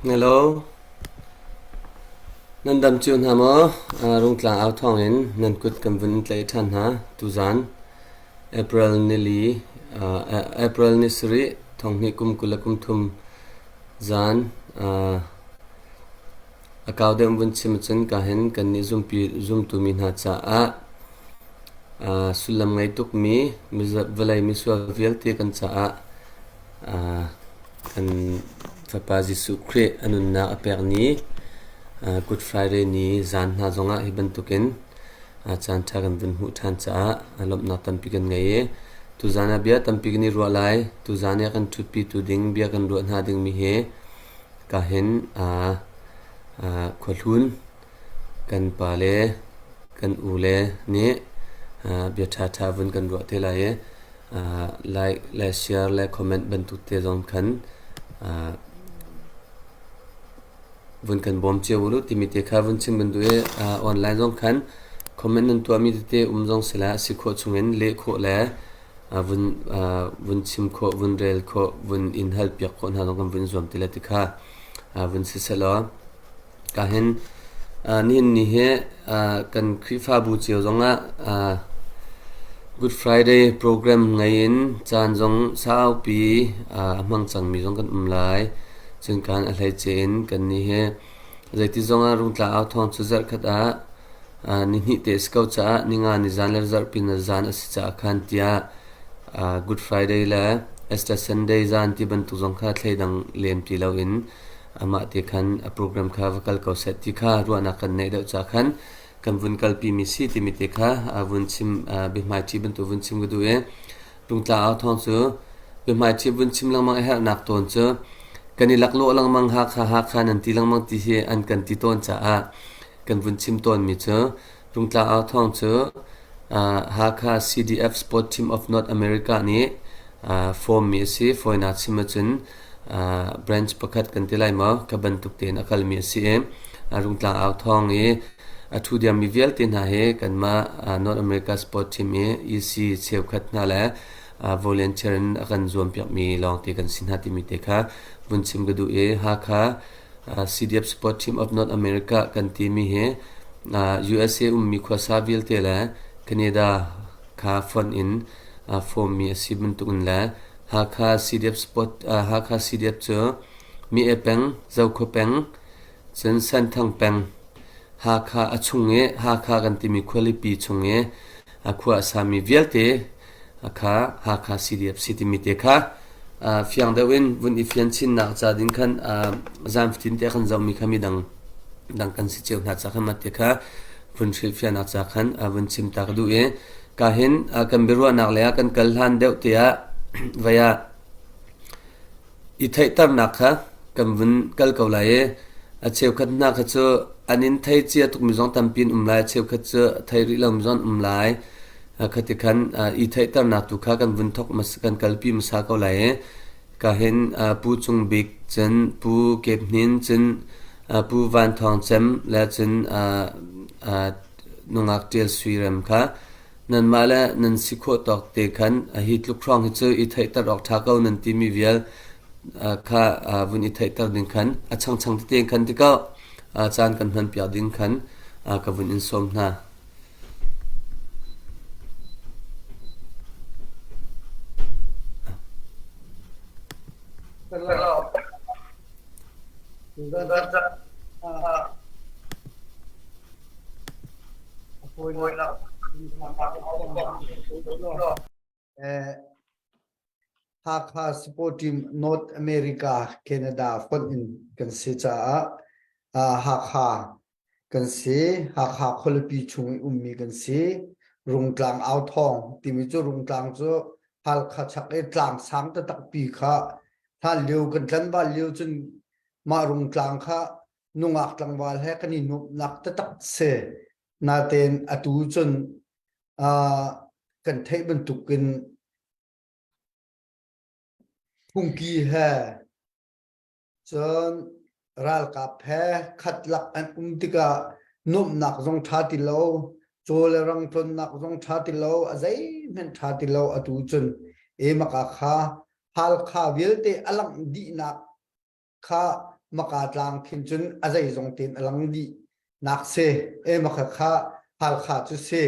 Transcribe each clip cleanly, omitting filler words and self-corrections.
Hello. Nan dam cio hna maw? Rungtlang au thawngin nan kut kan vun in tlaih ṭhan hna. Tuzan April nili April ni sarih thonghnih kum 23 zan a kau deuh vun chim ahcun ka hin kannih zumpi zumtu mi hna caah sullam ngei tukmi vawlei misual vialte kan caah Kan Fapa Jesuh Khrih a nunnak a pek ni Good Friday ni zan hna zongah hi bantukin caanṭha kan vun hmuh ṭhan caah lawmhnak tampi kan ngei i tuzan ah bia tampi kan i ruah lai. Tuzan i a kan ṭhutpitu ding bia kan ruah hna dingmi hi ka hin khuahlun kan pa le kan u le nih bia ṭhaṭha vun kan ruah te lai i like le share le comment bantuk te zong khan vun kan bawm cio u timi te kha vun chim kan duh i online zong khan comment nan tuahmi tete um zong sila a si khawh chungin leh khawh le vun vun chim khawh vun rel khawh vun in hal piak khawh hna zong kan vun zuam ti le ti kha vun si selaw Ka hin nihin ni hi kan Khrihfabu cio zongah Good Friday program ngei in caan zong saupi a hmang cangmi zong kan um lai. Cun kan a hleice in kannih hi zeiti zongah Rungtlang au thawng cu zarhkhat ah nihnih te a si ko caah ninga ni zan le zarhpi na zan a si caah khan tiah Good Friday le Easter Sunday zan ti bantuk zong kha thleidang lem ti loin amah te khan a program kha va kal ko seh ti kha ruahnak kan neih deuh ca khan kan vun kalpi mi si timi te kha vun chim biahmaiṭhi bantuk vun chim ka duh i Rungtlang au thawng cu biahmaiṭhi vun chim lengmang a herhnak tawn cu kan i laklawh lengmang Hakha Hakha nan ti lengmang ti hi an kan ti tawn caah kan vun chim tawnmi cu Rungtlang au thawng cu Hakha CDF Sport Team of North America nih form mi a si. Fawinak chim ahcun branch pakhat kan ti lai maw kha bantuk tein a kalmi a si i Rungtlang au thawng i a ṭhu diammi vialte hna hi kanmah North America Sport Team i EC cheukhat hna le volunteer in a kan zuampiakmi lawngte kan si hna timi te kha vun chim ka duh i Hakha CDF Sport Team of North America kan timi hi USA ummi khuasa vialte le Canada kha fonh in form-mi a si bantukin le Hakha CDF Sport Hakha CDF cu Mi-e peng, Zokhua peng, cun Senthang peng, Hakha a chung i Hakha kan timi khualipi chung i a khua a sami vialte kha Hakha CDF si timi te kha fiang deuh in vun i fian chinnak ca ding khan zan fatin te kan zohmi kha midang dang kan si cio hna ca khan mah te kha vun hrilhfiahnak ca khan vun chim ta ka duh i ka hin kan biaruahnak le ah kan kal hlan deuh te ah vai ah i theihternak kha kan vun kal ko lai i a cheukhat hna kha cu an in thei cia tukmi zong tampi an um lai a cheukhat cu thei rih lomi zong an um lai khati khan i theihternak tu kha kan vun thok kan kalpi hmasa ko lai i ka hin Pu Cung Bik cun Pu Kep Hnin cun Pu Van Thawng Cem le cun nungak Ṭial Sui Rem kha nanmah le nan si khawh tawk te khan hi tluk hrawng hi cu i theihter awk ṭha ko nan timi vial kha vun i theihter ding khan a changchang tete khan ti ko caan kan hmanpiak ding khan ka vun in sawm hna. Hakha Sport Team North America Canada fonh in kan si caah Hakha kan si. Hakha khualipi chung i ummi kan si. Rungtlang au thawng timi cu Rungtlang cu Halkha chak i tlang sang taktak pi kha hlan lio kan tlanval lio cun mah Rungtlang kha nungak tlangval he kan i nuamhnak taktak si. Natein atu cun kan theih bantukin phungki he cun ralkap he khat lak an um tikah nuamhnak zong ṭha ti lo, caw le rang tlonnak zong ṭha ti lo, a zeihmanh ṭha ti lo atu cun e maka kha Halkha vialte a langh dihnak kha. Maka tlang khin cun a zeizong tein a lang dih nak si. E maka kha Halkha cu si.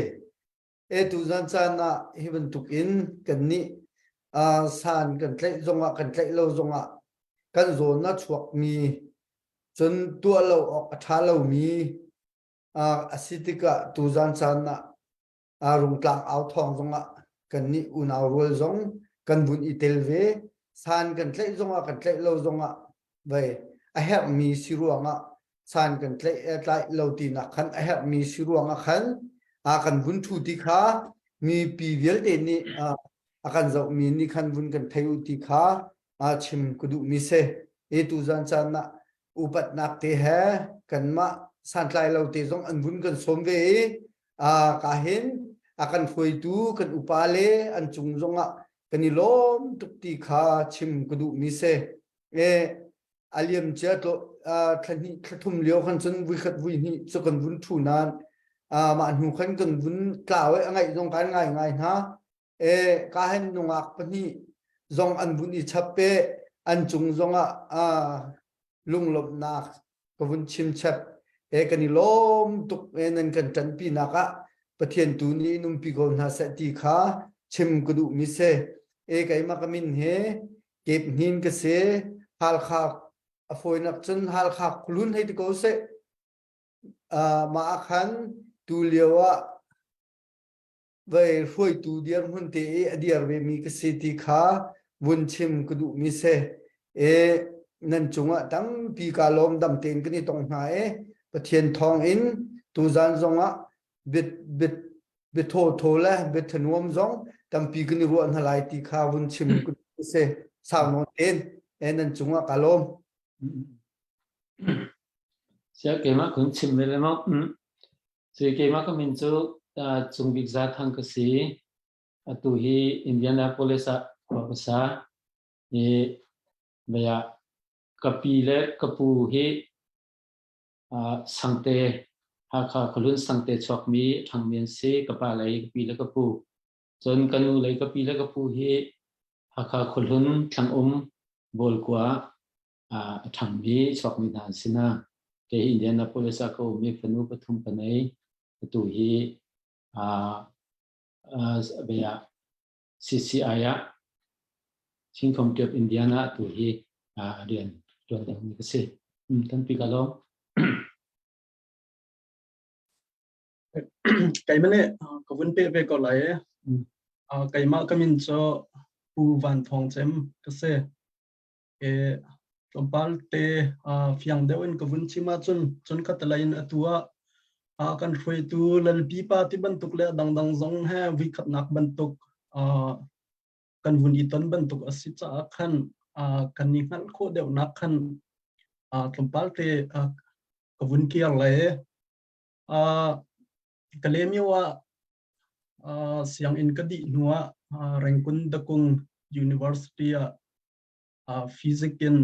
E tuzan caan ah hi bantuk in kannih san kan tlaih zongah kan tlaih lo zongah kan zawn a chuakmi cun tuah lo awk a ṭha lomi a si tikah tuzan caan ah Rungtlang au thawng zongah kannih unau rual zong kan vun i tel ve. San kan tlaih zongah kan tlaih lo zongah vei a herhmi si ruangah san kan tlaih tlaih lo tinak khan a herhmi si ruangah khan a kan vun ṭhu ti kha mipi vialte nih a kan zohmi nih khan vun kan thei u ti kha chim ka duhmi si. E tuzan caan ah upatnak te he kanmah santlai lo te zong an vun kan sawm ve i ka hin a kan hruaitu kan upa le an cung zongah kan i lawm tuk ti kha chim ka duhmi si. E a liam cia tlo thla hnih thla thum lio khan cun vui khat vui hnih cu kan vun ṭhu nain mah hnu khan kan vun tlau i a ngaih zong kan ngai ngai hna. E ka hen nungak pahnih zong an vun i chap pe an cung zongah lunglawmhnak ka vun chim chap e kan i lawm tuk e nan kan ṭanpi nak ah Pathian tu nih in umpi ko hna seh ti kha chim ka duh mi si. E keimah ka min he Kep Hnin ka si. Halkha a fawinak cun Halkha kulun hei ti ko seh. Mah ah khan tu lio ah vei hruaitu dirhmun te i a dir ve mi ka si ti kha vun chim ka duh mi si. E nan cungah tampi ka lawm dam tein kan i tong hna e Pathian thawng in tuzan zongah bit bit biathawthaw le biathanuam zong tampi kan i ruah hna lai ti kha vun chim ka duh si. Sau nawn tein e nan cungah ka lawm. Sia keimah kun chim ve le maw? Cui keimah ka min cu Cung Bik Za Thang ka si. Atu hi Indianapolis ah khua ka sa. I vei ah ka pi le ka pu hi Sangte, Hakha khualun Sangte chuakmi ṭhangmi an si. Ka pa lei ka pi le ka pu. Cun ka nu lei ka pi le ka pu hi Hakha khuahlun Thlangum Bawlkua a ṭhangmi chuakmi hna an si hna. Kei hi Indianapolis ah ka um i fanu pathum ka nei. Atu hi CCI ah Chin Committee of Indiana atu hi rian ṭuan dingmi ka si. Tampi ka lawm. Keimah nih ka vun peh ve ko lai i keimah ka min cu Pu Van Thawng Cem ka si. Tlawmpal te fiang deuh in ka vun chim ahcun cun khatalei in atu ah kan hruaitu Lalpi pa ti bantuk le dangdang zong he vuikhatnak bantuk kan vun i ton bantuk a si caah khan kan i hngalh khawh deuhnak khan tlawmpal te ka vun kir lai. Kalaymyo ah sianginn ka dih hnu ah Rangoon Dakung University ah physics in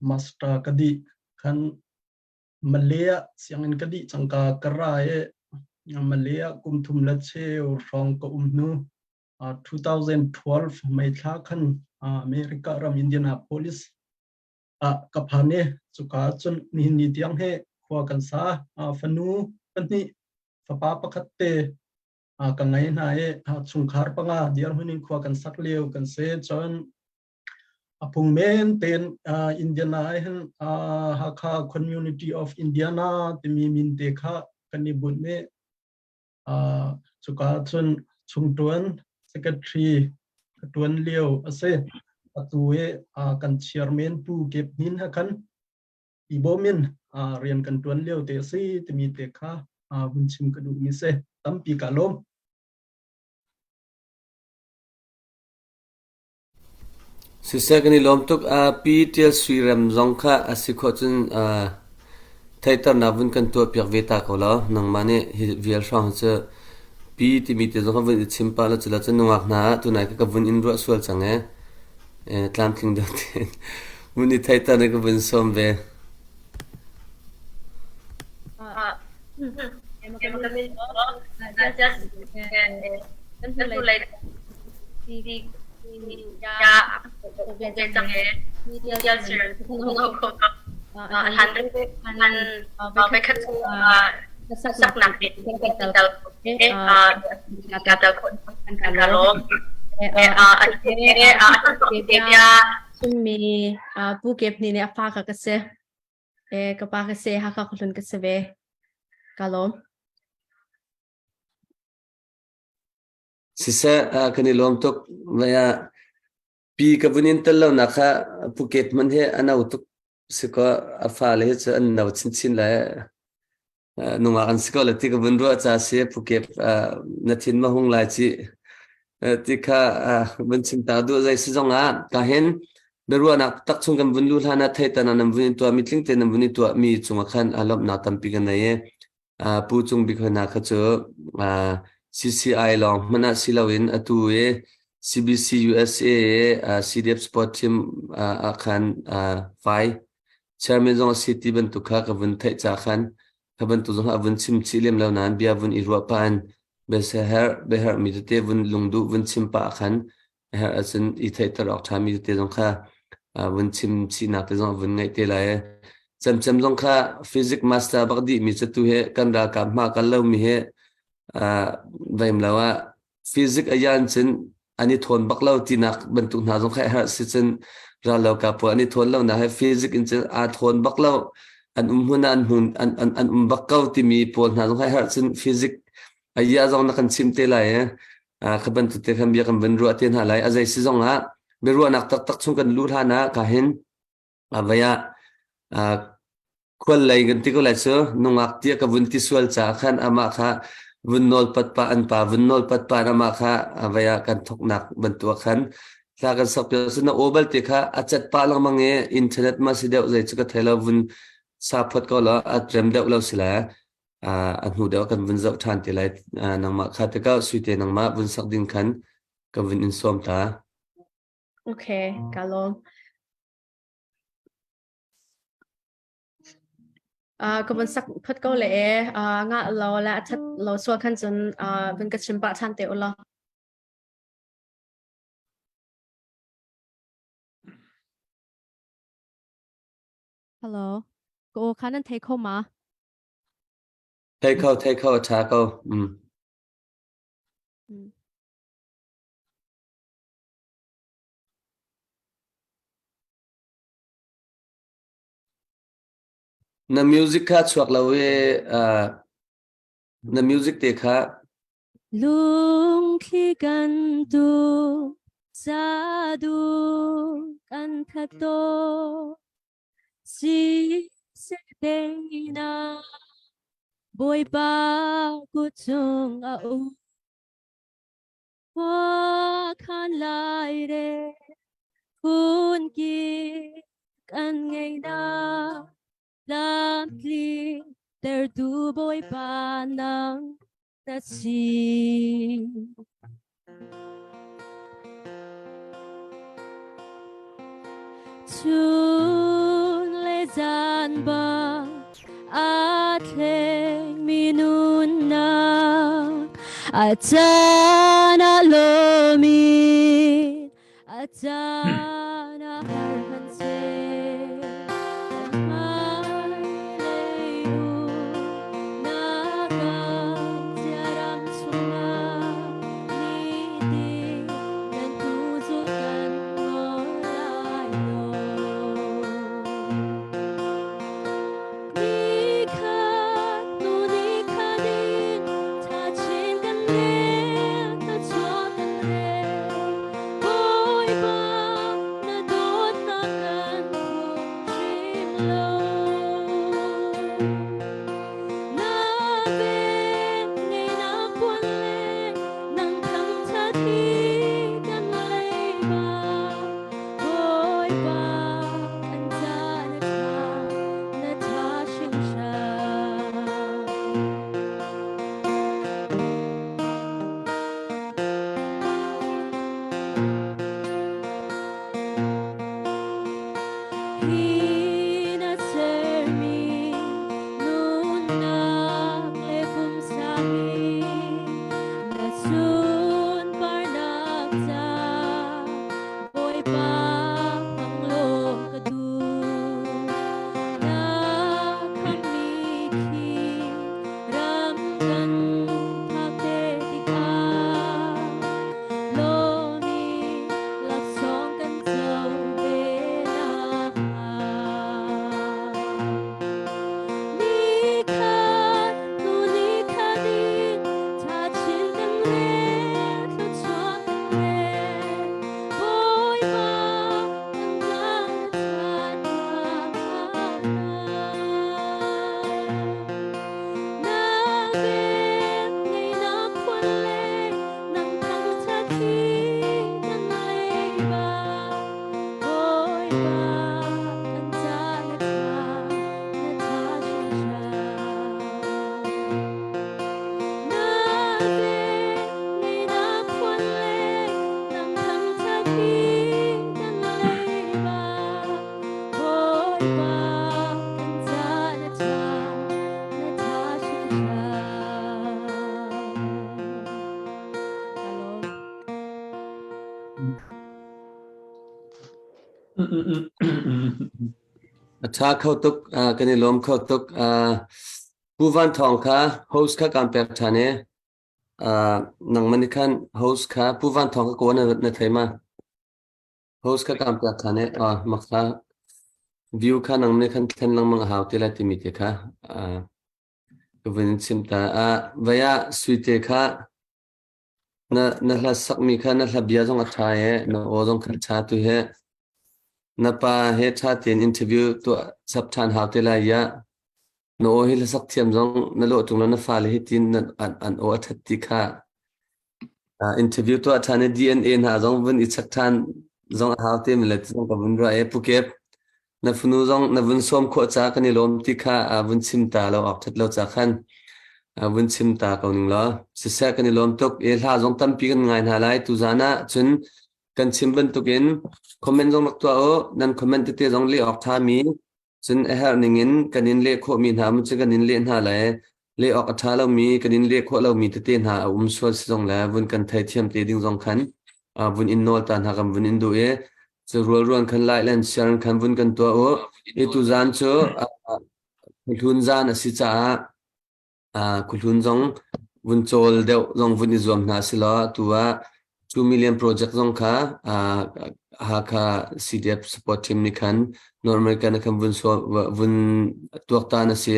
master ka dih. Khan Malay ah sianginn ka dih cangka ka ra i Malay ah kum thum le cheu hrawng ka um hnu 2012 May thla khan America ram Indianapolis ah ka phan i cuka cun nihin ni tiang hi khua kan sa. Fanu pahnih, fapa pakhat te ka ngei hna i chungkhar panga dirhmun in khua kan sak lio kan si. Cun a phung men tein Indiana ah hin Hakha Community of Indiana timi min te kha kan i bunh i cuka cun chungṭuan secretary ka ṭuan lio a si. Atu i kan chairman Pu Kep Hnin he khan i bawm in rian kan ṭuan lio te a si timi te kha vun chim ka duhmi si. Tampi ka lawm. Siseh kan i lawm tuk. Pi Ṭial Sui Rem zong kha a si khawh cun theihternak vun kan tuahpiak ve ta ko law nangmah nih hi vial hrawng hi cu pi timi te zong kha vun i chim pah law cula cun nungak hna ah tunai ka vun in ruah sual cang ee. Tlamtling deuh tein vun i theihter in ka vun sawm ve. Hlan han voikhat cu hlasaknak kan tel ka tel ka lawm. Chimmi Pu Kep Ni nih a fa ka ka si. Ka pa ka si, Hakha khuahlun ka si ve. Ka lawm. Siseh, kan i lawm tuk. Vaya pi ka vun in tel lo nak kha Pu Kep hmanh hi a no tuk si kaw a fale hi cu an no chinchin le nungak an si ko le ti ka vun ruah ca si Pu Kep na thin ma hung lai ci ti kha vun chim ta duh zei si zong ah ka hin biaruahnak tak chung kan vun lu hlan ah theitan ah nan vun in tuah mi tling te nan vun i tuah mi cungah khan lawmhnak tampi kan nei i Pu Cung Bik hoi hna kha cu CCI lawng hmanh ah si loin atu i CBC USA i CDF Sport Team ah khan fai chairman zong a si ti bantuk kha ka vun theih ca khan kha bantuk zong a vun chim chih lem lo nain bia vun i ruah pah in biaherh biaherhmi tete vun lungduh vun chim pah khan a herh ahcun i theihter awk ṭhami tete zong kha vun chim chihnak te zong vun ngaih te lai. Cemcem zong kha physics master bak dihmi cu tu hi kan ralkap hma kal lomi hi veim lo ah physics a yan cun an i thawn bak lo tinak bantuk hna zong kha herh si cun rallokap pawl an i thawn lo nak he physics in cun aa thawn bak lo an um hmun ah an hmun an an an um bak ko timi pawl hna zong kha herh cun physics a ya zong na kan chim te lai kha bantuk te khan bia kan van ruah te hna lai a zei si zong ah biaruahnak taktak chung kan luh hlan ah ka hin vei ah khual lei kan ti ko lai cu nungak tia ka vun ti sual ca khan amah kha vun nawl pat pa an pa vun nawl pat pa amah kha vei ah kan thoknak bantuk khan thla kan sak pio na aw balte kha a chat pa lengmang i internet ma si deuh zei cu ka thei lo vun sa phot ko lo a rem deuh lo si la a hnu deuh kan vun zoh ṭhan te lai. Nangmah kha tikah Suite nangmah vun sak ding khan ka vun in sawm ta. Okay, ka lawm. Ka vun sak phot ko le e nga lo la a that lo sual khan cun vun ka chim pah ṭhan te u law. Hello. Ka aw kha nan thei kho ma? Thei kho, thei kho, a ṭha ko. Na music kha chuak lo i na music te kha Lungthli kan tu sadu kan thato Si na Bawipa kut cung a um. Khua khan lai re phun ki kan ngei na lamtling tertu Bawipa nang na si. Chun le zan bang a thlengmi nunnak a caan a lomi a caan a har hmanhseh hmailei umnak ah ziaram chungah nitin nan hnu zulh kan ngol lai lo. Nikhat hnu nikhat in thachin kan rel, thluachuah kan rel. Bawipa Ṭha kho tuk, kan i lawm kho tuk. Pu Van Thawng kha host kha kaan pek ṭhan i nangmah nih khan host kha Pu Van Thawng ka kaw na, na thei ma? Host kha kaan pek ṭhan i mak kha view kha nang nih khan thlen lengmang a hau ti lai timi te kha ka vun in chim ta. Vai ah Suite kha Na na hla sakmi kha na hla bia zong a ṭha i na aw zong kha a ṭha tu hi na pa he ṭha tein interview tuah chap ṭhan hau te lai i na aw hi hlasak thiam zong na lawh ṭung lo na fale hi tin an, an, an aw a ṭhat ti kha interview tuah ṭhan i DNA hna zong vun i check ṭhan zong a hau te mi le zong ka vun ruah i Pukep Na fanu zong na vun sawm khawh ca kan i lawm ti kha vun chim ta lo awk ṭhat lo ca khan vun chim ta ko ning law. Siseh kan i lawm tuk i hla zong tampi kan ngai hna lai tuzaan ah cun kan chim bantukin comment zong rak tuah u nan comment tete zong leh awk ṭhami cun a herh ning in kan in leh khawhmi hna um cu kan in leh hna lai leh awk a ṭha lomi kan in leh khawh lomi tete hna a um sual si zong le vun kan theithiam te ding zong khan vun in nawl ta hna kan vun in duh i Cu rualruan khan lai len siar khan vun kan tuah u. I tuzaan cu khuahlun zaan a si caah khuahlun zong vun cawl deuh zong vun i zuam hna si law tu ah 2 million project zong kha Hakha CDF support team nih khan North American khan vun vun tuaktan a si.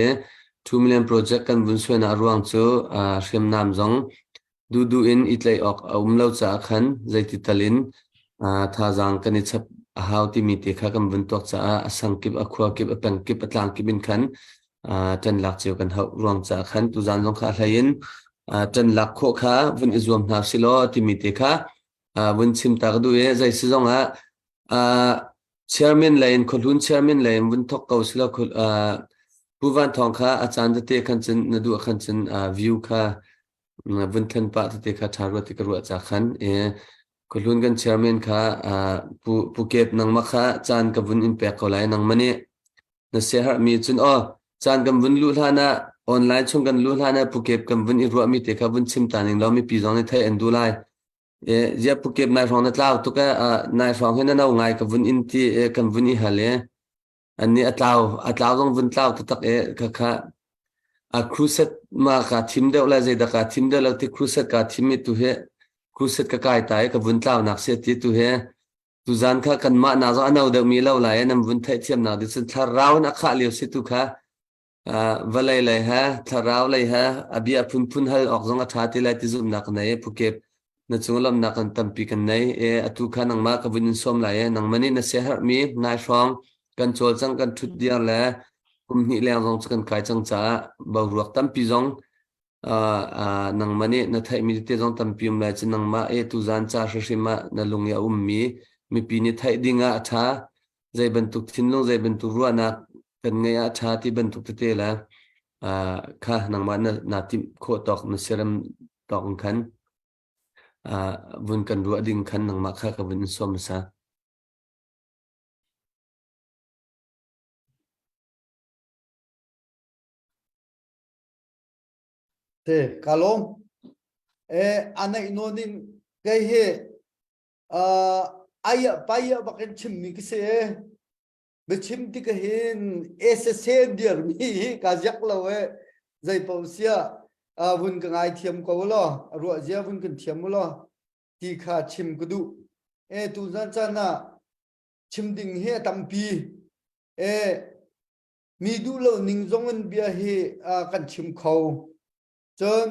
2 million project kan vun suainak ruang cu hriamnam zong Duhduh in i tlaih awk a um lo caah khan zeiti tal in thazaang kan i chap a hau timi te kha kan vun tuak caah a sang kip, a khua kip, a peng kip, a tlang kip in khan ṭan lak cio kan hauh ruang caah khan tuzaan zong kha a hlei in ṭan lak khawh kha vun i zuam hna si law timi te kha vun chim ta ka duh i zei si zong ah chairman lei in khuahlun chairman lei in vun thok ko si law Pu Van Thawng kha a caan tete khan cun na duh khan cun view kha vun thlen pah tete kha ṭha rua ti ka ruah ca khan i khuahlun kan chairman kha pu pu Kep nangmah kha caan ka vun in pek ko lai nangmah nih na siaherhmi cun aw caan kan vun luh hlan ah online chung kan luh hlan ah pu Kep kan vun i ruahmi te kha vun chim ta ning law mipi zong nih theih an duh lai e zia pu Kep nai hrawng na tlau tuk e nai hrawng hi na no ngai ka vun in ti kan vun i hal e Annih a tlau, a tlau zong vun tlau taktak i khakha a crusade ma kaa thim deuh lai zeidah kaa thim deuh lo ti crusade kaa thim i tu hi crusade ka kai ta i ka vun tlaunak si ti tu hi tuzan kha kanmah nak zong a no deuhmi lo lai i nan vun theihthiamnak ding cun thlarau in a khah lio si tu kha vawlei lei he thlarau lei he a bia phunphun hal awk zong a ṭha ti lai ti zumhnak ka nei Phukep na cung lawmhnak kan tampi kan nei e atu kha nangmah ka vun in sawm lai e nangmah nih na siaherhmi nai hrawng kan cawlcang kan ṭhut diar le kum hnih leng zong cu kan kai cang caah boruak tampi zong nangmah nih na theihmi tete zong tampi um lai cu nangmah e tuzan ca hrimhrim ah na lung i a ummi mipi nih theih ding ah a ṭha zei bantuk thinlung zei bantuk ruahnak kan ngeih ah ṭha ti bantuk tete le kha nangmah na naa timh khawh tawk na siarem tawk in khan vun kan ruah ding khan nangmah kha ka vun in sawm hmasa. Te ka lawm. Eh anaih nawn in kei hi uh, ai pai bak in chimmi ka si e. Biachim tik hin SSN dirmi hi ka ziak lo e. Zei paoh sia vun ka ngai thiam ko law ruah zia vun kan thiam u law ti kha chim ka duh. E tu zan caan ah chim ding hi a tampi. E mi duh lo ning zong in bia hi kan chim kho. Cun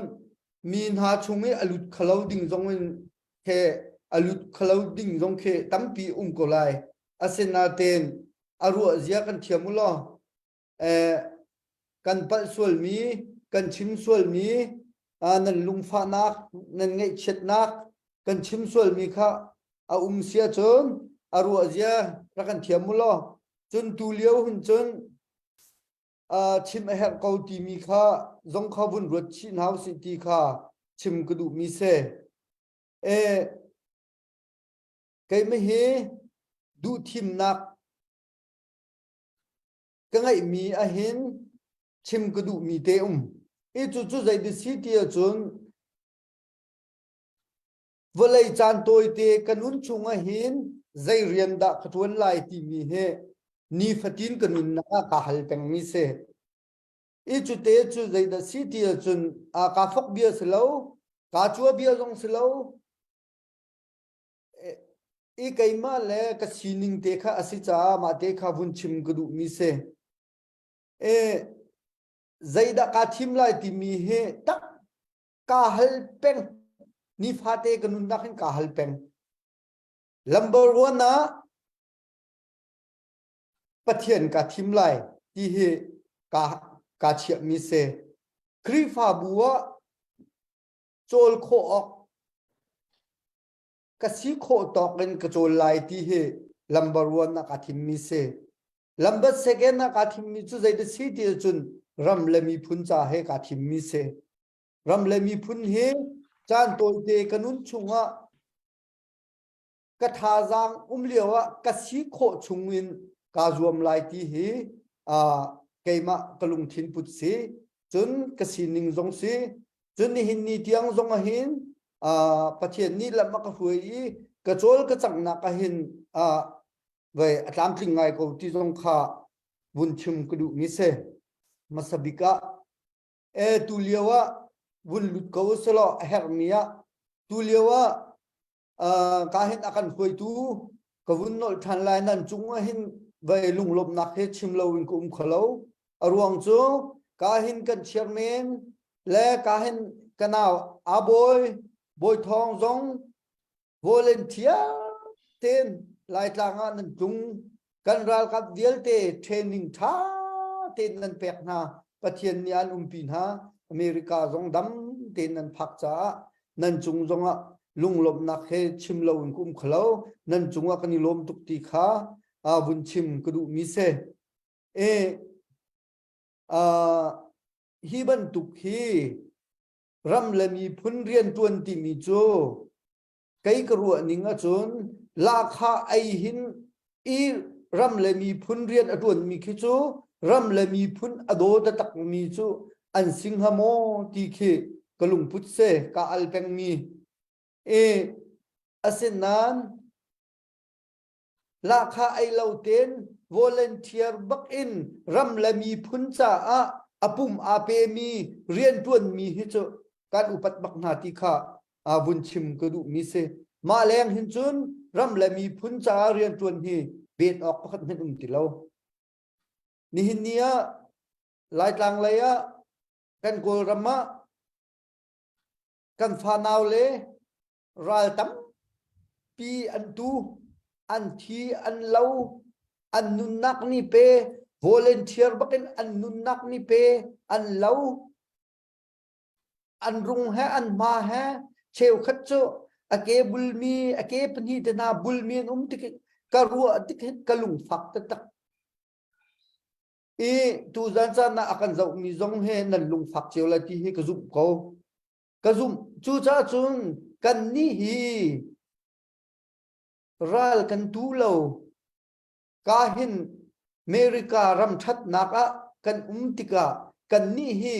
mi hna chung i a lut khalo ding zong in he a lut khalo ding zong khi tampi um ko lai. Asinain a ruah zia kan thiam u law eh, kan palh sualmi, kan chim sualmi, nan lungfahnak, nan ngaihchiatnak kan chim sualmi kha a um sia cun a ruah zia rak kan thiam u law cun tu lio hun cun chim a herh ko timi kha zong kha vun ruat chih hna usih ti kha chim ka duhmi si. E, keimah hi duhthimnak ka ngeihmi ahhin chim ka duhmi te um. I cu cu zei si ti ahcun vawlei caan tawite ka nun chung ahhin zei rian dah ka ṭuan lai timi hi Nifatin ka nunnak ah kaa hal pengmi si. I cute cu zeidah si ti ahcun kaa fok bia si lo, kaa cua bia zong si lo. I keimah le ka sining te kha a si caah mah te kha vun chim ka duhmi si. E, zeidah kaa thim lai timi hi tak kaa hal peng. Nifate ka nunnak hin kaa hal peng. Lambar one ah Pathian kaa thim lai ti hi kaa, kaa chiahmi si. Khrihfabu ah cawl khawh awk ka si khawh tawk in ka cawl lai ti hi lambar one ah kaa thimmi si. Lambar second ah kaa thimmi cu zeidah si ti ahcun ram le miphun ca he kaa thimmi si. Ram le miphun hi caan tawite ka nun chungah ka thazaang um lio ah ka si khawh chung in kaa zuam lai ti hi uh, keimah ka lungthin put si cun ka sining zong si cun nihin ni tiang zong ahhin uh, Pathian nih lam a ka hruai i ka cawl ka canghnak ahhin uh, vai a tlamtling ngai ko ti zong kha vun chim ka duh mi si hmasa bik ah e tu lio ah vun lut ko selaw a herhmi ah tu lio ah ka hin a kan hruaitu ka vun nolh ṭhan lai nan cung ah hin vai lunglawmhnak he chim lo in ka um kho lo a ruang cu ka hin kan chairman le ka hin ka nau Abawi Bawi Thawng zong volunteer ten Laitlang ah nan tlung kan ralkap vialte training ṭha tein nan pek hna Pathian nih an umpi hna America zong dam tein nan phak caah nan cung zongah lunglawmhnak he chim lo in ka um kholo nan cungah kan i lawm tuk ti kha vun chim ka duhmi si e hi bantuk hi ram le miphun rianṭuan timi cu kei ka ruah ning ahcun lahkhah ei hin i ram le miphun rian a ṭuanmi khi cu ram le miphun a daw taktakmi cu an si hnga maw ti khi ka lungput si ka al pengmi i asinain Lahkhah ei lo tein volunteer bak in ram le miphun caah a pum aa pemi rianṭuanmi hi cu kan upat bak hna ti kha vun chim ka duhmi si. Mah leng hin cun ram le miphun caah rianṭuan hi bet awk pakhat hmanh um ti lo. Nihin ni ah Laitlang lei ah kan Kawlram ah kan fanau le ral tampi an tu an thi an lo an nunnak ni pe volunteer bakin an nunnak ni pe an lo an rung he an hma he cheukhat cu a ke bulmi a ke pahnih te hna bulmi an um tik ka ruah tik hin ka lungfak taktak i tuzan caan ah a kan zohmi zong he nan lungfak cio lai ti hi ka zumh ko Ka zumh. Cucaah cun kannih hi ral kan tu lo. Ka hin America ram ṭhatnak ah kan um tikah kannih hi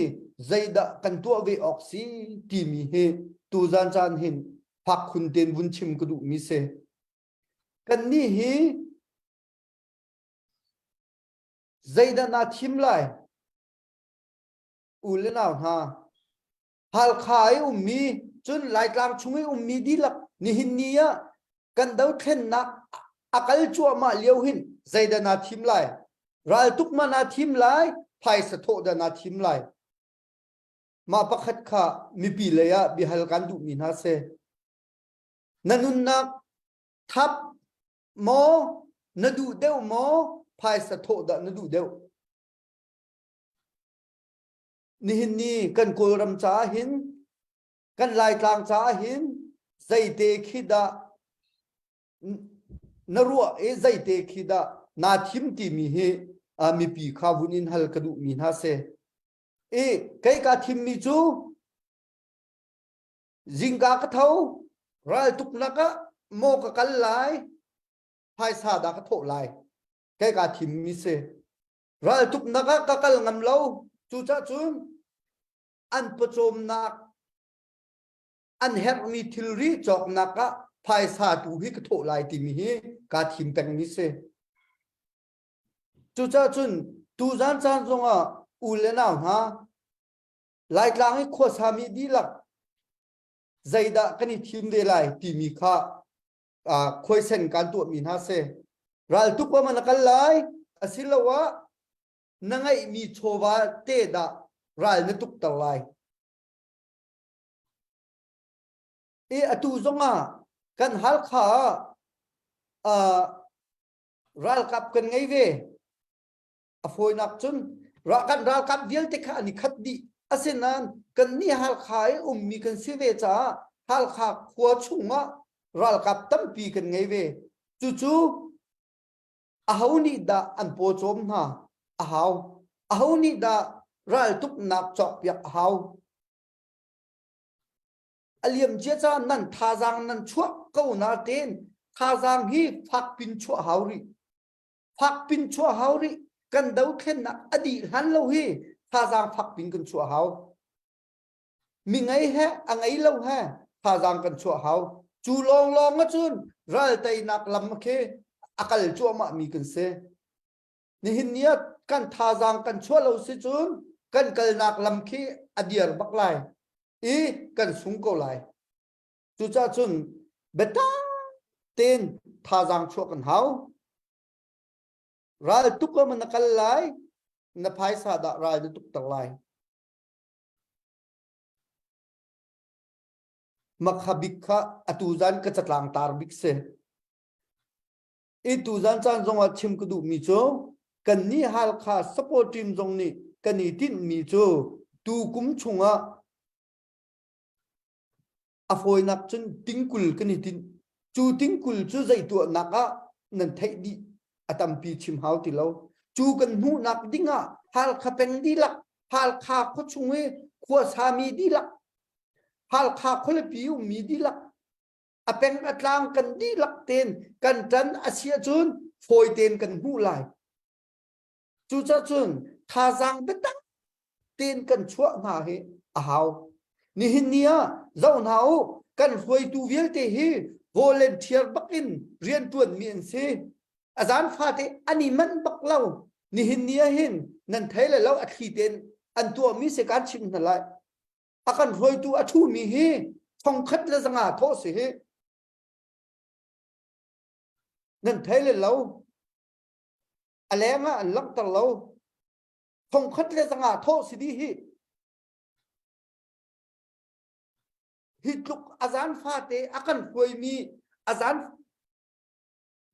zeidah kan tuah ve awk si timi hi tuzan caan hin fak khun tein vun chim ka duhmi si. Kannih hi zeidah naa thim lai? U le nau hna, Halkha i ummi cun Laitlang chung i ummi dihlak nihin ni ah kan dothlennak a kal cuahmah lio hin zeidah naa thim lai? Raltuk ma naa thim lai? Phaisa thawh dah naa thim lai? Mah pakhat kha mipi lei ah biahal kan duhmi hna si. Na nunnak thap maw na duh deuh maw phaisa thawh dah na duh deuh? Nihin ni kan Kawlram caah hin kan Laitlang caah hin zeite khi dah na ruah i zeite khi dah naa thim timi hi mipi kha vun in hal ka duhmi hna si. I kei kaa thimmi cu zingka ka tho raltuknak ah maw ka kal lai phaisa dah ka thawh lai kei kaa thimmi si. Raltuknak ah ka kal ngam lo. Cucaah cun an pawcawmnak an herhmi thilri cawknak ah phaisa tu hi ka thawh lai timi hi kaa thim pengmi si. Cucaah cun tuzan caan zongah u le nau hna Laitlang i khuasami dihlak zeidah kan i thim ve lai timi kha khuaisen kan tuahmi hna si. Raltuk ah na kal lai asiloah na ngeihmi chawva te dah ral na tukter lai. I atu zongah kan Halkha ah ralkap kan ngei ve. A fawinak cun kan ralkap vialte kha an i khat dih. Asinain kannih Halkha i ummi kan si ve caah Halkha khua chungah ralkap tampi kan ngei ve. Cucu aho nih dah an pawcawm hna a hau? Aho nih dah raltuknak cawkpiak a hau? A liamcia caah nan thazaang nan chuah ko natein thazaang hi fakpin chuah hau rih. Fakpin chuah hau rih. Kan dothlennak a dih hlan lo hi thazaang fakpin kan chuah hau. Mi ngei he a ngei lo he thazaang kan chuah hau. Cu lawnglawng ahcun ral teinak lam khi a kal cuahmah mi kan si. Nihin ni ah kan thazaang kan chuah lo si cun kan kalnak lam khi a diar bak lai i kan sung ko lai. Cucaah cun biatak tein thazaang chuah kan hau. Ral tuk ah na kal lai, na phaisa dah ral na tuk ter lai. Makha bik kha atu zan ka catlang tar bik si. I tuzan caan zongah chim ka duhmi cu kannih Halkha support team zong nih kan i tinhmi cu tu kum chungah a fawinak cun tingkul kan i tinh. Cu tingkul cu zei tuahnak ah nan theih dih a tampi chim hau ti lo. Cu kan hmuhnak dingah Halkha peng dihlak, Halkha khuachung i khuasami dihlak, Halkha khualipi ummi dihlak a peng a tlang kan dihlak ten kan ṭan a si ahcun fawi tein kan hmuh lai. Cucaah cun thazaang biatak tein kan chuah hna hi a hau. Nihin ni ah zoh hna u kan hruaitu vialte hi volunteer bak in rianṭuanmi an si. A zan fate an i manh bak lo. Nihin ni ah hin nan thei le lo a thli tein an tuahmi si kaan chimh hna lai. A kan hruaitu a ṭhumi hi thongkhat le zanga thawh si hi. Nan thei le lo. A leng ah an langhter lo. Thongkhat le zanga thawh si dih hi. Hi tluk a zan fate a kan hruaimi a zan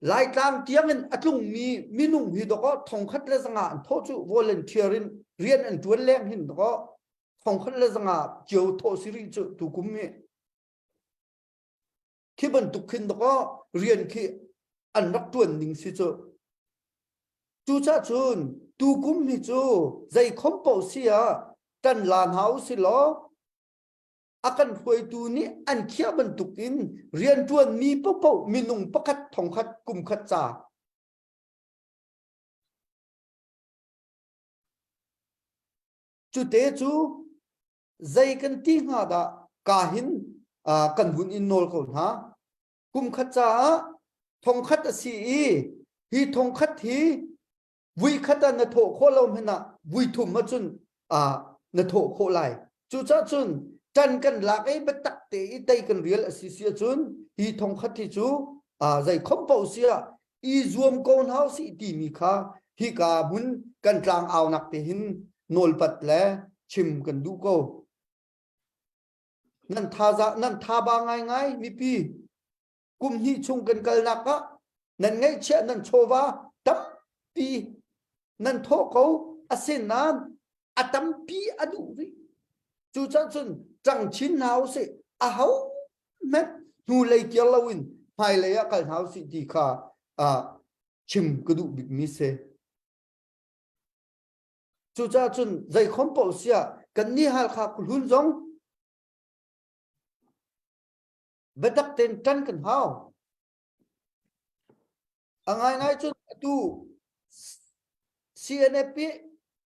Laitlang tiangin a tlungmi minung hi dawkaw thongkhat le zanga an thawh cu volunteer in rian an ṭuan leng hin dawkaw thongkhat le zanga cio thawh si rih cu tukum hi khi bantuk khin dawkaw rian khi an rak ṭuan ning si cu. Cucaah cun tukum hi cu zei khom paoh si ah ṭan la hna u si law a kan hruaitu nih an khiah bantukin rianṭuanmi paohpaoh minung pakhat thongkhat kumkhat ca cute cu zei kan ti hnga dah ka hin kan vun in nawl ko hna kumkhat caah thongkhat a si i hi thongkhat hi vui khat ah na thawh khawh lo hmanh ah vui thum ahcun na thawh khawh lai. Cucaah cun ṭan kan lak i biatak te i tei kan rial a si si ahcun hi thongkhat hi cu zei khom paoh si ah i zuam ko hna usih timi kha hika hmun kan tlang aunak te hin nawlpat le chim kan duh ko. Nan thaza nan thaba ngaingai mipi kum hnih chung kan kalnak ah nan ngaihchiah nan chawva tampi nan thawh ko asinain a tampi a duh rih cucaah cun cang chin hna usih aho hmanh hnulei kir loin hmailei ah kal hna usih ti kha chim ka duh bikmi si cucaah cun zeikhom paoh siah kannih Halkha khuhlun zong biatak tein ṭan kan hau. A ngaingai cun atu CNF i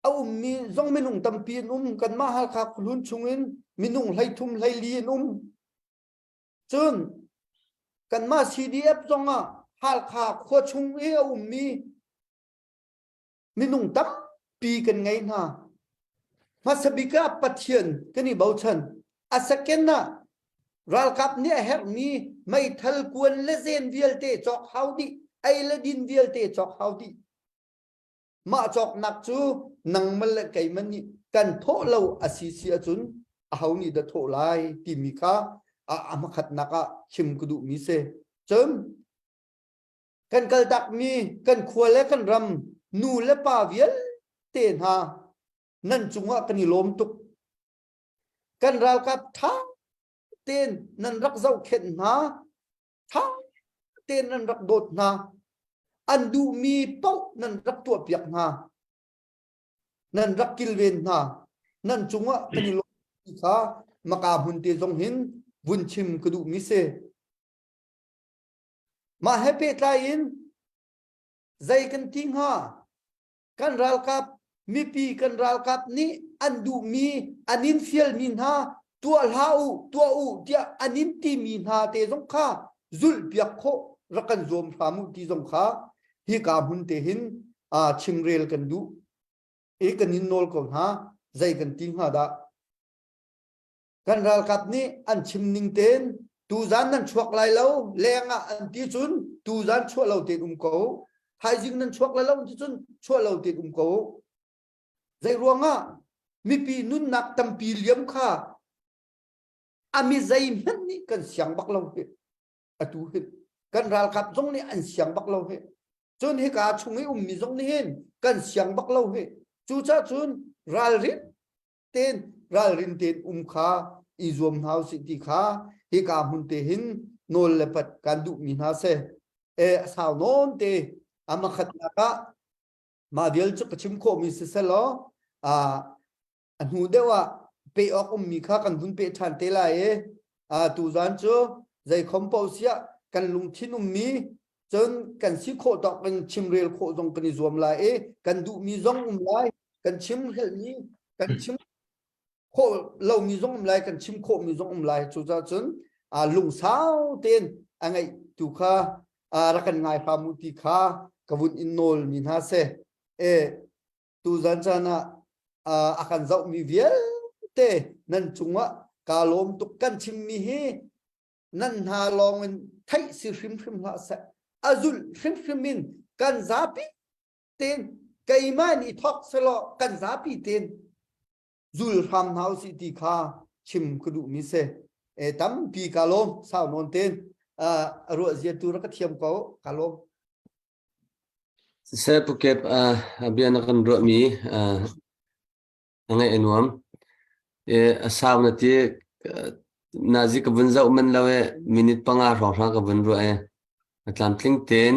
a ummi zong minung tampi an um. Kanmah Halkha khuhlun chungin minung 13 hleili an um. Cun kanmah CDF zongah Halkha khua chung i a ummi. Minung tampi kan ngei hna. Hmasa bik ah Pathian kan i bochan. A second ah ralkap nih a herhmi meithal kuan le zen vialte cawk hau dih, ei le din vialte cawk hau dih. Mah cawknak cu nangmah le keimah nih kan thawh lo a si si ahcun aho nih dah thawh lai timi kha a hmakhatnak ah chim ka duhmi si. Cun kan kaltakmi kan khua le kan ram nu le pa vialte hna nan cungah kan i lawm tuk. Kan ralkap ṭha tein nan rak zohkhenh hna, ṭha tein nan rak dawt hna, an duhmi paoh nan rak tuahpiak hna, nan rak kilven hna, nan cungah kan i lawm ti kha maka hmun te zong hin vun chim ka duhmi si. Mah he pehtlai in zei kan ti hnga? Kan ralkap mipi kan ralkap nih an duhmi an in fialmi hna tuah hlah u tuah u tiah an in timi hna te zong kha zulh piak khawh rak kan zuam hram u ti zong kha hika hmun te hin chimrel kan duh i kan in nawl ko hna zei kan ti hnga dah Kan ralkap nih an chim ning tein tuzan nan chuak lai lo leng ah an ti cun tuzan chuah lo tein um ko. Thaizing nan chuak lai lo an ti cun chuah lo tein um ko. Zei ruangah mipi nunnak tampi liam kha a mi zeihmanh nih kan siang bak lo hi. Atu hi kan ralkap zong nih an siang bak lo hi. Cun hika chung i ummi zong nih hin kan siang bak lo hi. Cucaah cun ralrin tein ralrin tein um kha i zuam hna usih ti kha hika hmun te hin nawl le pat kan duhmi hna seh. E a sau nawn te ama khatnak ah mah vial cu ka chim khawhmi si selaw a a hnu deuh ah pe awk ummi kha kan vun pe ṭhan te lai i tuzan cu zeikhom paoh siah kan lungthin ummi cun kan si khawh tawk in chimrel khawh zong kan i zuam lai i kan duhmi zong um lai kan chim hlelmi kan chim khawh lomi zong um lai kan chim khawhmi zong um lai cucaah cun lungsau tein a ngaih tu kha rak kan ngai hram u ti kha ka vun in nawl mi hna seh e tuzan caan ah a kan zohmi vialte nan cungah kaa lawm tuk kan chimmi hi nan hna lawng in theih si hrimhrim hlah seh a zulh hrimhrim in kan zapi tein keimah nih thawk selaw kan zapi tein zul hram hna usih ti kha chim ka duhmi si e tampi ka lawm sau nawn tein a ruah zia tu rak ka thiam ko ka lawm Siseh Pukep bia na kan ruahmi a ngaih a nuam. A sau na ti nazi ka vun zoh man lo i minute panga hrawnghrang ka vun ruah i a tlamtling tein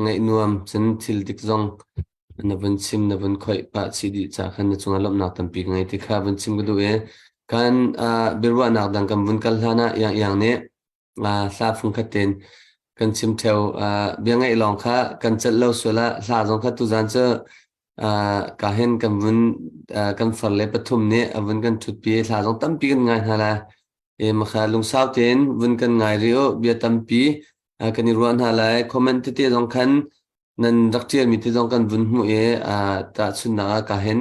ngaih nuam cun thil dik zong na vun chim na vun khoih pah chih dih ca khan na cungah lawmhnak tampi ka ngei ti kha vun chim ka duh i kan biaruahnak dang kan vun kal hlan ah iang iang nih hla fungkhat tein kan chim theo bia ngaih lawng kha kan celh lo sual ah hla zong kha tuzan cu ka hin kan vun kan far le pathum nih a vun kan thutpi hla zong tampi kan ngai hna lai e makha lungsau tein vun kan ngai ri u bia tampi kan i ruah hna lai comment tete zong khan nan rak ṭialmi te zong kan vun hmuh i tahchunhnak ah ka hin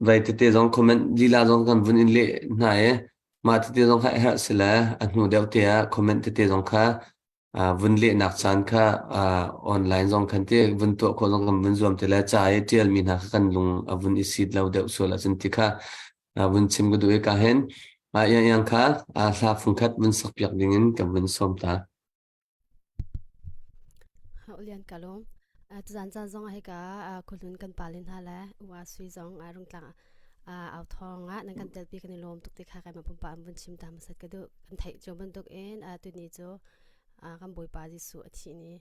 vai tete zong comment lila zong kan vun in leh hna i mah tete zong kha herh si le a hnu deuh te ah comment tete zong kha vun lehnak caan kha online zong khan ti vun tuah khawh zong kan vun zuam te le ca i ṭialmi hna kha kan lung a vun i sit lo deuh sual ahcun ti kha vun chim ka duh i ka hin iang iang kha hla fungkhat vun sak piak ding in kan vun sawm ta. Ulian ka lawm. Tuzan caan zong ah hika khuahlun kan pale hna le ua sui zong rungtlang au thawng ah nan kan telpi kan i lawm tuk ti kha keimah pumpak an vun chim ta hmasat ka duh. Kan theih cio bantuk in tuni cu kan Bawipa Jesuh a thih ni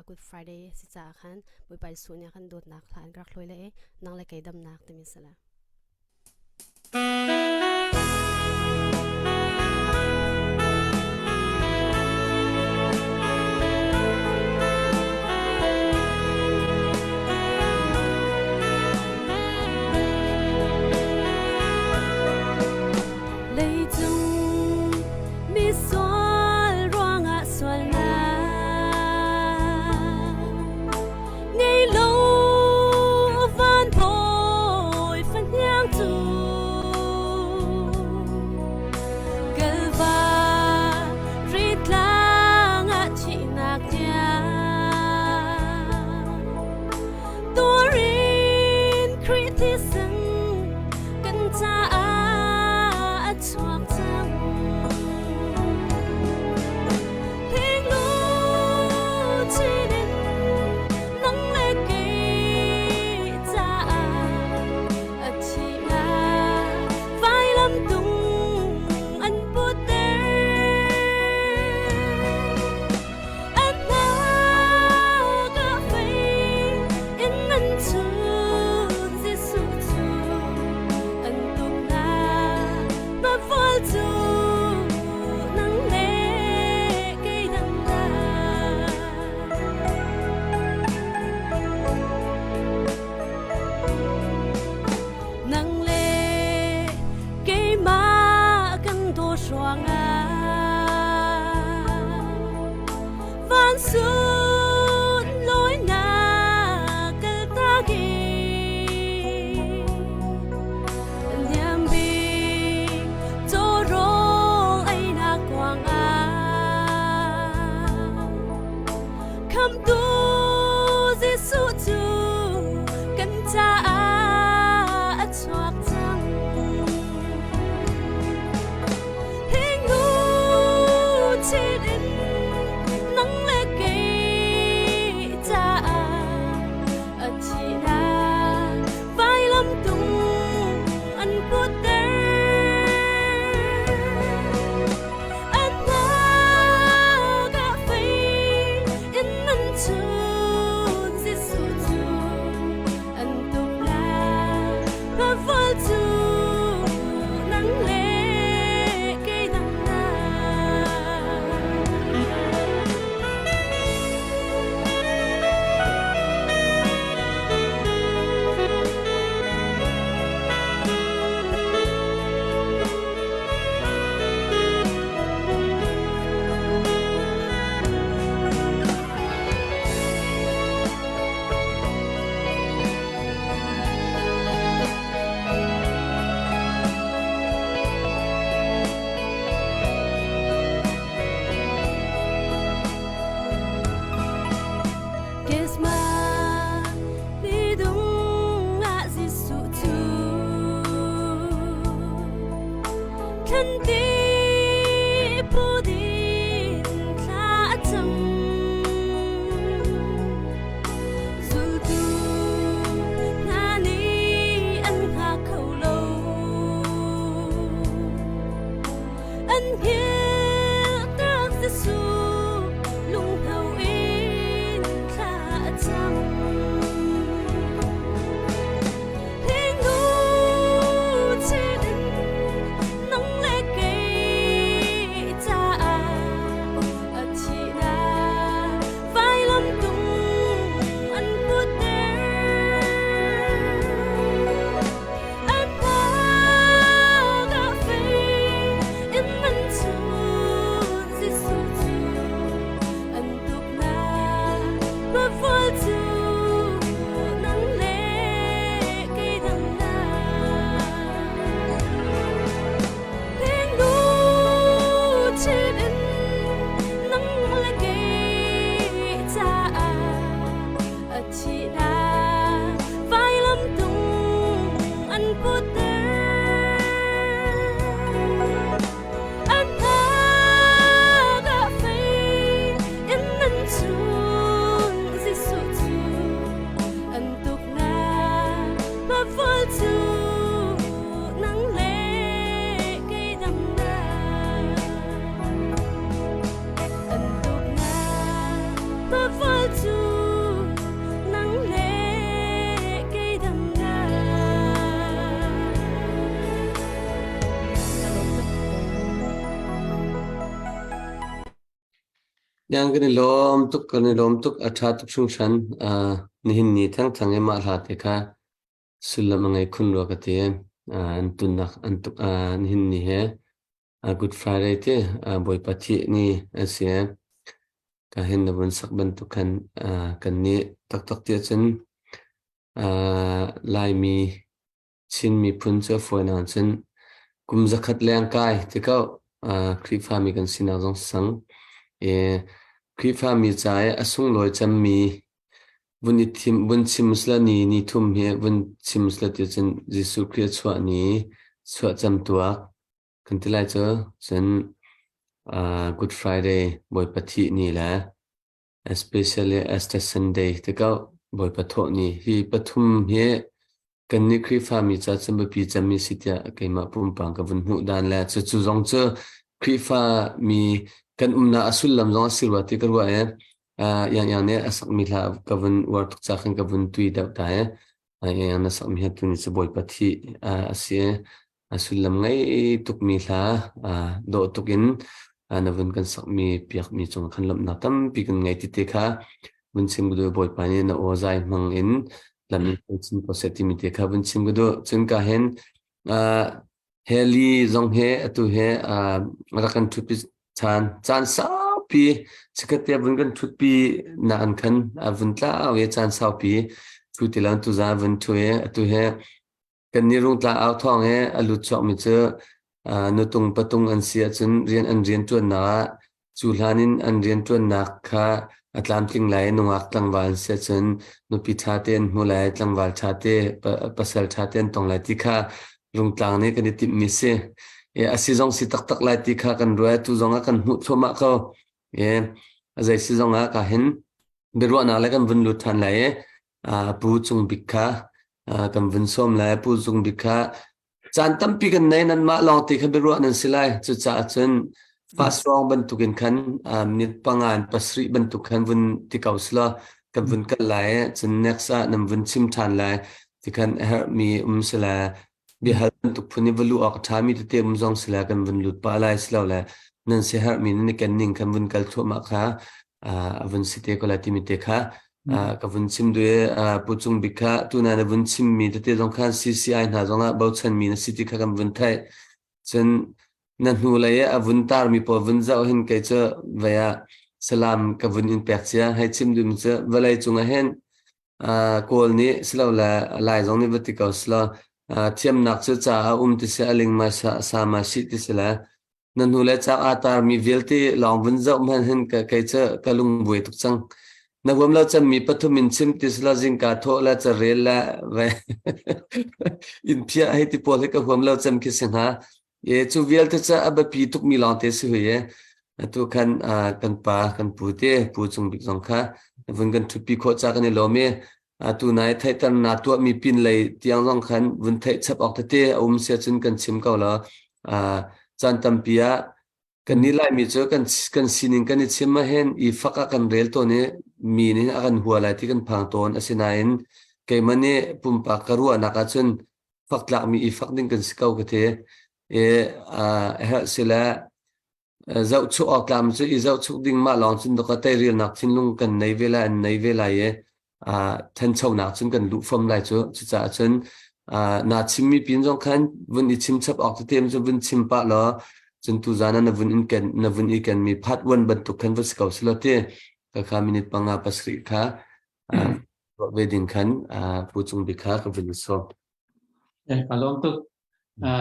Good Friday si caah khan Bawipa Jesuh nih a kan dawtnak hla an rak hlawi le i nang le kei damnak timi si la. Leicung misual ruangah sualnak ngei. val cu nang le kei damnak kan dawtnak paval cu nang le kei damnak. Yang kan i lawm tuk kan i lawm tuk a ṭha tuk hringhran. Uh, nihin ni thengthang i mah hla te kha sullam a ngei khun rua ka ti. Uh, an tunnak an tuk uh, nihin ni he uh, Good Friday te uh, Bawipa thih ni a si. Ka hin na vun sak bantuk khan uh, kan nih taktak ti ahcun uh, Laimi Chin miphun cu a fawinak cun kum zakhat leng kai ti ko. Khrihfami kan sinak zong sang. I Khrihfami ca i a sunglawi cemmi vun i thim, vun chim usila ni ni thum hi vun chim usila ti cun Jesuh Khrih a chuah ni chuah cem tuak kan ti lai cu. Cun Good Friday Bawipa thih ni le especially Easter Sunday ti ko Bawipa thawh ni hi pathum hi kannih Khrihfami ca cun biapi cemmi si tiah keimah pumpang ka vun hmuh dan le cu cu zong cu Khrihfami kan umnak a sullam zong a si rua ti ka ruah i yang yang nih a sakmi hla ka vun uar tuk ca khan ka vun tui deuh ta i yang yang na sakmi hi tuni cu Bawipa thih a si. A sullam ngei tukmi hla dawh tuk in na vun kan sakmi piakmi cung khan lawmhnak tampi kan ngei ti te kha vun chim ka duh. Bawipa nih na aw zai hmang in lam in chim ko seh timi te kha vun chim ka duh. Cun ka hin Heli zong he atu he rak kan ṭhutpi caan caan saupi chikkhat te vun kan ṭhutpi na an khan a vun tlau i caan saupi ṭhu ti lo tuzaan vun ṭhu i atu he Kannih Rungtlang au thawng he a lut chuakmi cu nutung patung an si ahcun rian an rianṭuannak ah cu hlan in an rianṭuannak kha a tlamtling lai i nungak tlangval an si ahcun nupi ṭha te an hmu lai, tlangval ṭha te, pasal ṭha te an tong lai ti kha Rungtlang nih kan i timhmi a si. A si zong si taktak lai ti kha kan ruah i tu zong ah kan hmuh thluahmah ko. A zei si zong ah ka hin biaruahnak le kan vun lut ṭhan lai i Pu Cung Bik kha kan vun sawm lai. Pu Cung Bik kha caan tampi kan nei nanmah lawng te kha biaruah nan si lai. Cucaah cun fast wrong bantukin khan minute panga in pasarih bantuk khan vun ti ko selaw kan vun kal lai. Cun next ah nan vun chim ṭhan lai. Tikhan a herhmi um sila biahal bantuk phun i va luh awk a ṭhami tete um zong sila kan vun lut pah lai silo le nan siaherhmi nan i ken ning kan vun kal thluahmah kha a vun si te ko lai timi te kha ka vun chim duh i Pu Cung Bik kha tuna na vun chimmi tete zong khan CCI hna zongah bochanmi na si ti kha kan vun theih. Cun na hnulei i a vun tarmi pawl vun zoh hin kei cu vei ah salam ka vun in pek cia hei chim duhmi cu vawlei cungah hin Kawl nih silole Lai zong nih va ti ko selaw thiamnak cu ca a um ti si a ling ma sa ma si ti si le na hnu le chak aa tarmi vialte lawng vun zoh hmanh hin kei cu ka lung buai tuk cang. Na huam lo cemmi pathum in chim ti selaw zingka thawh le carel le ve inn phiah hei ti pawl hi ka huam lo cem khi si hnga. E cu vialte cu a biapi tukmi lawngte si hui e. Atu khan kan pa kan pu te pu Cung Bik zong kha vun kan ṭhutpi khawh ca kan i lawm i atu nai theihter na tuahmi pin lei tiang zong khan vun theih chap awk tete a um sia cun kan chim ko law caan tampi ah kan nih Laimi cu kan kan sining kan i chim ah hin i fak ah kan rel tawn i mi nih a kan hua lai ti kan phang tawn asinain keimah nih pumpak ka ruahnak ahcun fak tlakmi i fak ding kan si ko ka ti i a herh si le zohchuk awk tlam cu i zohchuk ding mah lawng cun dawka teirialnak thinlung kan nei ve lai an nei ve lai i thanchonak cun kan luh fom lai cu cucaah cun na chimmi pin zong khan vun i chim chap awk tete cu vun chim pah law cun tu zan ah na vun in ken na vun i kenmi part one bantuk khan va si ko selaw ti ka kha minute panga pasarih kha ruah ve ding khan Pu Cung Bik kha ka vun sawm. Ka lawm tuk.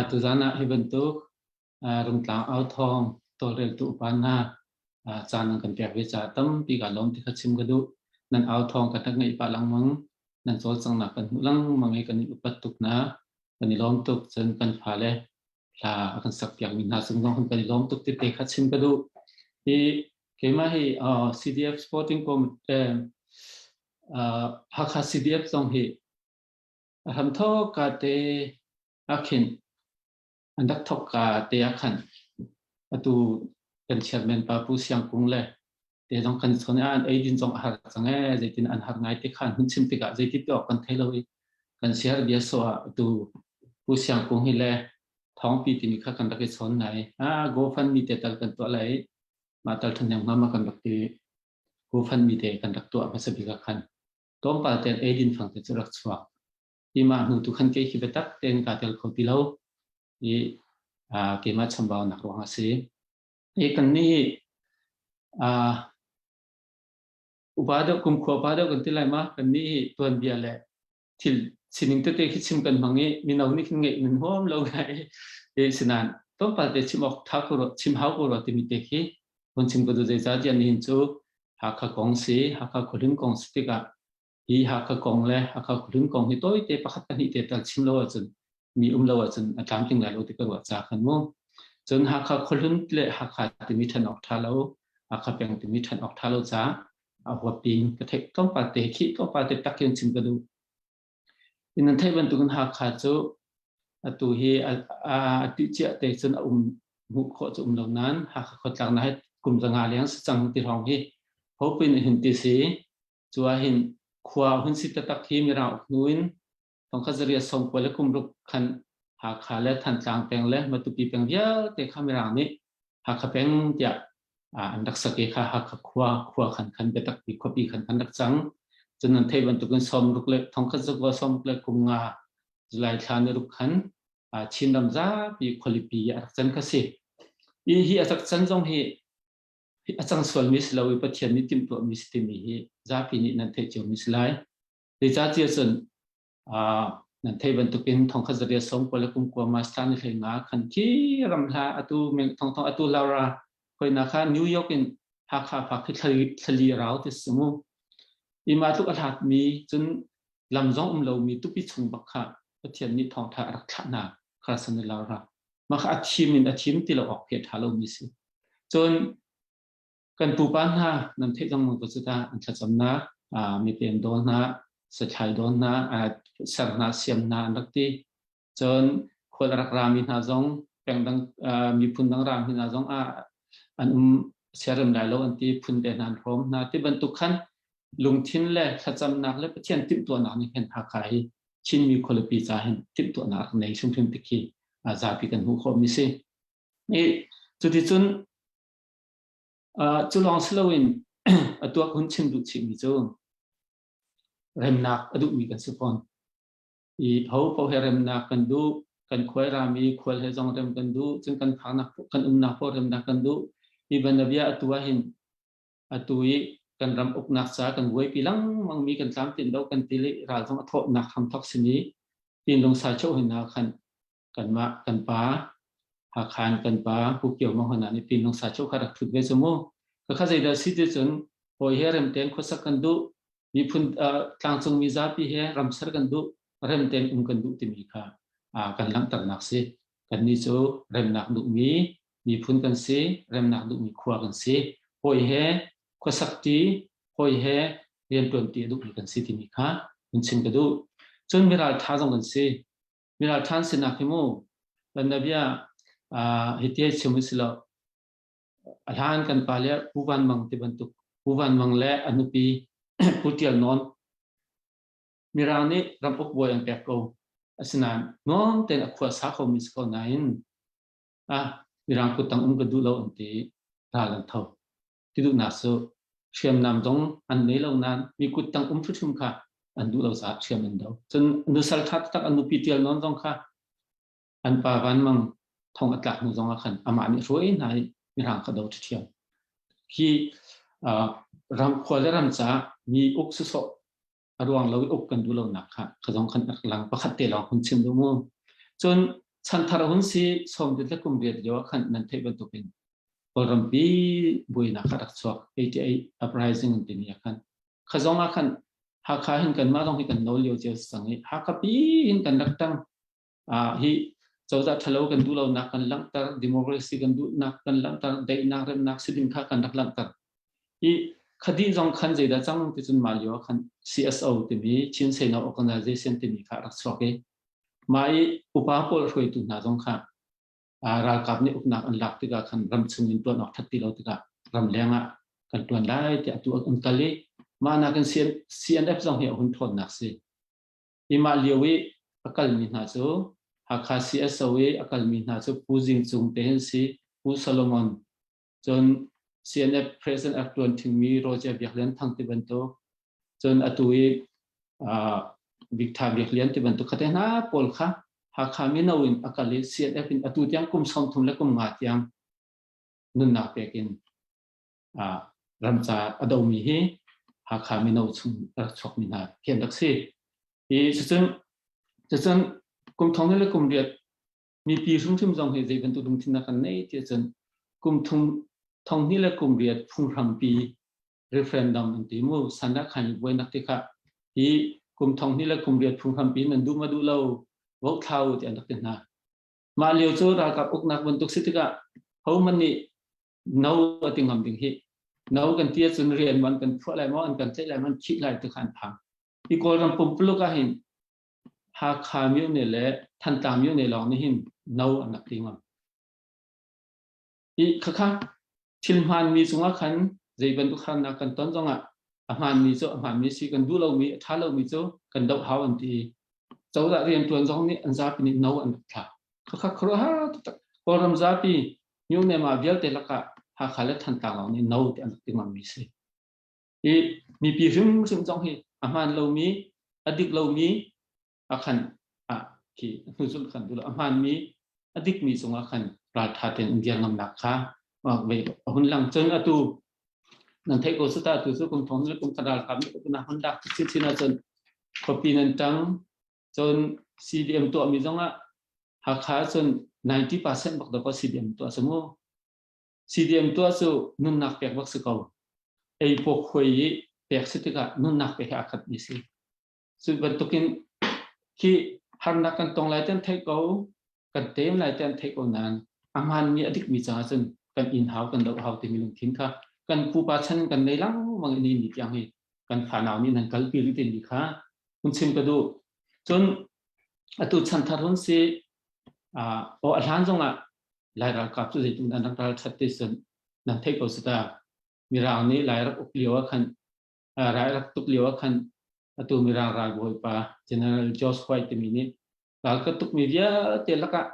Tuzan ah hi bantuk Rungtlang au thawng tawlreltu upa hna caan nan kan pek ve caah tampi ka lawm ti kha chim ka duh. Nan au thawng kan rak ngaih pah lengmang. Nan cawlcanghnak kan hmuh lengmang i kan in upat tuk hna. Kan i lawm tuk. Cun kan fale hla a kan sakpiakmi hna cung zong kan i lawm tuk ti te kha chim ka duh. Hi keimah hi CDF Sporting Committee Hakha CDF zong hi A hramthawk ka te ah khin an rak thawk ka te ah khan atu kan chairman pa Pu Siang Kung le te zong kan chon an eidin zong a har cang ee zeitin an har ngai te khan hun chim tikah zeiti ti awk kan thei lo i kan siar bia so ah atu Pu Siang Kung hi le thawngpi timi kha kan rak i chawn nai a GoFundMe te tal kan tuah lai mah tal ṭhahnem hnga ma kan rak ti GoFundMe te kan rak tuah hmasa bik ah khan tlawmpal ten eidin fang te cu rak chuak i mah hnu tu khan kei khi biatak tein kaa tel kho ti lo i keimah chambaunak ruang a si. I kan nih hi upa deuh kumkhua upa deuh kan ti lai ma kan nih hi tuanbia le thil sining tete khi chim kan hmang i mino nih khin ngeih nan huam lo ngai i sinan tlawmpal te chim awk tha ko chim hau ko rua timi te khi hun chim ko du zeicah tiah nihin cu Hakha kong si Hakha khuahlun kong si tikah hi Hakha kong le Hakha khuahlun kong hi tawite pakhat pahnih te tal chim lo ahcun mi um lo ahcun a tlamtling lai lo ti ka ruah ca khan mu. Cun Hakha khuahlun le Hakha timi ṭhen awk ṭha lo, Hakha peng timi ṭhen awk ṭha lo caah a huapin ka theih tlawmpal te khi tlawmpal te tak in chim ka duh. In nan theih bantukin Hakha cu atu hi a ti cia te cun a um hmuh khawh cu um lo nain Hakha khuatlak na he kum 500 leng si cang ti hrawng hi hopin hin ti si Cu ahhin khua hun si taktak hi Mirang uk hnu in thongkhat zariat sawmkua le kumruk khan Hakha le Thantlang peng le Matupi peng vialte kha Mirang nih Hakha peng tiah an rak sak i kha Hakha khua khua khan khan biatak pi khuapi khan kan rak cang. Cun nan theih bantukin sawmruk le thongkhat zakua sawmruk le kum nga July thla ni ruk khan Chinram zapi khualipi a rak can kha si. Hi hi a rak can zong hi a cang sualmi si lo i Pathian nih timhtuahmi si timi hi zapi nih nan theih ciomi si lai. Zeicahtiah cun nan theih bantukin thongkhat zariat sawm kua le kum kua March thla ni hlei nga khan khi ram hla atu meng thong thong atu Laura hoina kha New York in Hakha phak khi thlali rau ti si mu. Ima tluk a hlatmi cun lam zong um lomi tupi chung bak kha Pathian nih thawngtha a rak thlah hna Carson Laura. Mah kha a thim in a thim ti lo awk khi a ṭha lomi si. Cun kan pupa hna nan theih zong ko cu ta an thlacamnak mipem dawl hna sathlai dawl hna ser hna siam hna an rak ti. Cun khual a rak rami hna zong peng dang miphun dang rami hna zong ah an um siarem lai lo an ti phun te hna an hrawm hna ti bantuk khan lungthin le thlacamnak le Pathian timhtuahnak nih hin Hakha hi Chinmi khualipi ca hin timhtuahnak nei hrimhrim ti khi zapi kan hmuh khawhmi si. I cuticun cu lawng si loin a tuak hun chim duh chihmi cu remnak a duhmi kan si fawn. I ho paoh he remnak kan duh, kan khuai rami khual he zong rem kan duh, cun kan phaknak kan umnak paoh remnak kan duh. Hi banabia atu ah hin atu i kan ram uknak ca kan buaipi lengmang mi kan tlamtlinh lo kan ti le ral zong a thawhnak hramthok simi tin lungsai cheu hin na khan kanmah kan pa Hakhan kan pa Pu Kio Mang hona nih tin lungsai cheu kha rak thut ve cu mu ka kha zeidah si ti cun hawi he remten khuasak kan duh miphun tlangcung mi zapi he ramser kan duh remten um kan duh timi kha kan langhternak si kannih cu remnak duhmi miphun kan si, remnak duhmi khua kan si, hawi he khuasakṭi, hawi he rianṭuanṭi a duhmi kan si timi kha hun chim ka duh. Cun miralṭha zong kan si. Miralṭha an sinak hi mu, Bannabia hiti hei chim u si lo. A hlan kan pa le Pu Van Mang ti bantuk, Pu Van Mang le a nupi Pu Ṭial Nawn Mirang nih ram uk bawi an pek ko. Asinain nuam tein a khua sa khomi si ko nain ah Mirang kuttang um ka duh lo an ti ral an tho. Ti duhnak cu hriamnam zong an nei lo nain mi kuttang um hrimhrim kha an duh lo caah hriam an do. Cun nusal ṭha taktak an nupi ṭial nawn zong kha an pa Van Mang thong a tlak hnu zong ah khan amah nih hruai hna i Mirang kha do ṭhiam. Hi ram khua le ram caah mi uk sawsawh a ruang lo i uk kan duh lonak kha kha zong khan rak lang pakhat te lawng hun chim duh mu. Cun chanthar hun si sawm le kum riat lio ah khan nan theih bantukin Kawlrampi buainak kha rak chuak 88 uprising an timi ah khan kha zong ah khan Hakha hin kanmah zong hi kan no lio cio sang i Hakha pi hin kan rak tang hi cozah ṭhalo kan duh lonak kan langhter democracy kan duhnak kan langhter daihnak remnak siding kha kan rak langhter i. Khadi zong khan zeidah cang ti cun mah lio khan CSO timi Chin Seino Organization timi kha rak chuak i mah i upa pawl hruaitu hna zong kha ralkap nih uknak an lak tikah khan ram chung in tuan awk that ti lo tikah ramleng ah kan tuan lai tiah tu an kal i mah nakin CNF zong hi a hun thawnnak si. I mah lio i a kalmi hna cu Hakha CSO i a kalmi hna cu Pu Zing Cung te hin si, Pu Solomon, cun CNF President a tuan thingmi Roger Biak Lian Thang ti bantuk, cun atu i Bik Tha Biak Lian ti bantuk khate hna pawl kha Hakha mino in a kal i CNF in atu tiang kum 30 le kum nga tiang nunnak pek in ramca a domi hi Hakha mino chung rak chuakmi hna khi an rak si. I cucun cucun kum thong le kum riat mipi hrimhrim zong hi zei bantuk lungthin dah kan nei ti cun kum thum thong hnih le kum riat phunghrampi referendum an ti mu sandah khan buainak ti kha hi kum thong hnih le kum riat phunghrampi nan duh ma duh lo vote thlau ti an rak ti hna. Mah lio cu ralkap uknak bantuk si tikah hohmanh nih no a ti ngam ding hi no kan ti ahcun rian man kan phuah lai maw an kan tlaih lai man khih lai ti kha an phang. Hi Kawlram pumpuluk ah hin Hakha myone le Thantlang myone lawng nih hin no an rak ti ngam. Hi khakha thil hmaanmi cungah khan zei bantuk harnak kan ton zongah a hmaanmi cu a hmaanmi si kan duh lomi a ṭha lomi cu kan doh hau an ti. Cozah rianṭuan zong nih an zapi nih no an rak thlak. Khakha khuaruahhar taktak Kawlram zapi myone ma vialte lakah Hakha le Thantlang lawng nih no ti an rak ti ngammi si. Hi mipi hrimhrim zong hi a hmaan lomi, a dik lomi a khan ah khi hnuzulh khan duh lo. A hmaanmi, a dikmi cungah khan ralṭha tein an dir ngamnak kha a hun lang. Cun atu nan theih ko sata atu cu kum thong le kum khat ralkap nih uknak hun lak chinchin ahcun khuapi nan ṭang. Cun CDM tuahmi zongah Hakha ahcun 90% bak dawk CDM tuah cu mu. CDM tuah cu nunnak pek bak si ko. Ei pawk khuai i pek si tikah nunnak pek he aa khatmi si. Cu bantukin khi harnak kan tong lai ten theih ko, kan tem lai ten theih ko nain a hmaanmi a dikmi caah cun kan inn hau kan doh hau timi lungthin kha kan pupa chan kan nei lengmang in ni tiang hi kan fanau nih nan kalpi rih timi kha hun chim ka duh. Cun atu chanthar hun si aw a hlan zongah Lai ralkap cu zeitin an rak ral ṭhat ti cun nan theih ko si ta. Mirang nih Lai rak uk lio ah khan rai rak tuk lio ah khan atu Mirang ralbawipa General George White timi nih ral ka tukmi vialte lakah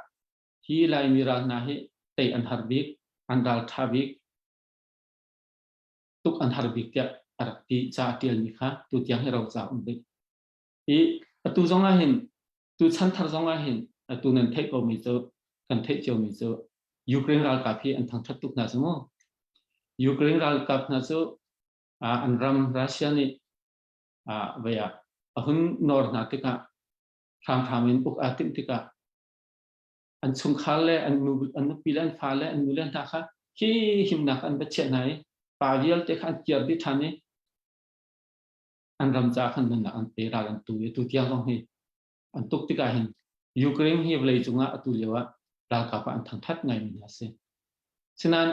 hi Laimi ral hna hi tei an har bik, an ral ṭha bik, tuk an har bik tiah a rak ti ca a ṭialmi kha tutiang hi roca um rih. Hi atu zong ah hin tu chanthar zong ah hin atu nan theih komi cu kan theih ciomi cu Ukraine ralkap hi an thangṭhat tuk hna cu mu. Ukraine ralkap hna cu an ram Russia nih vei ah a hun nawr hna tikah hramhram in uk aa timh tikah an chungkhar le an nu an nupi le an fa le an nu le hna kha khi himnak an va chiah hna i pa vialte kha an kir dih ṭhan i an ram ca khan nunnak an pe ral an tu i tu tiang zong hi an tuk tikah hin Ukraine hi vawlei cungah atu lio ah ralkap ah an thangthat ngaimi hna si. Sinain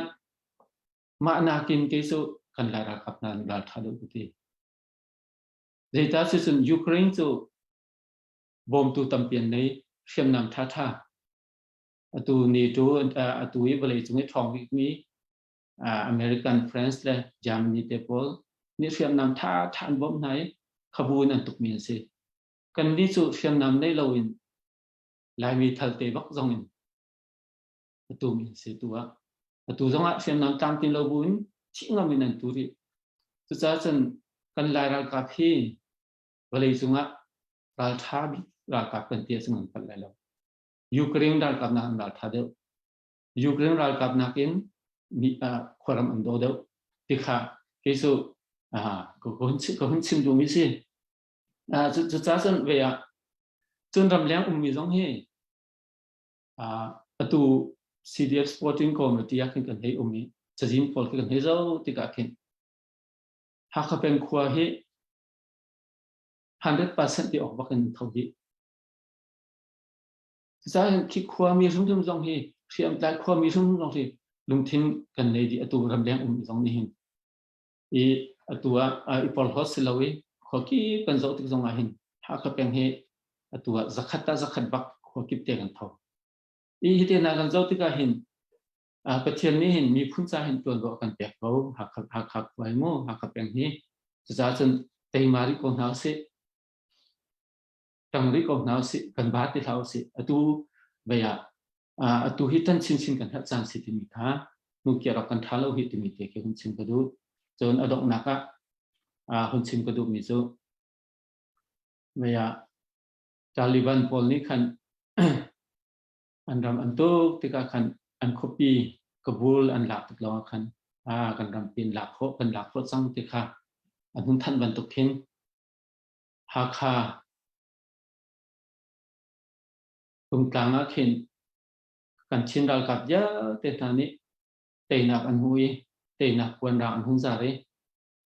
mah nakin kei cu kan lai ralkap hna ral tha deuh ka ti. Zeicah sicun Ukraine cu bawmtu tampi an nei hriamnam tha tha atu NATO atu i vawlei cung i ṭhawng bikmi American, France le Germany te pawl nih hriamnam tha tha an bawmh hna i khabu in an tukmi an si. Kan nih cu hriamnam nei loin Laimi thalte bak zong in a tumi an si tu ah. Atu zong ah hriamnam tlamtlin lo bu in thih ngam in an tu rih. Cucaah cun kan Lai ralkap hi vawlei cungah ralṭha bik ralkap kan ti ahcun an palh lai lo. Ukraine ralkap nak an ralṭha deuh. Ukraine ralkap nakin mi khuaram an daw deuh ti kha kei cu ka hun chim duhmi si. Cucaah cun ve ah cun ramleng ummi zong hi atu CDF Sporting Committee ah khin kan hei um i cazin pawl khi kan hei zoh tikah khin Hakha peng khua hi 100% ti awk bak in tho dih. Cucaah khi khuami hrimhrim zong hi hriamtlai khuami hrimhrim zong hi lungthin kan nei dih atu ramleng um zong nih hin. I Atu ah i porhlawt si lo i khua kip kan zoh tik zong ah hin Hakha peng hi atu ah zakhat ah zakhat bak khua kip te kan tho. I hi te hna kan zoh tikah hin Pathian nih hin miphun ca hin tuanvo a kan pek ko. Hakha Hakha khua hi mu Hakha peng hi cucaah cun teima rih ko hna usih. Tang rih ko hna usih. Kan ba ti hlah usih. Atu vei ah atu hi tan chinchin kan herh caan si timi kha hnukiar awk kan ṭha lo hi timi te khi hun chim ka duh. Cun a donghnak ah hun chim ka duhmi cu vei ah Taliban pawl nih khan an ram an tuk tikah khan an khuapi Kabul an lak tik lawngah khan kan rampi an lak khawh kan lak khawh cang ti kha an hun thanh bantuk khin Hakha Rungtlang ah khin kan Chin ralkap vialte hna nih teinak an hmu i teinak puanrang an hung zar i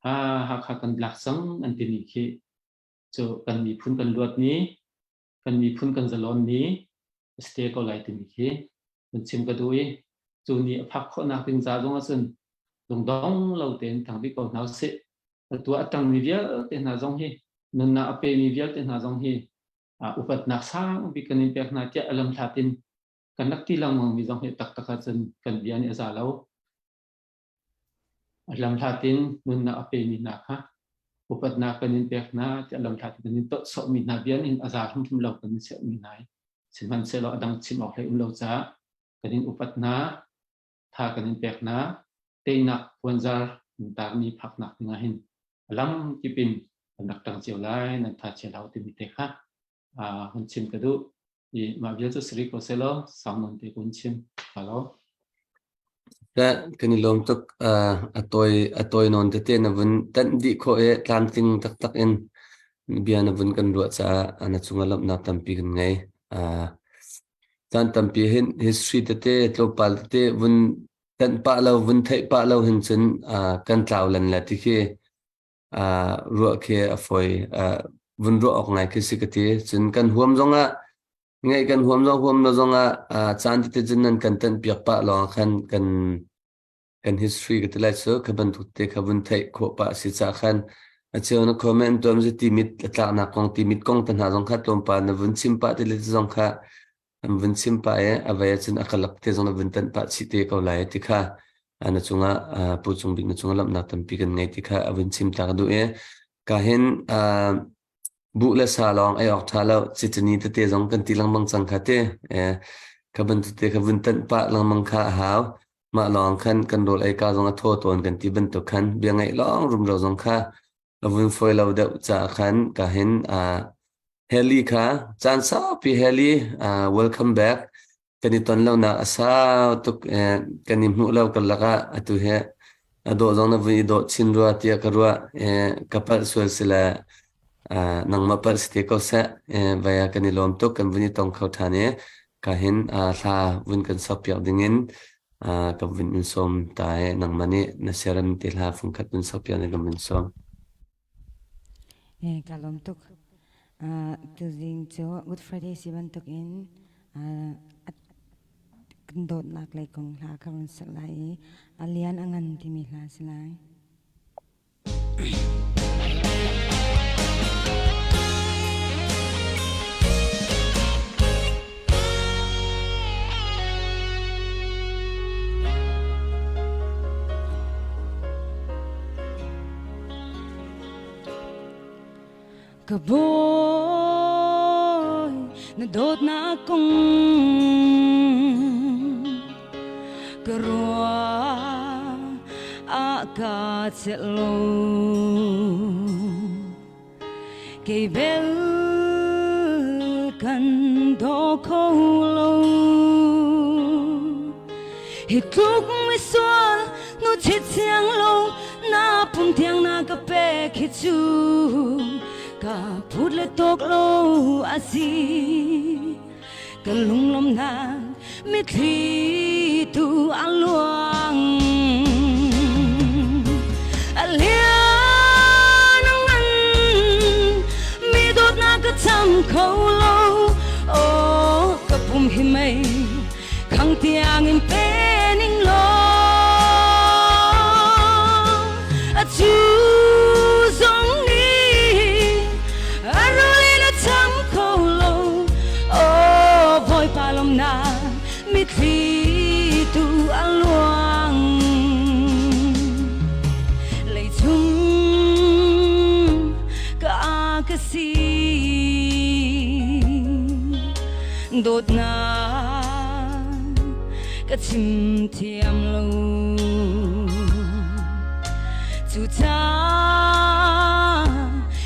ha Hakha kan lak cang an timi khi cu kan miphun kan luat ni kan miphun kan zalon ni a si te ko lai timi khi vun chim ka duh i cu ni a phak khawhnak ding ca zong ahcun lungdong lo tein thang rih ko hna usih. Atu a tangmi vialte hna zong hi nunnak a pemi vialte hna zong hi upatnak sang bik kan in pek hna tiah a lamhlat in kan rak ti lengmang mi zong hi taktak ahcun kan bia nih a za lo. A lamhlat in nunnak a pemi hna kha upatnak kan in pek hna tiah lamhlat in kan in tawh sawhmi hna bia nih a za hrimhrim lo kan in sermi hna i sihmanhsehlaw a dang chim awk hlei um lo caah kan in upat hna, tha kan in pek hna, teinak puanzar in tarmi phaknak ding ah hin a lam kip in kan rak ṭang cio lai nan tha chia hlah timi te kha hun chim ka duh i mah vial cu siri ko selaw sang non te kun chim halo Kan i lawm tuk a tawi a tawi nawn tete na vun tanh dih khawh i tlamtling taktak in bia na vun kan ruah caah na cungah lawmhnak tampi kan ngei. Caan tampi hin history tete tlawmpal tete vun tanh pah lo vun theih pah lo hin cun kan tlau lan le ti khi ruah khi a fawi vun ruah awk ngai khi si ka ti. Cun kan huam zongah ngeih kan huam zong huam lo zongah caan tete cun nan kan tanh piak pah lawng khan kan kan history ka ti lai cu kha bantuk te kha vun theih khawh pah si ca khan a cheu na comment tuam zi ti mit a tlaknak kong ti mit kong te hna zong kha tlawmpal na vun chim pah ti le zong kha an vun chim pah i a vei ahcun a kalak te zong na vun tanh pah chih te ko lai ti kha na cungah Pu Cung Bik na cungah lamhnak tampi kan ngei ti kha a vun chim ta ka duh i ka hin buh le sa lawng ei awk ṭha lo citani tete zong kan ti lengmang cang kha ti kha bantuk te kha vun tanh pah lengmang kha a hau mah lawng khan kan rawl ei ka zong a thaw tawn kan ti bantuk khan bia ngaih lawng rumro zong kha a vun fawi lo deuh caah khan ka hin Heli kha caan saupi Heli welcome back kan i ton lonak a sau tuk kan i hmuh lo karlak ah atu hi a dawh zong na vun i dawh chin rua tiah ka ruah ka palh sual si le nangmah palh si te ko seh vai ah kan i lawm tuk kan vun i tong kho ṭhan i ka hin hla vun kan sok piak dingin ka vun in sawm ta i nangmah nih na siarem te hla fungkhat vun sok piak ding kan vun sawm. Ka lawm tuk. Tuzing cu Good Friday si bantuk in kan dawtnak lei kong hla ka run sak lai i a lian a ngan timi hla si lai. Ka bawi na dawtnak kong ka ruah ah ka celh lo kei bel kan daw kho lo hi tluk misual nu chit siang lo na pum tiang na ka pek hi cu ka phut le tok lo a si ka lunglawmnak mitthli tu a luang a lian a ngan mi dawtnak ka cham kho lo oh ka pum hi mei khang tiang in pe ning law a cu. Mitthli tu a luang. Leichung ka ka si. Dawtnak ka chim thiam lo. Cucaah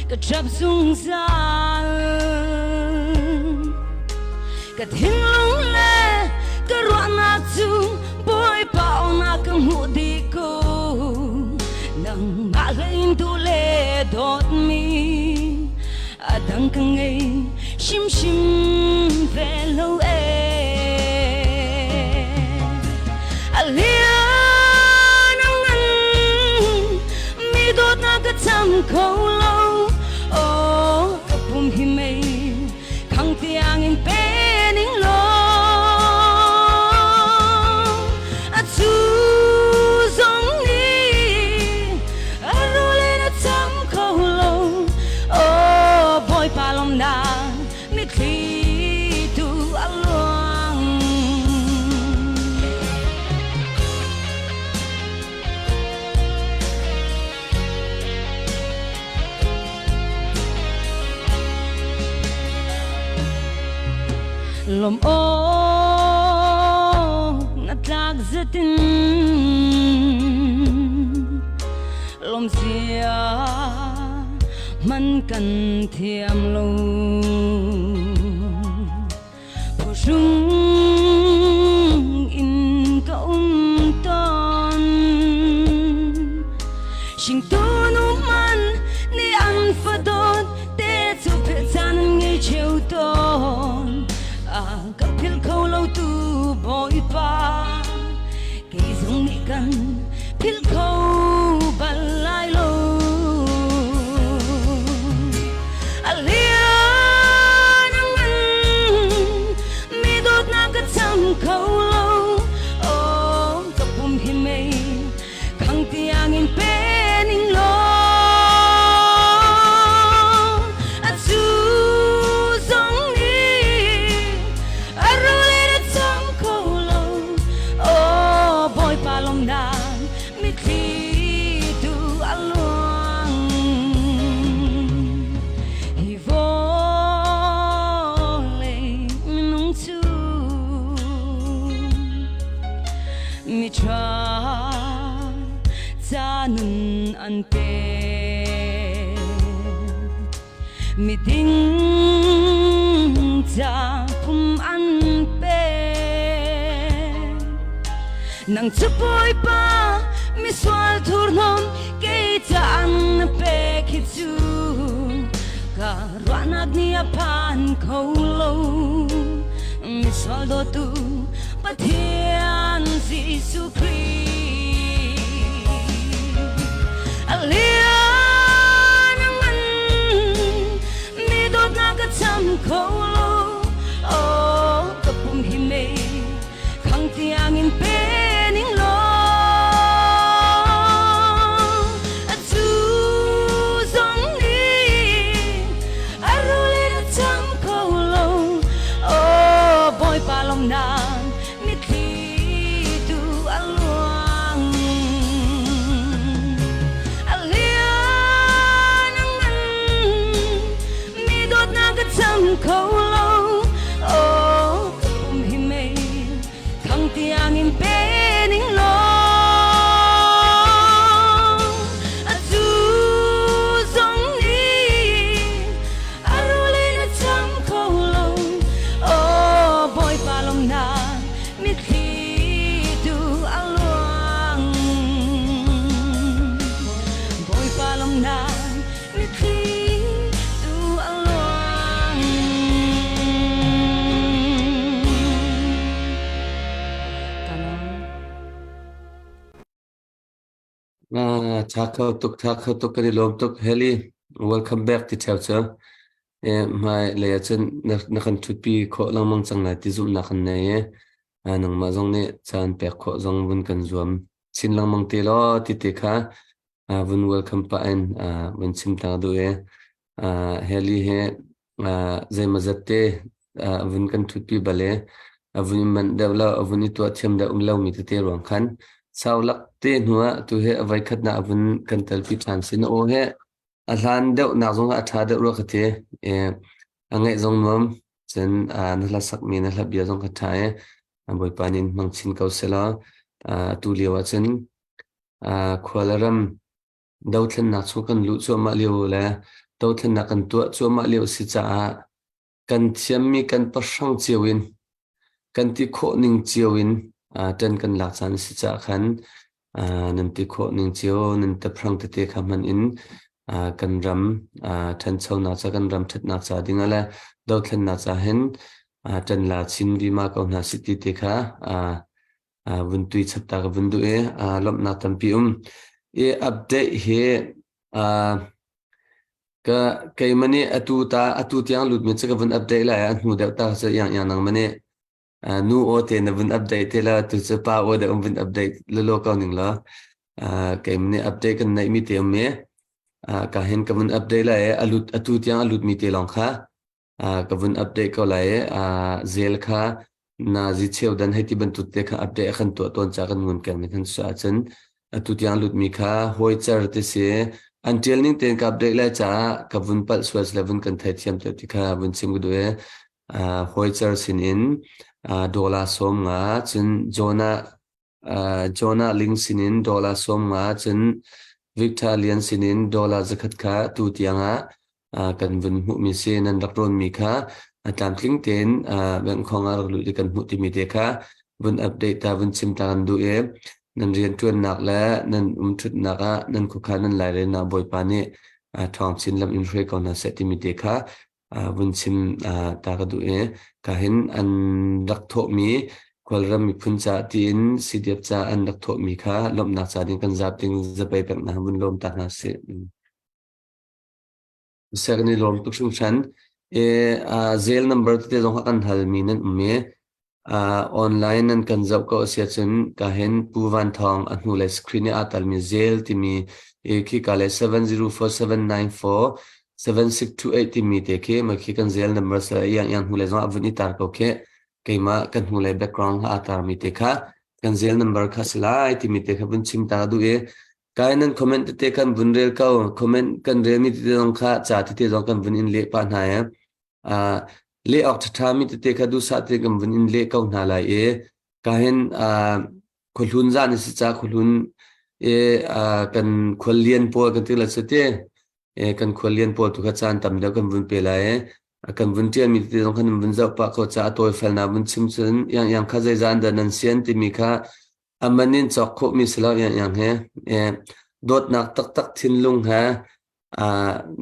ka ṭap zungzal. Ka thinlung le ka ruahnak cu Bawipa awnak ka hmuh dih ko. Nangmah hlei tu le dawtmi a dang ka ngei hrimhrim ve lo ee. A lian a ngan mi dawtnak ka cham kho lo. Oh, ka pum hi mei khang tiang in pe ning law. A cu zong nih a rul in a cham kho lo. Oh, Bawipa lawmnak mitthli tu a luang. Lawm awk na tlak zetin lawm zia man kan thiam lo. Phuhrung in ka um tawn. Hringtu nu man nih an fadawt te cu philh caan an ngei cheu tawn. A ka philh kho lo tu Bawipa kei zong nih kan philh kho bal lai lo. A lian a ngan mi dawtnak ka cham kho lo. Oh, ka pum hi mei khang tiang in pe ning law. A cu zong nih a rul in a cham kho lo. Oh, Bawipa lawmnak mitthli tu a luang. Hi vawlei minung cu miṭha ca nun an pe. Miding ca phum an pe. Nang cu Bawipa misual thurhnawm kei ca an na pek hi cu ka ruahnak nih a phan kho lo. Misual dawtu Pathian Jesuh Khrih. A lian a ngan mi dawtnak ka cham kho lo. Oh, ka pum hi mei khang tiang in pe ning law. A cu zong nih a rul in a cham kho lo. Oh, Bawipa lawmnak mitthli tu a luang. A lian a ngan mi dawtnak ka cham kho lo. Oh, ka pum hi mei khang tiang in pe ning law. A cu zong nih a rul in a cham kho lo. Oh, Bawipa lawmnak mitthli tu a luang. Bawipa lawmnak mitthli tu a luang. Ka lawm. Ah, tha kho tuk, tha kho tuk, kan i lawm tuk. Heli, welcome back ti ṭheo cu. Eh, hmai lei ah cun na, na kan ṭhutpi khawh lengmang cang lai ti zumhnak kan nei i ah, nangmah zong nih caan pek khawh zong vun kan zuam chin lengmang te law ti te kha ah, vun welcome pah in ah, vun chim ta duh i ah, Heli he ah, zeimawzat te ah, vun kan ṭhutpi bal i. a vun i manh deuh lo, a vun i tuah thiam deuh um lomi tete ruang khan sau lak te hnu ah tu hi a voi khatnak a vun kan telpi ṭhan si. Na aw hi a hlan deuhnak zong ah a ṭha deuh rua ka ti. E, a ngaih zong nuam, cun na hla sakmi na hla bia zong kha ṭha i Bawipa nih in hmang chin ko selaw atu lio ah cun khua le ram dothlennak chung kan luh cuahmah lio le dothlennak kan tuah cuahmah lio a si caah kan thiammi kan pahrang cio in kan ti khawh ning cio in ṭan kan lak caan a si caah khan nan ti khawh ning cio nan taprang tete kha hman in kan ram ṭhanchonak ca kan ram ṭhatnak ca ding ah le dothlennak ca hin ṭan la chin vima ko hna si ti te kha vun tui chap ta ka vun duh i lawmhnak tampi um. I update hi ka keimah nih atu ta atu tiang lutmi cu ka vun update lai a hnu deuh ta cu iang iang nang mani nu aw te na vun update te la tu cu pa aw deuh vun update lolo ko ning la keimah nih update kan neih mi te um i ka hin ka vun update lai alut atu tiang alut mi te lawng kha ka vun update ko lai i zel kha na zi cheu dan hei ti bantuk te kha update a kan tuah tawn ca kan ngun keng nih khan su ahcun atu tiang lutmi kha hawi cer ti si an tial ning tein ka update lai caah ka vun palh sual le vun kan theithiam te ti kha vun chim ka duh i hawi cer sin in dollar 50 cun Jonah Jonah Ling sinin dollar 50 cun Victor Lian sinin dollar 100 kha tu tiangah kan vun hmuhmi si nan rak rawnmi kha a tlamtling tein bank khong ah rak luh i kan hmuh timi te kha vun update ta vun chim ta kan duh i nan rianṭuannak le nan umṭhutnak ah nan khuakhan nan lairelnak Bawipa nih ṭhawng chin lam in hruai ko hna seh timi te kha vun chim ta ka duh i ka hin an rak thawhmi Kawlram miphun ca tiin CDF ca an rak thawhmi kha lawmhnak ca ding kan zap ding zapei pek hna vun lawm ta hna sih. Seh kan i lawm tuk hringhran. E, zel number tete zong kha kan halmi nan um i online nan kan zoh ko a si ahcun ka hin Pu Van Thawng a hnulei screen i aa talmi zel timi i khika le 704794 7628 timi te khi ma khi kan zel number sa iang iang hnulei zong ah vun i tar ko khi keimah kan hnulei background kha aa tarmi te kha kan zel number kha si lai timi te kha vun chim ta duh i kai nan comment tete kan vun rel ko comment kan relmi tete zong kha ca tete zong kan vun in leh pah hna i leh awk ṭhaṭhami tete kha duhsah te kan vun in leh ko hna lai i ka hin khuahlun zan a si ca khuahlun i kan khuallian pawl kan ti la si ti kan khuallian pawl tu kha caan tam deuh kan vun pe lai i kan vun ṭialmi tete zong kha nan vun zoh pah ko ca a tawi felnak vun chim cun iang iang kha zeizah dah nan sian timi kha a man in cawk khawhmi si lo iang iang he dawtnak taktak thinlung he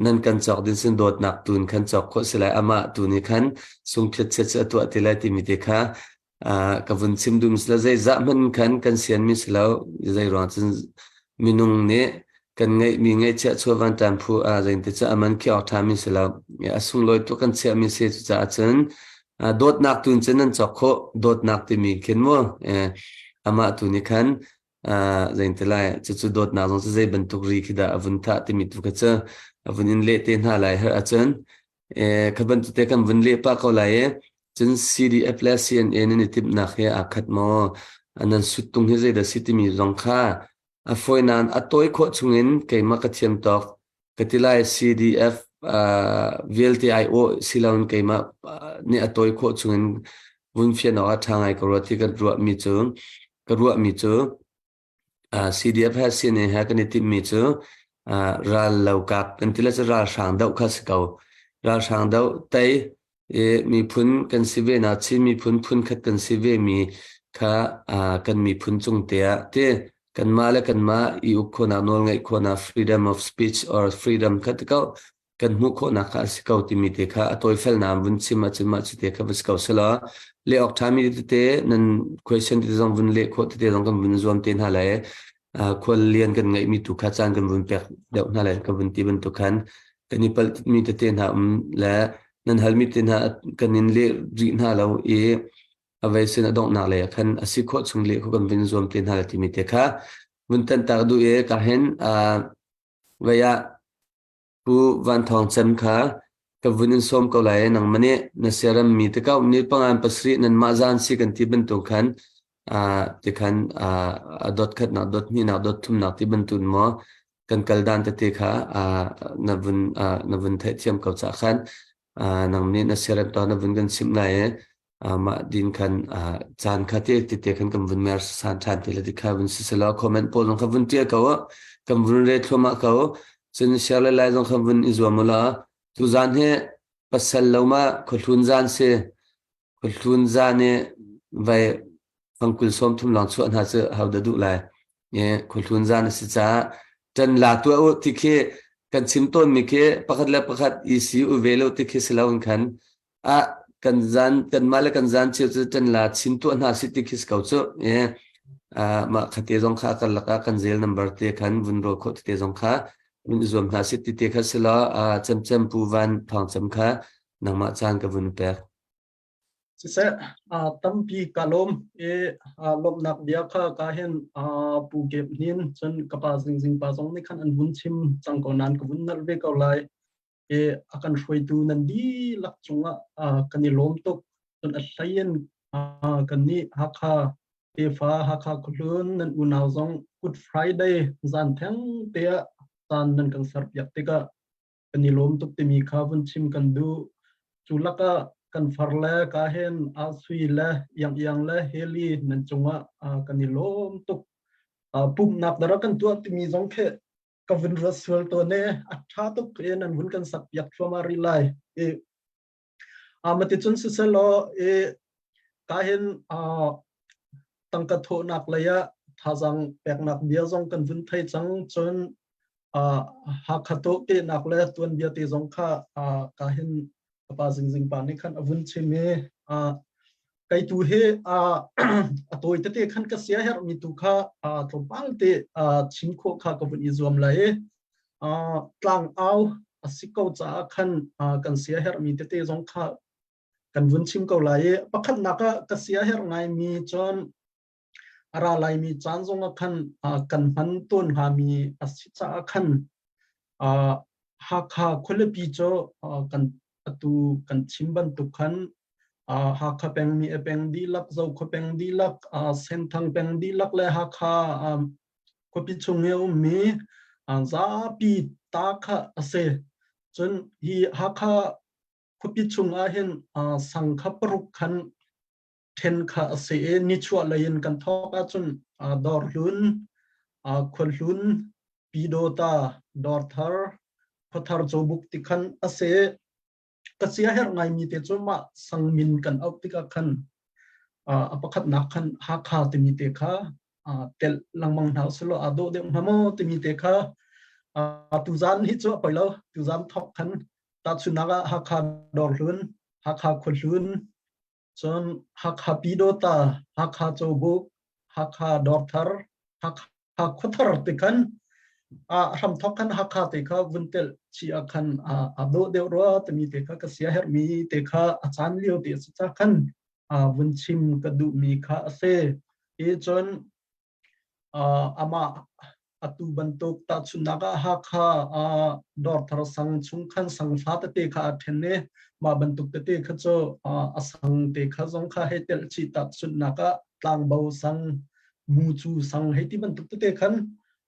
nan kan cawk din sin dawtnak tun khan cawk khawh si lai amah tu nih khan sungthiat chiat a tuah ti lai timi te kha ka vun chim dum si lo zeizah hmanh khan kan sian mi si lo zei ruang cun minung nih kan ngeihmi ngeihchiah chuavan tan phu a zeinte cu aman khi awk ṭha mi si lo a sunglawi tuk kan chiah mi si cucaah cun dawtnak tun cun nan cawk khawh dawtnak timi khin mu amah tu nih khan zeinte lai cucu dawtnak zong cu zei bantuk ri khi dah a vun thah timi tu kha cu a vun in leh te hna lai her ahcun kha bantuk te kan vun leh pah ko lai i cun CDF le CNA nan i timhnak hi aa khat maw nan suttung hi zeidah si timi zong kha a fawi nain a tawi khawh chungin keimah ka thiam tawk ka ti lai CDF vialte ai awh siloin keimah nih a tawi khawh chungin vun fian awk ah ṭha ngai ka ruat ti kan ruahmi cu ka ruahmi cu CDF he CNA he kan i timhmi cu ral lo kap kan ti le cu ralhrang doh kha si ko. Ralhrang doh tei i miphun kan si ve na Chin miphun phun khat kan si ve mi kha kan miphun cung te ah ti kanmah le kanmah i uk khawhnak nawl ngeih khawhnak freedom of speech or freedom kha ti ko kan hmuh khawhnak kha a si ko timi te kha a tawifelnak vun chim ahcun mah cu te kha va si ko selaw leh awk ṭhami tete nan question tete zong vun leh khawh tete zong kan vun zuam te hna lai khual lian kan ngeihmi tu kha caan kan vun pek deuh hna lai ka vun ti bantuk khan kan i palh mi tete hna um le nan halmi te hna kan in leh rih hna lo i a vei sin a donghnak lei ah khan a si khawh chung leh kho kan vun zuam te hna lai timi te kha vun tantak duh i ka hin vei ah Pu Van Thawng Cem kha. Ka vun in sawm ko lai nangmah nih na siaram mi te kau ni pangan pasarih nan mah zan si kan ti bantuk khan tikhan a dot khatnak dot hnihnak dot thumnak ti bantuk maw kan kal dan tete kha na vun na vun theihthiam ko ca khan nang nih na siarem to na vun kan chimh lai i mah din khan caan kha te tete khan kan vun mer san than te le ti kha vun si selaw comment pawl zong kha vun tial ko kan vun re thluahmah ko cun share le lai zong kha vun i zuam ula tu zan hi pasal lo ma khuahlun zan si khuahlun zan i vai fangkul sawm thum lang chuah hna cu hau da duh lai e khuahlun zan a si caah ṭan la tuah u ti khi kan chim tawn mi khi pakhat le pakhat i si u ve lo ti khi si lo in khan ah kan zan kanmah le kan zan cio cu ṭan la chin tuah hna si ti khi si ko cu e mah khate zong kha kan lakah kan zel number te khan vun ro khawh te zong kha vun zuam hna si ti te kha si lo cemcem pu van thawng cem kha nangmah caan ka vun pek. Siseh, tampi ka lawm i lawmhnak bia kha ka hin Pu Kep Hnin cun ka pa Zingzing pa zong nih khan an vun chim cang ko nain ka vun nalh ve ko lai. I a kan hruaitu nan dihlak cungah kan i lawm tuk. Cun a hlei in kannih Hakha tefa Hakha khuahlun nan unau zong Good Friday zan theng te ah caan nan kan serpiak tikah kan i lawm tuk timi kha vun chim kan duh. Cu lakah kan far le ka hen Asui le Iang Iang le Heli nan cungah kan i lawm tuk. Pumhnak dara kan tuah timi zong khi ka vun ruat sual tawn e a ṭha tuk e nan vun kan sak piak thluahmah rih lai. I mati cun siselaw i ka hin tangka thawhnak lei ah thazaang peknak bia zong kan vun thei cang cun Hakha tawhkehnak le tuanbia te zong kha ka hin ka pa Zingzing pa nih khan a vun chim i kei tu hi a tawi tete khan ka sia herhmi tu kha tlawmpal te chim khawh kha ka vun i zuam lai i tlangau a si ko caah khan kan sia herhmi tete zong kha kan vun chim ko lai i pakhatnak ah ka sia herh ngaimi cun a ra laimi caan zong ah khan kan hman tawn hngami a si caah khan Hakha khualipi cu kan atu kan chim bantuk khan Hakha peng mi a peng dihlak, Zokhua peng dihlak, Senthang peng dihlak le Hakha khuapi chung i a ummi zapi ta kha a si. Cun hi Hakha khuapi chung ah hin sang kha paruk khan ṭhen kha a si i nichuah lei in kan thawk ahcun Dawrhlun, Khuahlun, Pyidawta, Dawrthar, Khuathar Cawbuk ti khan a si. Ka sia herh ngaimi te cu mah sangmin kan auh tikah khan a pakhatnak khan Hakha timi te kha telh lengmang hna usih law aa dawh deuh hnga maw timi te kha tuzaan hi cu a poi lo. Tuzaan thawk khan tahchunhnak ah Hakha Dawrhlun, Hakha Khuahlun, Cun Hakha Pyidawta, Hakha Cawbuk, Hakha Dawrthar, Hakha Khuathar ti khan a hramthawk khan Hakha te kha vun telh chih ah khan a dawh deuh rua timi te kha ka sia herhmi te kha a caan lio te a si ca khan vun chim ka duhmi kha a si. I cun Amah atu bantuk tahchunhnak ah Hakha Dawrthar sang chung khan sangfa tete kha aa ṭhen i mah bantuk tete kha cu a sang te kha zong kha hei telh chih tahchunhnak ah tlangbo sang, mucu sang hei ti bantuk tete khan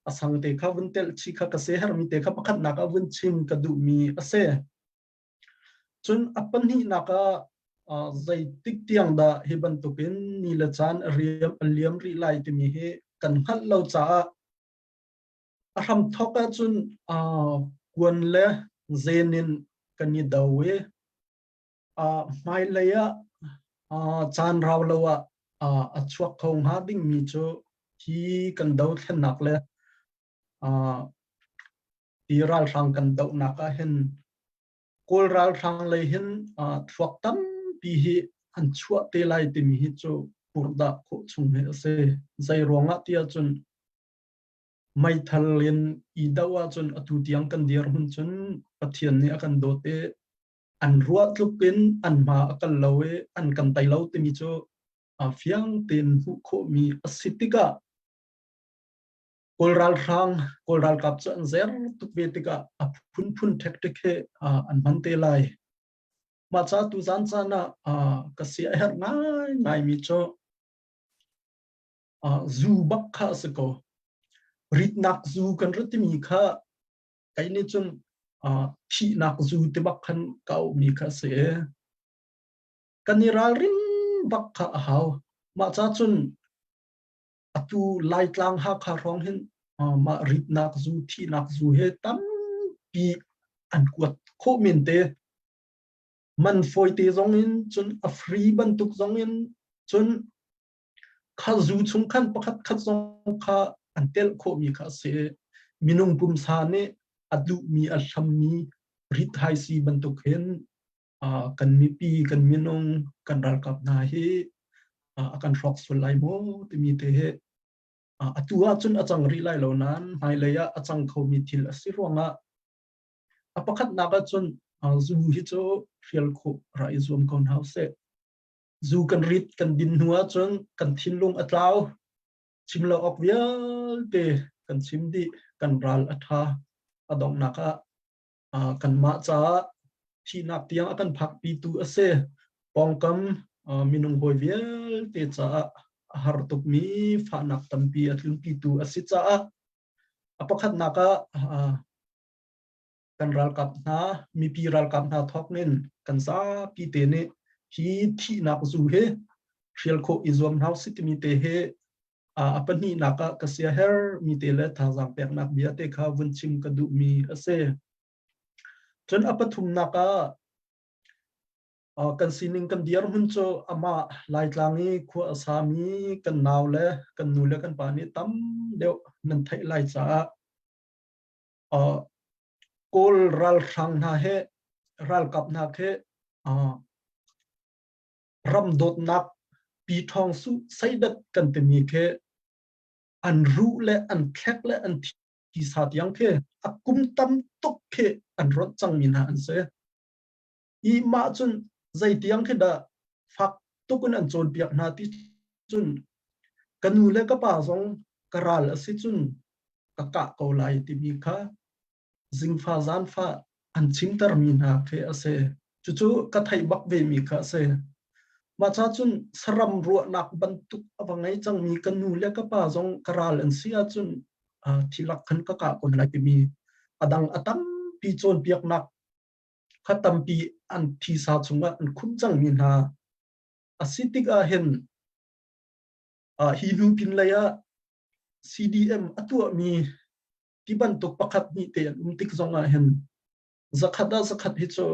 a sang te kha vun telh chih kha ka siaherhmi te kha pakhatnak ah vun chim ka duhmi a si. Cun a pahnihnak ah zeitik tiang dah hi bantukin ni le caan a riam a liam rih lai timi hi kan hngalh lo caah a hramthawk ahcun kuan le zen in kan i do i hmailei ah caan rau lo ah a chuak kho hnga dingmi cu hi kan dothlennak le Hi ralhrang kan dohnak ah hin Kawl ralhrang lei hin thluak tampi hi an chuah te lai timi hi cu purhdah khawh chung hi a si. Zei ruangah ti ahcun meithal in i doh ahcun atu tiang kan dirhmun cun Pathian nih a kan dawt i an ruah tluk in an hma a kal lo i an kan tei lo timi cu fiang tein hmuh khawhmi a si tikah Kawl ralhrang, Kawl ralkap cu an zer tuk ve tikah a phunphun tactic he an hman te lai. Mah ca tuzan caan ah ka sia a herh ngaingaimi cu zu bak kha a si ko. Ritnak zu kan rat timi kha kei nih cun thihnak zu ti bak khan ka auhmi kha a si i kan i ralrin bak kha a hau. Mah ca cun atu Laitlang Hakha hrawng hin mah ritnak zu, thihnak zu he tampi an kuat khawh men te. Man fawite zong in cun a free bantuk zong in cun kha zu chung khan pakhat khat zong kha an telh khawhmi kha a si. Minung pumsa nih a duhmi a hlammi rithaisi bantuk hin kan mipi kan minung kan ralkap hna hi a kan hrawk sual lai maw timi te hi atu ahcun a cang rih lai lo nain hmailei ah a cang khomi thil a si ruangah a pakhatnak ahcun zu hi cu hrial khawh ra i zuam ko hna usih. Zu kan rit kan din hnu ahcun kan thinlung a tlau. Chim lo awk vialte kan chim dih. Kan ral a ṭha. A donghnak ah kanmah caah thihnak tiang a kan phakpitu a si. Pawngkam minung hawi vialte caah a har tukmi fahnak tampi a tlunpitu a si caah a pakhatnak ah kan ralkap hna, mipi ralkap hna thawk in kan zapi te nih hi thihnak zu hi hrial khawh i zuam hna usih timi te hi a pahnihnak ah ka sia her mi te le thazaang peknak bia te kha vun chim ka duhmi a si. Cun a pathumnak ah kan sining kan dirhmun cu amah Laitlang i khua a sami kan nau le kan nu le kan pa nih tam deuh nan theih lai caah Kawl ralhrang hna he ralkap hna khi ram dawtnak pi ṭhawng su seidat kan timi khi an ruh le an thlek le an thisa tiang khi a kum tam tuk khi an rawnh cangmi hna an si. I mah cun zeitiang khi dah fak tuk in an cawnpiak hna ti cun ka nu le ka pa zong ka ral a si cun ka kah ko lai timi kha zingfa zanfa an chimtermi hna khi a si. Cucu ka theih bak vemi kha a si. Mah ca cun saram ruahnak bantuk a va ngei cangmi ka nu le ka pa zong ka ral an si ahcun thilak khan ka kah kun lai timi a dang a tampi cawnpiaknak kha tampi an thisa chungah an khumh cangmi hna a si tikah hin hi hnu pinlei ah CDM a tuahmi ti bantuk pakhat hnih te an um tik zong ah hin zakhat ah zakhat hi cu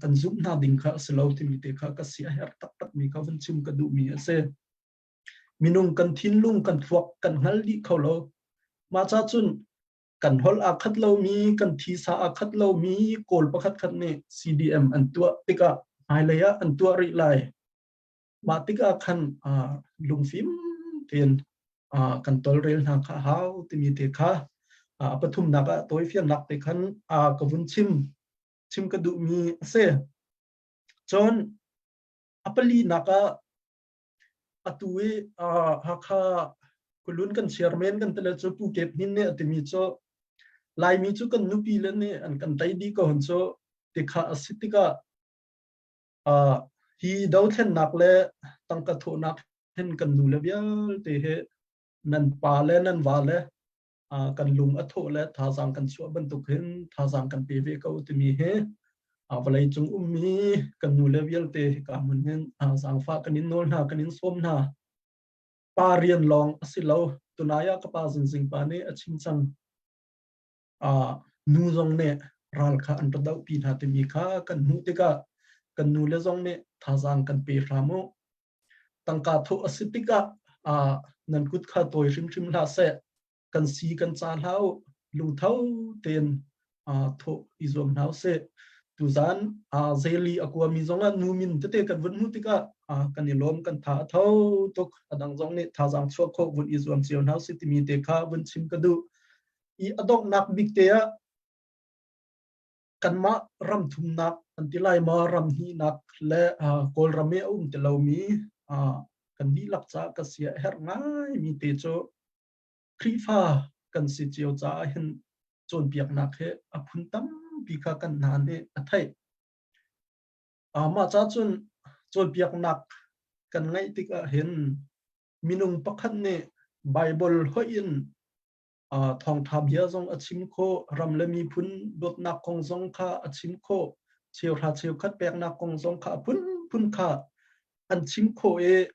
kan zumh hna ding kha a si lo timi te kha ka si a herh taktak mi kha vun chim ka duhmi a si. Minung kan thinlung kan thluak kan hngal dih kho lo. Mah ca cun kan holh aa khat lomi, kan thisa aa khat lomi Kawl pakhat khat nih CDM an tuah tikah hmailei ah an tuah rih lai. Mah tikah khan lungfim tein kan tolrel hna kha a hau timi te kha a pathumnak ah tawifiannak te khan ka vun chim chim ka duhmi a si. Cun a palinak ah atu i Hakha kulun kan chairman kan tele cu Pu Kep Hnin nih a timi cu Laimi cu kan nupi le nih an kan tei dih ko hon cu tikha a si tikah Hi dothlennak le tangka thawhnak hin kan nu le vialte hi nan pa le nan va le kan lung a thawh le thazaang kan chuah bantuk hin thazaang kan pe ve ko timi hi vawlei cung ummi kan nu le vialte hika hmun hin zaangfah kan in nawl hna kan in sawm hna. Pa rian lawng a si lo. Tunai ah ka pa Zingzing pa nih a chim cang. Nu zong nih ral kha an ra dohpi hna timi kha kan hmuh tikah kan nu le zong nih thazaang kan pe hram u. Tangka thawh a si tikah nan kut kha tawi hrimhrim hlah seh. Kan si kan ca hlah u. Lungtho tein thawh i zuam hna usih. Tuzan zeli a kuami zongah nu min tete kan vun hmuh tikah kan i lawm kan tha a tho tuk. A dang zong nih thazaang chuah khawh vun i zuam cio hna usih timi te kha vun chim ka duh. I a donghnak bik te ah kanmah ram thumnak an ti lai maw ram hnihnak le Kawlram i a um ti lomi kan dihlak caah ka sia a herh ngaimi te cu Khrihfa kan si cio caah hin cawnpiaknak hi a phun tampi kha kan hna nih a theih. Mah ca cun cawnpiaknak kan ngeih tikah hin minung pakhat nih Baibal hoih in thawngṭha bia zong a chim khawh, ram le miphun dawtnak kong zong kha a chim khawh, cheuhra cheukhat peknak kong zong kha a phunphun kha an chim khawh i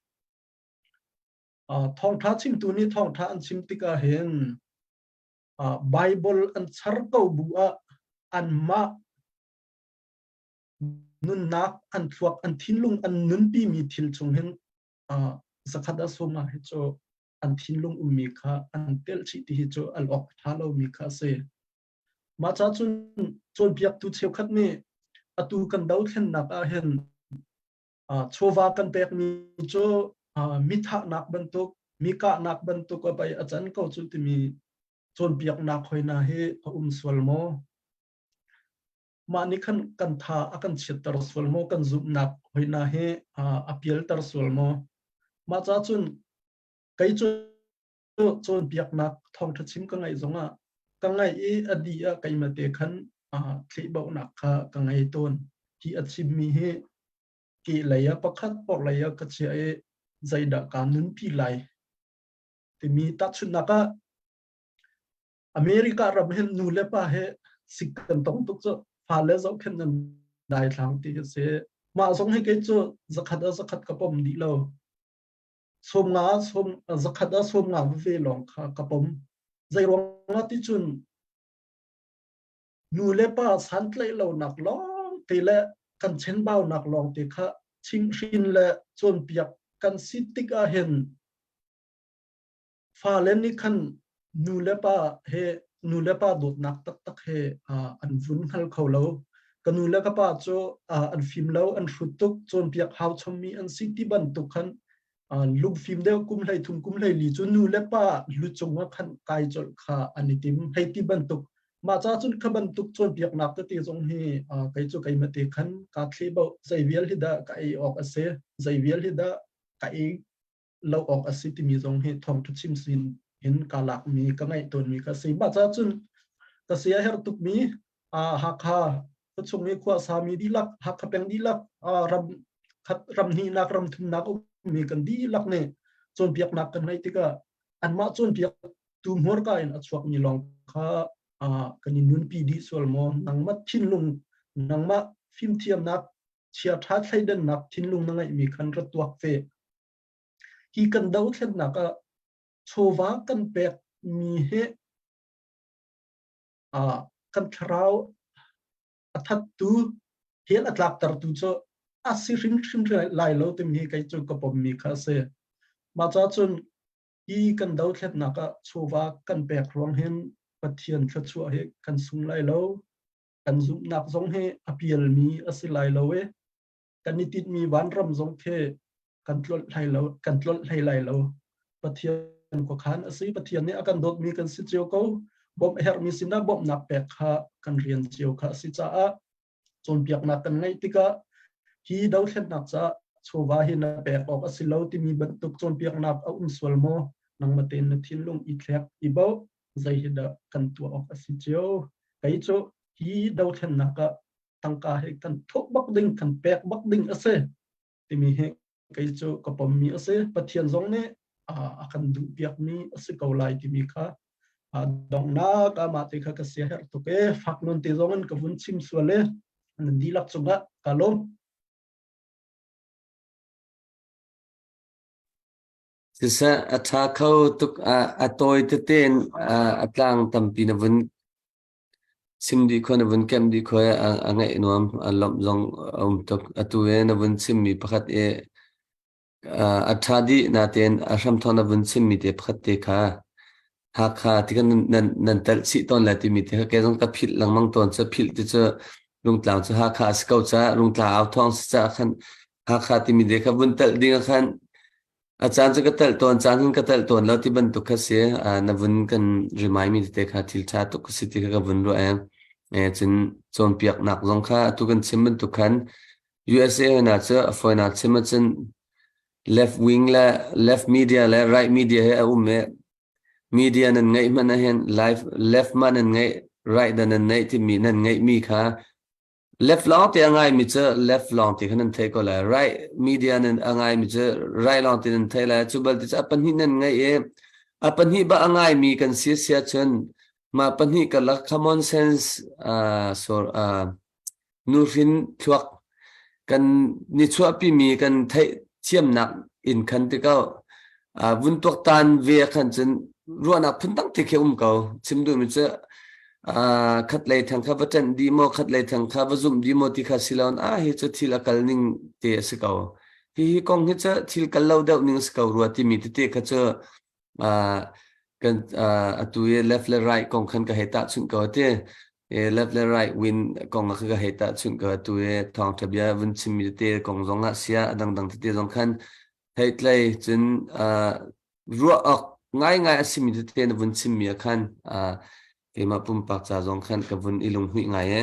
thawngṭha chimtu nih thawngṭha an chim tikah hin Baibal an char ko bu ah anmah nunnak an thluak an thinlung an nunpi mi thil chung hin zakhat a sum ah hi cu an thinlung ummi kha an telh chih ti hi cu al awk ṭha lomi kha a si. Mah ca cun cawnpiaktu cheukhat nih atu kan dothlennak ah hin chawva kan pekmi cu mithahnak bantuk, mi kahnak bantuk a pei a can ko cu timi cawnpiaknak hoina hi a um sual maw? Mah nih khan kan tha a kan chiatter sual maw? Kan zumhnak hoina hi a pialter sual maw? Mah ca cun kei cu cawnpiaknak thawngṭha chim ka ngaih zongah ka ngaih i a dih ah keimah te khan thlehbauhnak kha ka ngei tawn. Hi a chimmi hi kehlei ah pakhat orhlei ah ka chiah i zeidah kaa nunpi lai timi tahchunhnak ah America ram hin nu le pa he sik kan tong tuk cu fale zohkhenh nan daithlang ti a si. Mah zong hi kei cu zakhat ah zakhat ka pom dih lo. 50 sawm zakhat ah 50 veve lawng kha ka pom. Zei ruangah ti cun nu le pa santlaih lonak lawng te le kan chenbaunak lawng te kha chimhhrin le cawnpiak kan si tik ah hin Fale nih khan nu le pa he nu le pa dawtnak taktak he an vun hngal kho lo. Ka nu le ka pa cu an fim lo, an hrut tuk, cawnpiak hau chommi an si ti bantuk khan lungfim deuh kum 13 kum 14 cu nu le pa lu cungah khan kai colh kha an i tim. Hei ti bantuk mah ca cun kha bantuk cawnpiaknak tete zong hi kei cu keimah te khan kaa thle boh. Zei vial hi dah ka ei awk a si, zei vial hi dah ka ei lo awk a si timi zong hi thawngṭha chim sin in kaa lakmi ka ngaih tawnmi ka si. Mah caah cun ka sia herh tukmi Hakha khuachung i khua sami dihlak, Hakha peng dihlak, ram khat ram hnihnak ram thumnak ummi kan dihlak nih cawnpiaknak kan ngeih tikah anmah cawnpiak tu hmurka in a chuakmi lawng kha kan i nunpi dih sual maw nangmah thinlung nangmah fimthiamnak chiaṭha thleidannak thinlung na ngeihmi khan ra tuak ve. Hi kan dothlennak ah chawva kan pekmi hi kan thlarau a thattu hell a tlaktertu cu a si hrimhrim lai lo timi hi kei cu ka pommi kha a si. Mah ca cun hi kan dothlennak ah chawva kan pek ruang hin Pathian thluachuah hi kan sung lai lo. Kan zumhnak zong hi a pialmi a si lai lo i kan i tinhmi vanram zong khi kan tlolh hlei lo kan tlolh hlei lai lo. Pathian khuakhan a si. Pathian nih a kan dawtmi kan si cio ko. Bawmh a herhmi sinah bawmhnak pek kha kan rian cio kha a si caah cawnpiaknak kan ngeih tikah hi dothlennak caah chawva hi na pek awk a si lo timi bantuk cawnpiaknak a um sual maw? Nangmah tein na thinlung i thlek i boh zei hi dah kan tuah awk a si cio? Kei cu hi dothlennak ah tangka hi kan thawh bak ding, kan pek bak ding a si timi hi kei cu ka pommi a si. Pathian zong nih a kan duhpiakmi a si ko lai timi kha donghnak ah mah te kha ka sia herh tuk e fak non te zong in ka vun chim sual e nan dihlak cungah ka lawm. Siseh, a ṭha kho tuk. A tawi tete in a tlang tampi na vun chim dih kho, na vun kemh dih kho i a ngaih nuam, a lawmh zong a um tuk. Atu i na vun chimmi pakhat i a ṭha dih natein a hramthawk na vun chimmi te pakhat te kha Hakha ti khan nan telh chih tawn lai timi te kha kei zong ka philh lengmang tawn cu philh ti cu Rungtlang cu Hakha a si ko caah Rungtlang au thawng si caah khan Hakha timi te kha vun telh ding ah khan a caan cu ka telh tawn caan hin ka telh tawn lo ti bantuk kha si na vun kan remind mi tete kha thil ṭha tuk si ti kha ka vun ruah e cun cawnpiaknak zong kha atu kan chim bantuk khan USA hna cu a fawinak chim ahcun left wing le left media le right media he a um i media nan ngeih hmanh ahhin live left ma nan ngeih right da nan ngeih timi nan ngeihmi kha. Left lawng te a ngaimi cu left lawng ti kha nan theih ko lai. Right media nan a ngaimi cu right lawng ti nan theih lai. Cu balte cu a pahnih nan ngaih i a pahnih ba a ngaimi kan si sia cun mah pahnih karlak common sense uh, sor, uh, nuhrin thluak kan ni chuahpimi kan theih thiamnak in khan ti ko uh, vun tuaktan ve khan cun ruahnak phun dang ti khi um ko chim duhmi cu uh, khat lei thang kha va ṭanh di maw khat lei thang kha va zumh di maw ti kha si loin ah hi cu thil a kal ning te a si ko hi hi kong hi cu thil kal lo deuh ning a si ko rua timi tete kha cu uh, kan uh, atu i left le right kong khan ka hei tahchunh ko ti e left le right win kong kha ka hei tahchunh ko atu i thawngṭha bia vun chimmi tete kong zong ah sia a dangdang tete zong khan theitlei cun uh, ruah awk ngaingai a simi tete na vun chimmi ah khan uh, keimah pumpak ca zong khan ka vun i lunghmuih ngai e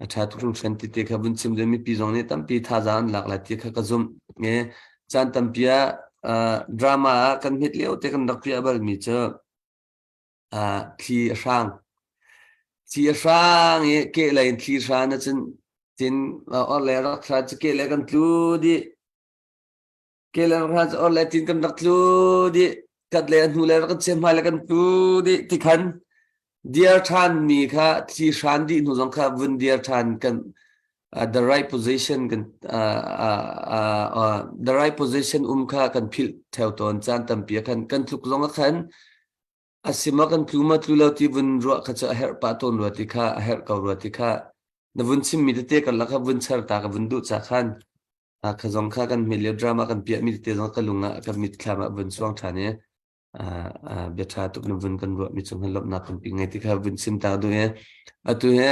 a ṭha tuk hringhran ti te kha vun chim ding mipi zong nih tampi thazaang an lak lai ti kha ka zumh e caan tampi ah uh, drama ah kan hmet lio te kan rak piah balmi cu uh, thli a hrang thli a hrang i ke lei in thli hran ahcun tin or le rak hran cu ke le kan tlu dih Ke le rak hran cu or le tin kan rak tlu dih kat le a hnu le rak kan chia hmai le kan tlu dih ti khan diar ṭhan mi kha thli hran dih hnu zong kha vun diar ṭhan kan uh, the right position kan uh, uh, uh, uh, the right position um kha kan philh theo tawn caan tampi ah khan kan tluk zong ah khan a sim ah kan tlu ma tlu lo ti vun ruah kha cu a herh pah tawn rua ti kha a herh ko rua ti kha na vun chimmi tete karlak kha vun cher ta ka vun duh ca khan kha zong kha kan hmet lio drama kan piahmi tete zong ka lung ah ka mitthlam ah vun suang ṭhan i bia ṭha tuk na vun kan ruahmi cung hin lawmhnak tampi ngei ti kha vun chim ta duh i atu hi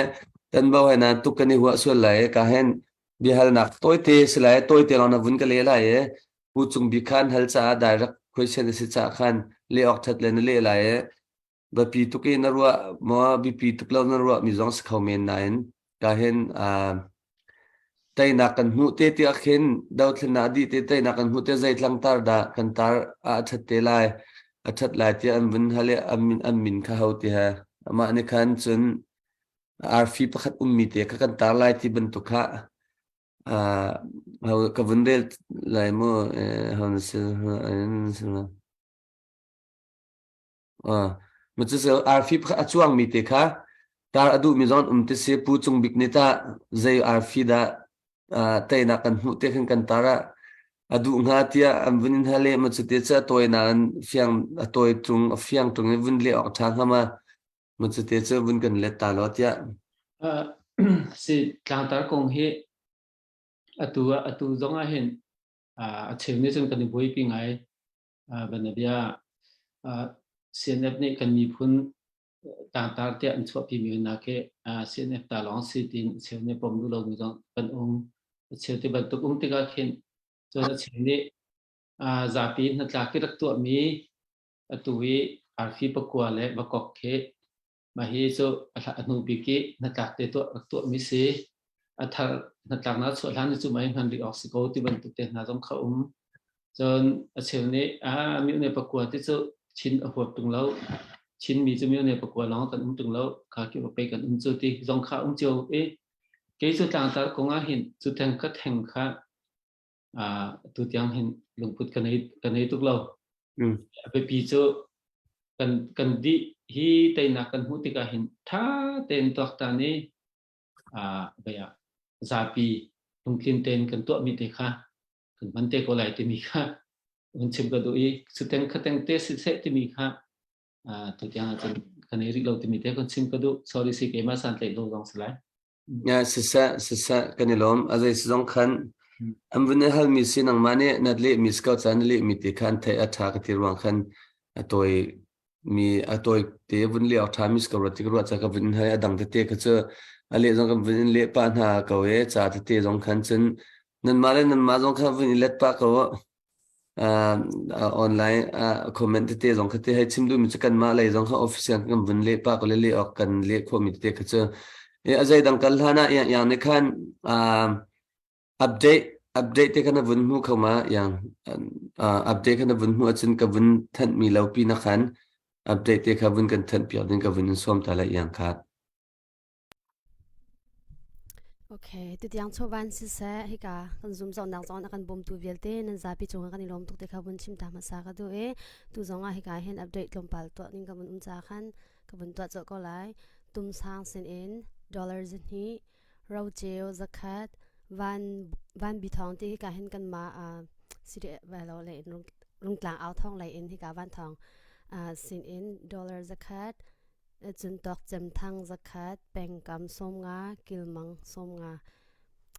tan bo he na tuk kan i huah sual lai ka hen biahalnak tawite si lai tawite lawng na vun ka le lai i pu cung bik khan hal caah direct question a si caah khan leh awk ṭhat le na leh lai i biapi tuk i na ruah maw biapi tuk lo na ruah mi zong si kho men nain ka hin teinak kan hmuh te tiah khin dothlennak a dih te teinak kan hmuh te zei tlangtar dah kan tar ah a ṭhat te lai a ṭhat lai tiah an vun hal i an min an min kha ho ti he amah nih khan cun arfi pakhat ummi te kha kan tar lai ti bantuk kha ka vun rel lai mu ho na si Arfi pakhat a cuangmi te kha tar a duhmi zong an um ti si. Pu Cung Bik nih tah zei arfi dah teinak kan hmuh te khan kan tar ah a duh hnga tiah an vun in hal i maw cuti cu a tawi nain fiang a tawi tung a fiang tung i vun leh awk ṭha hnga ma maw cuti cu vun kan let ta law tiah. Si tlangtar kong hi atu atu zong ah hin a cheu nih cun kan i buaipi ngai. Banabia CNF nih kan miphun tlangtar tiah an chuahpimi hna khi CNF ta lawng si tiin a cheu nih pom duh lomi zong kan um. A cheu ti bantuk um tikah khin cun a cheu nih zapi hnatlak i rak tuahmi atu i arfi pakua le vakok khi Mah hi cu a hnu bik i hnatlak te tuah rak tuahmi si. A thar hnatlaknak chuah hlan cu mah hi hman rih awk si ko ti bantuk te hna zong kha um. Cun a cheu nih ah myo pakua ti cu Chin a huap tung lo. Chinmi cu myo pakua lawng kan um tung lo. Kha ki pei kan um cu ti zong kha um cio i kei cu tlangtar kong ah hin cu theng ka theng kha tu tiang hin lungput ka nei ka nei tuk lo. Mm. A biapi cu kan kan dih hi teinak kan hmuh tikah hin tha tein tuaktan i uh, bia zapi lungtlin tein kan tuahmi te kha kan hman te ko lai timi kha hun chim ka duh i suteng khateng te siseh timi kha uh, tu tiang ahcun kan ei rih lo timi te kan chim ka duh sorry si keimah san tlaih lo zong si lai Siseh, siseh, kan i lawm. A zei si zong khan an vun i halmi si nangmah nih na lehmi si ko caah na lehmi ti kha an theih a ṭha ka ti ruang khan a tawi mi a tawi te vun leh awk ṭha mi si ko rua ti ka ruah caah ka vun in hal i a dang tete kha cu a leh zong kan vun in leh pah hna ko i ca tete zong khan cun nanmah le nanmah zong kha vun i let pah ko. Uh, online uh, comment tete zong kha te hei chim duhmi cu kanmah lei zong kha official kan vun leh pah ko le leh awk kan leh khawhmi tete kha cu a zei dang kal hlan ah yang yang nih khan uh, update update te khan na vun hmu kho ma yang uh, update kha na vun hmu ahcun ka vun thanh mi lo pi na khan update te kha vun kan thanh piak ding ka vun in sawm ta lai yang kha. Okay, tutiang chawvan siseh hika kan zoom zohnak zong a kan bawmtu vialte nan zapi cungah kan i lawm tuk te kha vun chim ta hmasa ka duh i tu zong ah hika hin update tlawmpal tuah ning ka vun um ca khan ka vun tuah colh ko lai. Tum sang sin in dollar zahnih roceu zakhat van van bi thawng ti hika hin kan mah uh, siri velo le in rungtlang au thawng lei in hika van thawng uh, sin in dollar zakhat Cun tawkcem thang zakhat, pengkam 50, kilmang 50.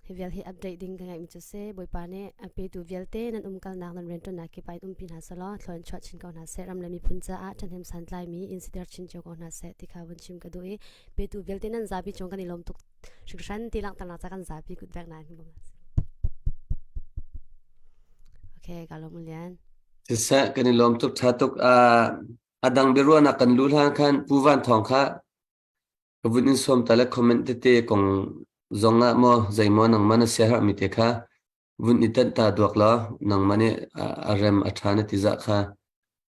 Hi vial hi update ding ka ngeihmi cu si. Bawipa nih a petu vialte nan umkalnak nan rianṭuannak kip ah in umpi hna selaw thlawn chuah chin ko hna seh. Ram le miphun caah ṭhahnem santlaimi in siter chin cio ko hna seh ti kha vun chim ka duh i petu vialte nan zapi cung kan i lawm tuk hringhran ti langhternak ca kan zapi kut vek na hin bawm Okay, ka lawm lian. Siseh, kan i lawm tuk ṭha tuk. Uh, A dang biaruahnak kan luh hlan khan Pu Van Thawng kha ka vun in sawm ta le comment tete kong zong ah maw zeimaw nangmah na siaherhmi te kha vun i tenh ta duak law nangmah nih a rem a ṭha na ti zah kha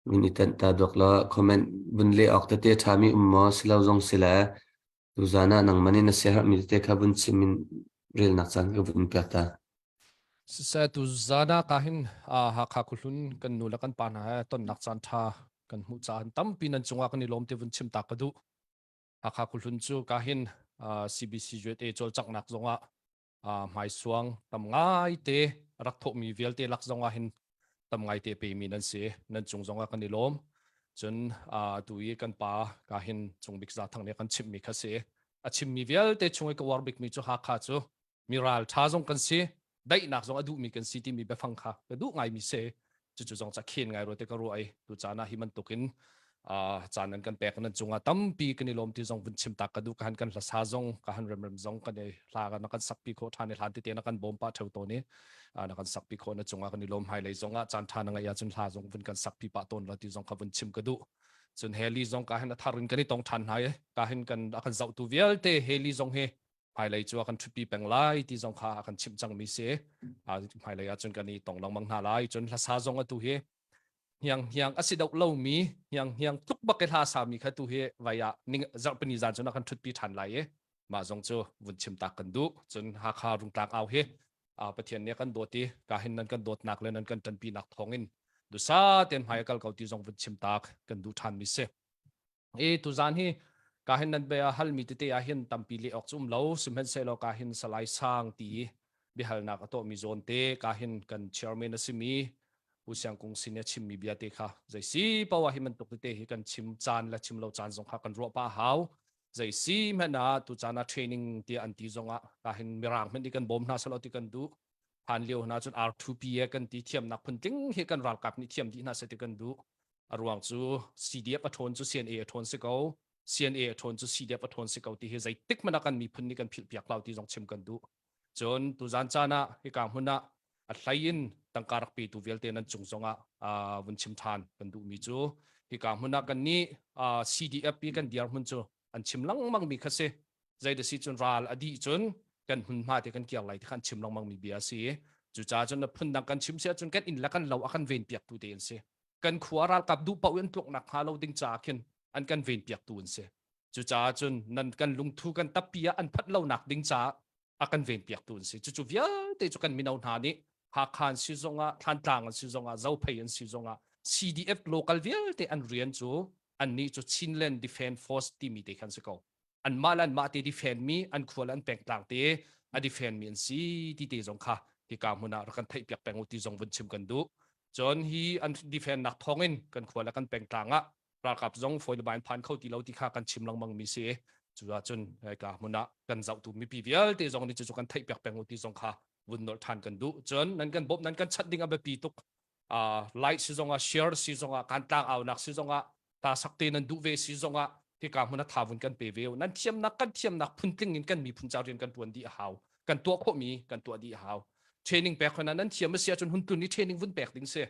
vun i tenh ta duak law comment vun leh awk tete ṭhami um maw silo zong si le tuzan ah nangmah nih na siaherhmi tete kha vun chim in relnak caan ka vun pek ta. Siseh tuzan ah ka hin Hakha khuhlun kan nu le kan pa hna he tonnak caan ṭha kan hmuh caah tampi nan cungah kan i lawm ti vun chim ta ka duh. Hakha khuhlun cu ka hin CBC USA cawlcanghnak zongah hmaisuang tam ngai te rak thawhmi vialte lak zongah hin tam ngai te pemi nan si. Nan cung zongah kan i lawm. Cun tu i kan pa ka hin Cung Bik Za Thang nih a kan chimhmi kha si. A chimmi vialte chung i ka uar bikmi cu Hakha cu mi ral ṭha zong kan si daihnak zong a duhmi kan si timi biafang kha ka duh ngaimi si cucu zong ca khen ngai rua te ka ruah i tu caan ah hi bantukin caan nan kan pek nan cungah tampi kan i lawm ti zong vun chim tak ka duh ka han kan hlasa zong ka han remrem zong kan i hla na kan sakpi khawh ṭhan i hlan tete na kan bawm pah ṭheu tawn i na kan sakpi khawh na cungah kan i lawm hmailei zong ah caan ṭha na ngeih ahcun hla zong vun kan sakpi pah tawn la ti zong kha vun chim ka duh cun heli zong ka hin a thar in kan i tong ṭhan hna i ka hin kan a kan zohtu vialte heli zong hi hmailei cu a kan ṭhutpi peng lai ti zong kha a kan chimh cangmi si. Hmailei ahcun kan i tong lengmang hna lai. Cun hlasa zong atu hi hniang hniang a si deuh lomi hniang hniang tluk bak i hla sami kha tu hi vai ah ning zarhpini zan cun a kan ṭhutpi ṭhan lai i mah zong cu vun chim tak kan duh. Cun Hakha Rungtlang au hi Pathian nih a kan dawt i ka hin nan kan dawtnak le nan kan ṭanpinak thawngin dusa tein hmai a kal ko ti zong vun chim tak kan duh ṭhanmi si. I tuzaan hi ka hin nan bia halmi tete ah hin tampi leh awk cu um lo sihmanhsehlaw ka hin Salai Sang ti biahalnak a tuahmi zawn te ka hin kan chairman a simi Pu Siang Kung sin i a chimmi bia te kha zei si poah hi bantuk tete hi kan chim caan le chim lo caan zong kha kan ruah pah hau zei si hmanh ah tu caan ah training tiah an ti zong ah ka hin mirang hmanh nih kan bawm hna selaw ti kan duh han lio hna cun R2P kan ti thiamnak phuntling hi kan ralkap nih thiam dih hna seh ti kan duh A ruang cu CDF a ṭhawn cu CNA a ṭhawn si ko, CNA a ṭhawn cu CDF a ṭhawn si ko ti hi zeitik hmanh ah kan miphun nih kan philhpiak lo ti zong chim kan duh. Cun tuzan caan ah hika hmun ah a hlei in tangka rak petu vialte nan cung zongah vun chim ṭhan kan duhmi cu hika hmun ah kan nih CDF i kan dirhmun cu an chim lengmang mi kha si. Zei da si cun ral a dih cun kan hmunhma te kan kir lai ti kha an chim lengmang mi bia a si. Cucaah cun phundang kan chim si ahcun kan inn le kan lo a kan venpiaktu te an si. Kan khua ralkap duh paoh in tluknak hnga lo ding caah khin an kan venpiaktu an si. Cucaah cun nan kan lungthu kan tappi ah an phanh lonak ding caah a kan venpiaktu an si. Cucu vialte cu kan mino hna nih Hakha an si zongah, Thlantlang an si zongah, Zophei an si zongah CDF local vialte an rian cu annih cu Chinland Defence Force timi te khan si ko. Anmah le anmah te defend mi, an khua le an pengtlang te a defend mi an si ti te zong kha hika hmun ah rak kan theihpiak peng u ti zong vun chim kan duh. Cun hi an defend nak thawngin kan khua le kan pengtlang ah ralkap zong fawi le bai phan kho ti lo ti kha kan chim lengmang mi si. Cu ahcun hika hmun ah kan zohtu mipi vialte zong nih cucu kan theihpiak peng u ti zong kha vun nolh ṭhan kan duh. Cun nan kan bawmh nan kan chanh ding a biapi tuk. Uh, like si zongah share si zongah kan tlang aunak si zongah ta sak te nan duh ve si zongah hika hmun a tha vun kan pe ve u. Nan thiamnak kan thiamnak phuntling in kan miphun ca rian kan tuan dih a hau. Kan tuah khawhmi kan tuah dih a hau. Training pek hona nan thiam a si ahcun hun tlun i training vun pek ding si.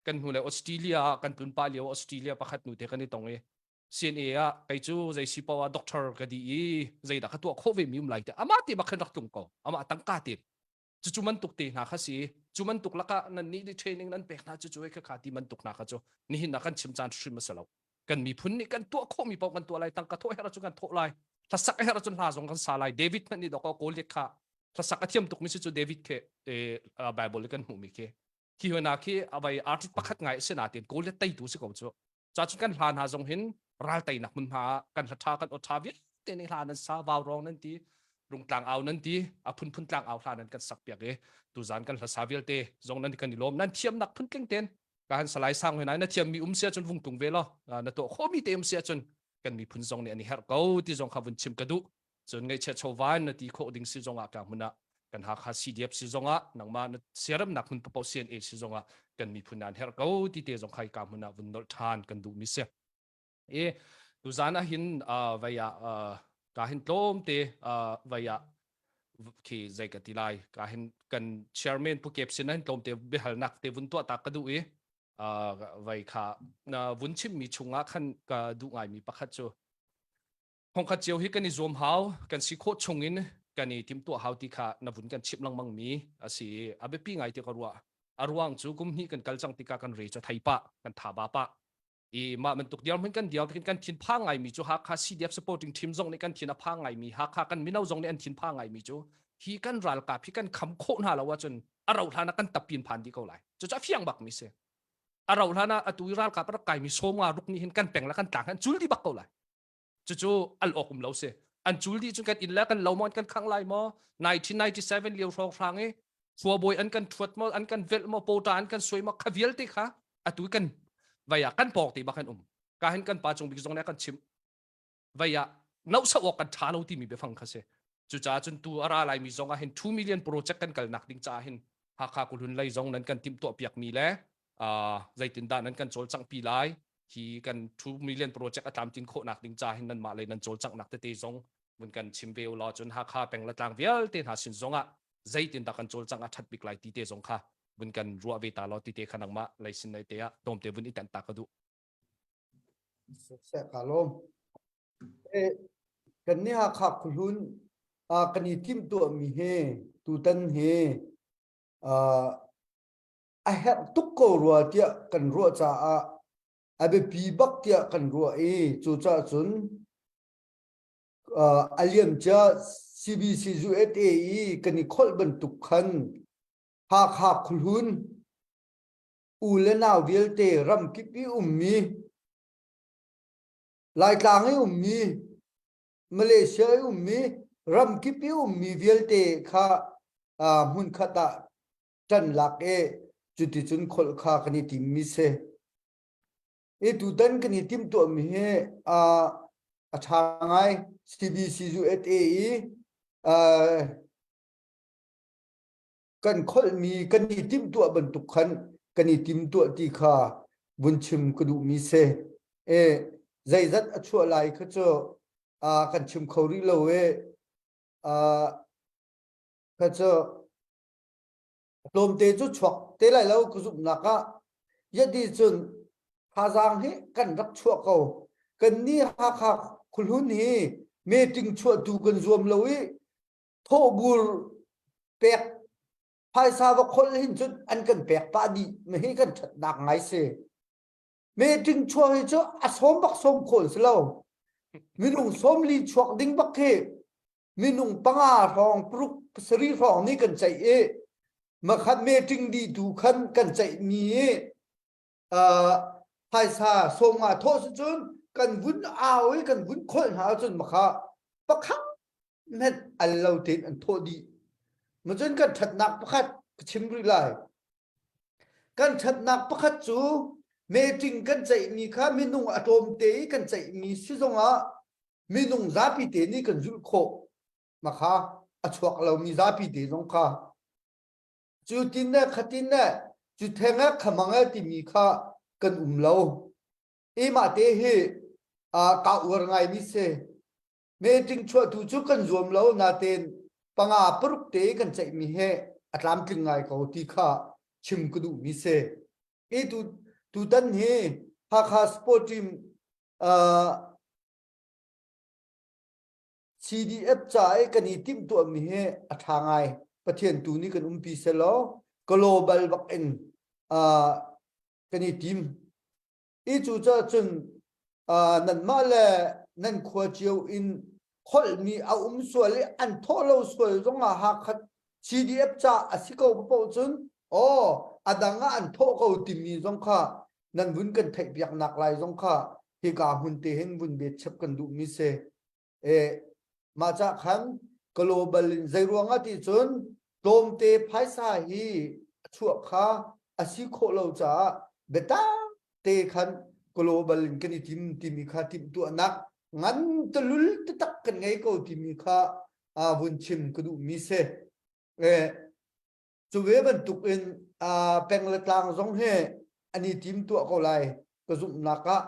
Kan hnu le Australia ah kan tlun pa lio Australia pakhat nu te kan i tong i CNA ah kei cu zei si poah doctor ka di i zeidah ka tuah khawh ve mi um lai te amah te bak khan rak tlung ko amah tangka te cucu mantuk te hna kha si cu mantuk lakah nan nih training nan pek hna cucu kha kha ti mantuk hna kha cu nihin ah kan chim caan hrim a si lo kan miphun nih kan tuah khawh mi paoh kan tuah lai tangka thawh her ahcun kan thawh lai hlasak her ahcun hla zong kan sa lai David hmanh nih dawkaw Goliath kha. Hlasak a thiam tuk mi si cu David ke Bible kan hmuh mi khi. Khi hna khi avai artist pakhat ngai si na tin Goliath teitu si ko cu. Ca cun kan hla hna zong hin ral teinak hmun hna kan hla tha kan aw tha vialte nih hla nan sa vau rong nan ti rungtlang au nan ti a phunphun tlang au hla nan kan sak piak i tuzan kan hlasa vialte zong nan kan i lawm nan thiamnak phuntling ten ka han salai sang hoi nai na thiam mi um sia cun vung tung ve lo na to kho mi te um sia cun kan miphun zong nih an i herh ko ti zong kha vun chim ka duh cun ngaihchiat chawva in na ti khawh ding si zongah ka hmun ah kan Hakha CDF si zongah nangmah na siaremnak hmun paoh CNA si zongah kan miphun an herh ko ti te zong khai ka hmun ah vun nolh ṭhan kan duh mi si. I tuzan ah hin vai ah ka hin tlawm te vai ah khi zei ka ti lai ka hin kan chairman pu kep sin hin tlawm te biahalnak te vun tuah ta ka duh i vai kha vun chim mi chungah khan ka duh ngai mi pakhat cu Thongkhat cio hi kan i zuam hau, kan si khawh chung in kan i timhtuah hau ti kha na vun kan chimh lengmang mi a si i a biapi ngai ti ka ruah. A ruang cu kum hnih kan kal cang tikah kan re cu thei pah, kan tha ba pah. I mah bantuk dirhmun kan dir tikin kan thin phang ngai mi cu Hakha CDF supporting team zong nih kan thin a phang ngai mi Hakha kan mino zong nih an thin phang ngai mi cu hi kan ralkap hi kan kham khawh hna lo ahcun a rauh hlan ah kan tappin phan dih ko lai. Cucu a fiang bak mi si. A rauh hlan ah atu i ralkap a rak kai mi sawm nga ruk nih hin kan peng le kan tlang han cul dih bak ko lai. Cucu al awk um lo si. An cul dih cun kan inn le kan lo maw an kan khangh lai maw? 1997 lio hrawng hrang i khuabawi an kan thuat maw an kan velh maw pawta an kan suai maw kha vialte kha atu kan vai ah kan pawng te bak kan um. Ka hin kan pa cung bik zong nih a kan chimh. Vai ah nohsah awk kan tha lo timi biafang kha si. Cucaah cun tu a ra laimi zong ah hin 2 million project kan kalnak ding caah hin Hakha Kulhun lei zong nan kan timhtuah piakmi le uh, zeitindah nan kan cawlcanghpi lai hi kan 2 million project a tlamtlin khawhnak ding ca hin nanmah lei nan cawlcanghnak tete zong mun kan chim ve law cun Hakha peng le tlang vialte hna sin zong ah zeitindah kan cawlcangh a that bik lai ti te zong kha vun kan ruah ve ta law ti te kha nangmah lei sin nei te ah tlawmte vun i tenh ta ka duh. Seh ka lawm. Eh, kan ni Hakha khuhlun kan i timhtuah mi hi tutan hi a herh tuk ko rua tiah kan ruah caah a biapi bak tiah kan ruah i cucaah cun a liamcia CBC USA i kan i kholh bantuk khan Hakha khuhlun u le nau vialte ramkip i ummi Laitlang i ummi Malaysia i ummi ramkip i ummi vialte kha hmunkhat ah ṭan lak i cuticun kholh kha kan i timmi si. I tutan kan i timhtuahmi hi a ṭha ngai. CBC USA i kan kholhmi kan i timhtuah bantuk khan kan i timtuah ti kha vun chim ka duhmi si. E zeizat a chuah lai kha cu kan chim kho rih lo i kha cu tlawmte cu chuak te lai lo ka zumhnak ah yati cun thazaang hi kan rak chuah ko kan ni Hakha khuhlun hi meeting chuahtu kan zuam lo i thawhbur pek phaisa va kholh hin cun an kan pek pah dih ma hi kan ṭhatnak ngai si meeting chuah hi cu a sawm bak sawm khawh si lo minung sawm li chuak ding bak khi minung panga hrawng paruk sarih hrawng nih kan ceih i makhat meeting dih tu khan kan ceih mi i phaisa sawm nga thawh si cun kan vun au i kan vun kholh hna cun makha pakhat hmenh al lo tein an thawh dih ma cun kan ṭhatnak pakhat ka chim rih lai kan ṭhatnak pakhat cu meeting kan ceihmi kha minung a tlawmte i kan ceihmi si zongah minung zapi te nih kan zulh khawh makha a chuak lomi zapi te zong kha cu tin ne khatin ne cu theng e khamang e timi kha kan um lo i mah te hi ka uar ngai mi si meeting chuahtu cu kan zuam lo natein panga paruk te kan ceihmi he a tlamtling ngai ko ti kha chim ka duhmi si i tu tutan hi Hakha sport team uh, CDF ca i kan i timhtuahmi hi a ṭha ngai. Pathian tu nih kan umpi selaw global bak in uh, kan i tim. I cu cun uh, nanmah le nan khua cio in. kholhmi a um sual i an thawh lo sual zongah Hakha CDF ca a si ko paoh cun aw a dang ah an thawh ko timi zong kha nan vun kan theih piak nak lai zong kha hika hmun te hin vun bet chap kan duh mi si. E mah ca khan global in zei ruangah ti cun tlawmte phaisa hi a chuah kha a si khawh lo caah biatak te khan global in kan i tim timi kha timhtuahnak ngan talul taktak kan ngei ko timi kha vun chim ka duhmi si. E, cu ve bantuk in peng le tlang zong hi an i tim tuah ko lai ka zumhnak ah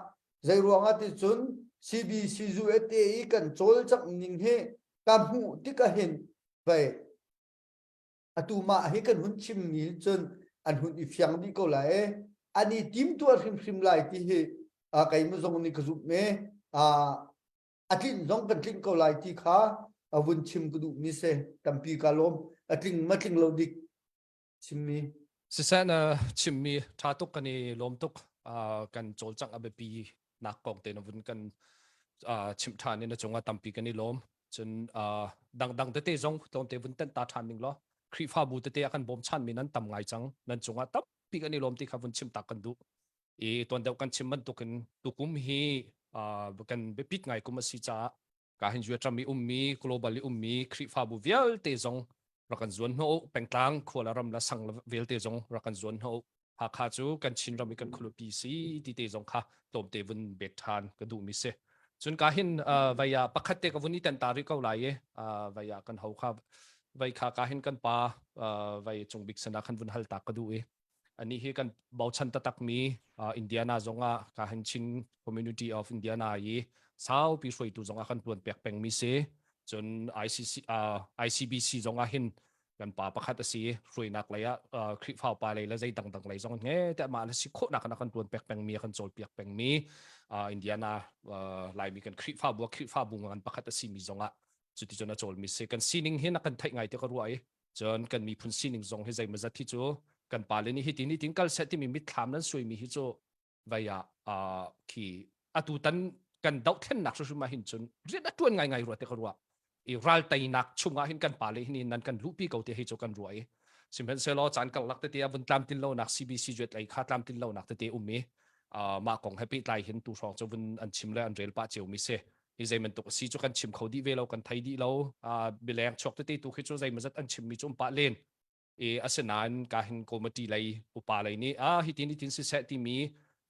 zei ruangah ti cun CBC USA i kan cawlcangh ning hi ka hmuh tikah hin vei atu mah hi kan hun chim ni cun an hun i fiang dih ko lai e an i tim tuah hrimhrim lai ti hi keimah zong nih ka zumh e a tlinh zong kan tlinh ko lai ti kha a vun chim ka duh mi si tampi ka lawm a tling ma tling lo dik chimmi Siseh na chimmi ṭha tuk kan i lawm tuk kan cawlcangh a biapi nak kong te na vun kan chimh ṭhan i na cungah tampi kan i lawm cun dangdang tete zong tlawmte vun tenh ta ṭhan ning law Khrihfabu tete a kan bawmchan mi nan tam ngai cang nan cungah tampi kan i lawm ti kha vun chim tak kan duh i tuan deuh kan chim bantukin tukum hi kan biapit ngai kum a si caah ka hin Vietnam i ummi global i ummi Khrihfabu vialte zong rak kan zuan hno pengtlang khua le ram le sang le vialte zong rak kan zuan hno Hakha cu kan Chin ram i kan khualipi si ti te zong kha tlawmte vun bek ṭhan ka duhmi si. Cun ka hin vai ah pakhat te ka vun i ten ta rih ko lai i vai ah kan ho kha vai kha ka hin kan pa vai cung bik sana khan vun hal ta ka duh i ani hi kan bochan taktakmi Indiana zongah ka hin Chin Community of Indiana i saupi hruaitu zongah kan tuan pek pengmi si cun ICC ICBC zongah hin kan pa pakhat a si hruainak lei ah Khrihfa upa lei le zei dangdang lei zong nge te mah le si khawhnak in a kan tuan pek pengmi a kan cawlpiak pengmi Indiana Laimi kan Khrihfabu Khrihfabu ngan pakhat a simi zongah cuticun a cawlmi si kan sining hin a kan theih ngai te ka ruah i cun kan miphun sining zong hi zeimawzat hi cu kan pale nih hitin hitin kal seh timi mitthlam nan suaimi hi cu vai ah khi atu tan kan dohthlennak hrimhrim ah hin cun rian a tuan ngaingai rua te ka ruah i ral teinak chungah hin kan pale hin nan kan luhpi ko te hi cu kan ruah i sihmanhsehlaw caan karlak tete a vun tlamtlin lonak CBC juat lei kha tlamtlin lonak tete um i mah kong he pehtlai hin tu hrawng cu vun an chim le an rel pah cio mi si hi zei bantuk a si cu kan chim kho dih ve lo kan thei dih lo bileng chuak tete tu khi cu zei mazat an chim mi cu um pah len i asinain ka hin committee lei upa lei nih a hitin hitin siseh timi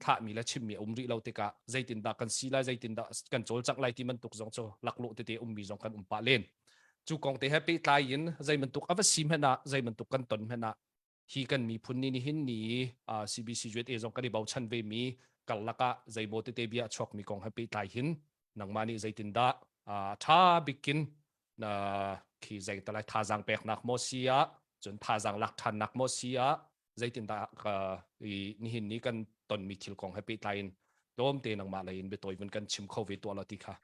thlahmi le chimmi a um rih lo tikah zeitindah kan si lai zeitindah kan cawlcangh lai ti bantuk zong cu laklawh tete ummi zong kan um pah len cu kong te he pehtlai in zei bantuk a va si hmanh ah zei bantuk kan ton hmanh ah hi kan miphun nih nihin ni CBC USA zong kan i bochan ve mi karlak ah zeimaw tete bia a chuakmi kong he pehtlai hin nangmah nih zeitindah tha bikin na khi zeitalai thazaang peknak maw si ah cun thazaang lak ṭhannak maw si ah zeitindah i nihin ni kan tonmi thil kong he pehtlai in tlawmte nangmah lei in biatawi vun kan chim kho ve tuah lo ti kha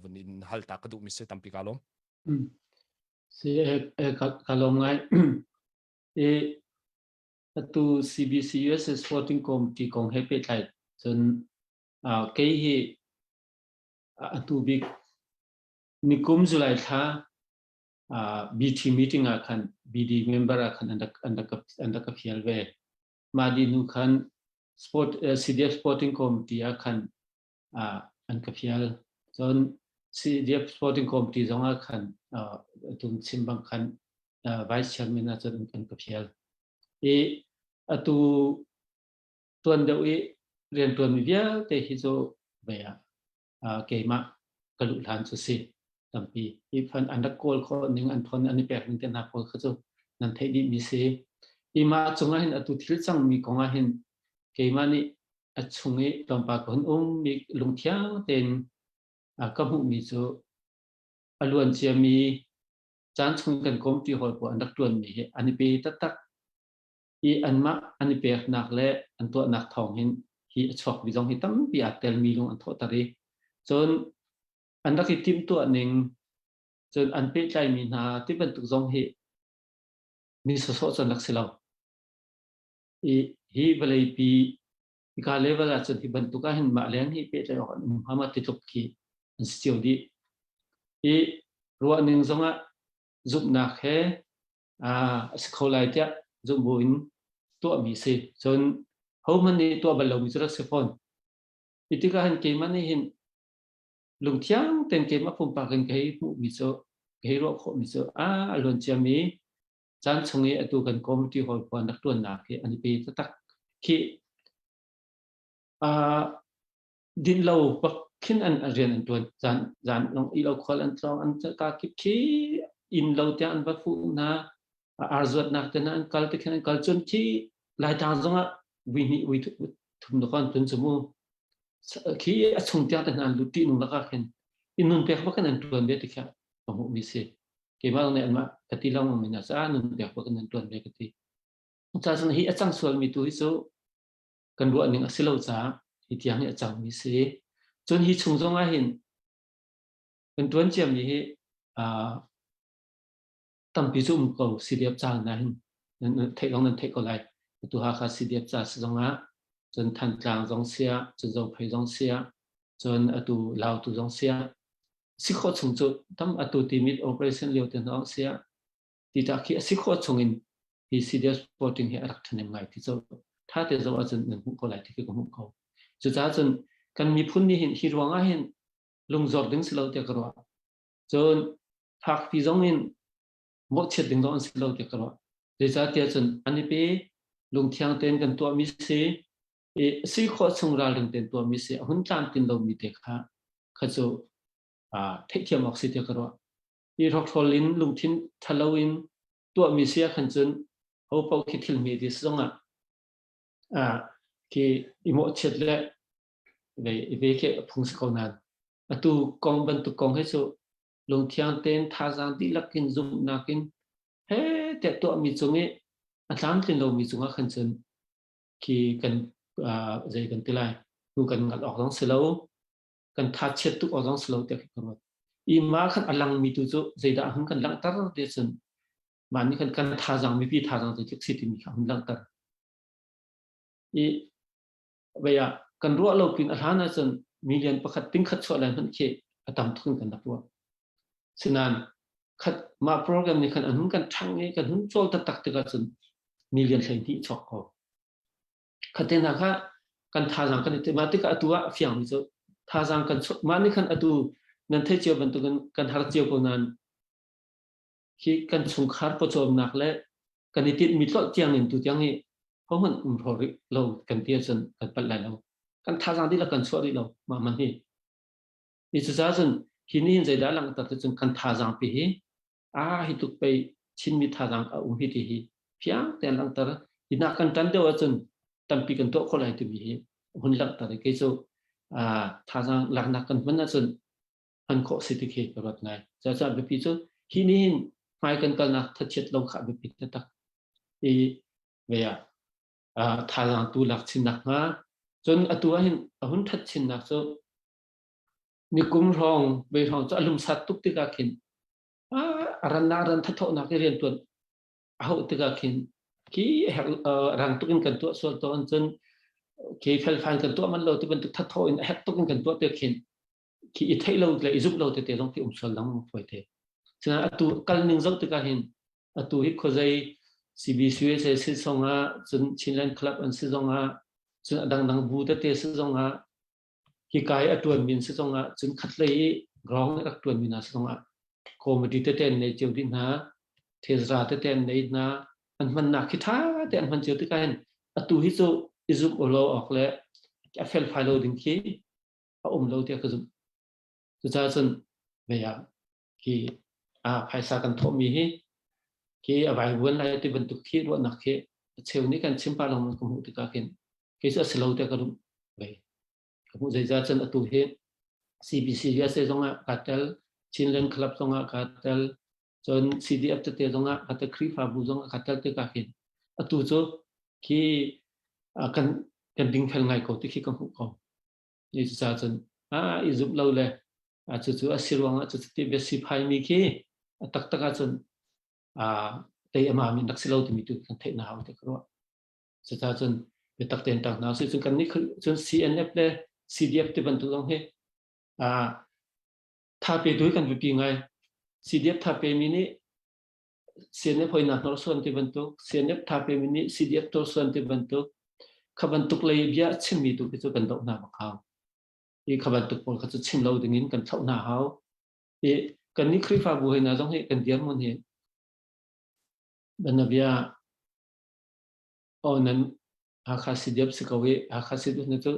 vun in hal ta ka duhmi si tampi ka lawm. Si ka lawm ngai. I atu CBC USA Sporting Committee kong he pehtlai cun kei hi atu bik nikum July thla BT meeting ah khan BD member ah khan an rak an rak an rak ka fial ve. Mah di hnu khan sport CDF Sporting Committee ah khan an ka fial. Cun CDF Sporting Committee zong ah khan tun chim bang khan Vice Chairman ah cun an ka fial. I atu tuan deuh i riantuanmi vialte hi cu vei ah keimah ka luh hlan cu si tampi hi fan an rak kawl khawh ning an thon an i pek ning te hna pawl kha cu nan theih dih mi si i mah cungah hin atu thil cangmi kong ah hin keimah nih a chung i tlawmpal ka hun um mi lungthiang tein ka hmuhmi cu a luan ciami caan chung kan kawmṭi hawi pawl an rak ṭuanmi hi an i pe taktak i anmah an i peknak le an tuahnak thawng hin hi a chuakmi zong hi tampi aa telmi lung an thawhter i cun an rak i timhtuah ning cun an pehtlaimi hna ti bantuk zong hi mi sawsawh cu an rak si lo. I hi vawleipi hika level ah cun hi bantuk ah hin mah leng hi pehtlaih awk an um hnga ma ti tluk khi an si cio dih. I ruahning zongah zumhnak he a si kho lai tiah zumh buin tuahmi si. Cun hohmanh nih tuah bal lomi cu rak si fawn. Hi tikah hin keimah nih hin lungthiang tein keimah pumpak in ka hei hmuhmi cu ka hei ruah khawhmi cu a a luan ciami caan chung i atu kan committee hawi pawl rak ṭuannak hi an i pe taktak khi din lo bak khin an rian an ṭuan zan zan long i lo khual an tlawng an ka kip khi inn lo tiang an va fuh hna ar zuatnak te hna an kal te khin an kal cun khi Laitlang zongah vui hnih vui thum na kon tun cu mu khi a chung tiang te hna an lut ṭih nung lakah khin in nun pek bak in an ṭuan ve ti kha ka hmuh mi si keimah zong nih anmah ka ti lengmang mi hna caah nun pek bak in an ṭuan ve ka ti cucaah hi a cang sual mi tu hi cu kan ruah ning a si lo caah hi tiang hi a cang mi si cun hi chung zong ah hin kan ṭuan cia mi hi tampi cu um ko CDF ca na hin theih zong nan theih ko lai atu Hakha CDF ca si zong ah cun Thantlang zong sia cun Zophei zong sia cun atu Lautu zong sia si khawh chung cu tam atu timit operation lio te hna sia ti ta khi a si khawh chung in hi CDF supporting hi a rak ṭhahnem ngai ti cu tha te zoh ahcun nan hmuh ko lai ti khi ka hmuh ko cucaah cun kan miphun nih hin hi ruang ah hin lungzor ding si lo tiah ka ruah cun fakpi zong in mawhchiat ding zong an si lo tiah ka ruah. Zeicahtiah cun an i pe lungthiang tein kan tuahmi si i si khawh chung ralring tein tuahmi si a hun tlamtlin lomi te kha kha cu theihthiam awk si tiah ka ruah. I hrokhrawl in lungthin ṭhalo in tuahmi si ah khan cun ho paoh khi thil hme ti zong ah khi i mawhchiat le ve i ve khi a phung si ko nain atu kong bantuk kong hi cu lungthiang tein thazaang dihlak in zumhnak in he tiah tuahmi cung i a tlamtlin lomi cungah khan cun khi kan zei kan ti lai hnu kan ngal awk zong si lo kan thachiat tuk awk zong si lo tiah ka ruat i ma khan a langmi tu cu zeidah hun kan langhter ti cun mah nih khan kan thazaang mipi thazaang zeitluk si timi kha hun langhter i vei ah kan ruah lo pin a hlan ahcun million pakhat ting khat chuah lai hmanh khi a tam tuk in kan rak ruah. Sinain khat mah program nih khan an hun kan ṭhang i kan hun cawl taktak tikah cun million 12 chuak ko. Khatte hna kha kan thazaang kan i mah tikah atu ah a fiangmi cu thazaang kan chuah mah nih khan atu nan theih cio bantukin kan har cio ko nain khi kan chungkhar pawcawmnak le kan i tinhmi tlolh tiang in tu tiang hi hohmanh um hraw rih lo kan ti ahcun kan palh lai lo. Kan thazaang dihlak kan chuah rih lo mah man hi. Ni cucaah cun hi ni hin zeidah langhter ti cun kan thazaang pi hi a hi tuk pei Chinmi thazaang a um hi ti hi fiang tein langhter. Hi nak kan tan deuh ahcun tampi kan tuah khawh lai timi hi hun langhter i kei cu thazaang laknak kan hman ahcun hman khawh si ti khi ka ruat ngai. Cucaah biapi cu hi ni hin hmai kan kalnak thachiat lo kha biapi taktak i ve ah thazaang tu lak chin nakhnga cun atu ah hin a hun ṭhat chinnak cu nikum hrawng ve hrawng cu a lumsat tuk tikah khin a rannak ran thathawhnak i rianṭuan a hauh tikah khin khi rang tuk in kan tuah sual tawn cun khi felfai kan tuah man lo ti bantuk thathawh in a hek tuk in kan tuah te khin khi i theih lo le i zumh lo tete zong khi um sual lengmang fawi te. Sinain atu kal ning zoh tikah hin atu hi khuazei CBCUSA si zongah cun Chinland Club an si zongah cun a dangdang bu tete si zongah hika i a ṭuanmi an si zongah cun khatlei i ground rak ṭuanmi hna si zongah committee tete an nei cio dih hna thezra tete an nei hna an hmannak khi ṭha te an hman cio tikah hin atu hi cu i zumh lo awk le a felfai lo ding khi a um lo tiah ka zumh. Cucaah cun vei ah khi a phaisa kan thawhmi hi khi a vaivuan lai ti bantuk khi ruahnak khi a cheu nih kan chim pah lengmang ka hmuh tikah khin kei cu a si lo tiah ka zumh vei. Ka hmuh zeizah cun atu hi CBC USA zongah kaa tel, Chinland Club zongah kaa tel, cun CDF tete zongah kaa tel, Khrihfabu zongah kaa tel tikah khin atu cu khi kan kan dingfel ngai ko ti khi ka hmuh ko. Ni cucaah cun a i zumh lo le a cucu a si ruangah cucu ti bia si phaimi khi a taktak ahcun a tei a mami rak si lo timi tu kan theih na hau te ka ruah. Cucaah cun biatak tein tang hna usih. Cun kan nih cun CNF le CDF ti bantuk zong hi a Tha pe tu kan biapi ngai. CDF tha pe mi nih CNF hoi na hnorsuan ti bantuk, CNF tha pe mi nih CDF hnorsuan ti bantuk, kha bantuk lei bia chimmi tu khi cu kan doh hna bak hau. I kha bantuk pawl kha cu chim lo ding in kan thlauh hna hau. I kan nih Khrihfabu hei hna zong hi kan dirhmun hi banabia aw nan Hakha CDF si ko i Hakha CDF na cu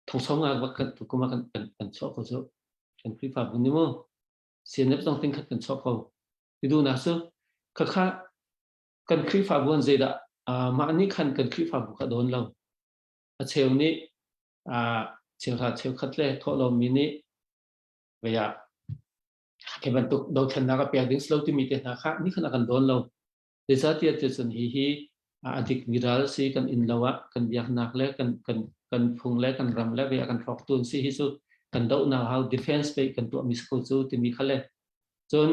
thongso nga bak kan tu kuma kan kan kan chuah ko cu kan Khrihfabu ni mu CNF zong ting khat kan chuah ko ti duhnak cu khakha kan Khrihfabu an zeidah mah nih khan kan Khrihfabu kha dawn lo a cheu nih cheuhra cheukhat le thawh lomi nih vei ah khi bantuk dothlennak a pek ding si lo timi te hna kha ni khan a kan dawn lo zeicahtiah cun hi hi a dikmi ral si kan inn lo ah kan biaknak le kan kan kan phung le kan ram le vei a kan hrawktu an si hi cu kan dohnak hau defense pei kan tuahmi si ko cu timi kha le cun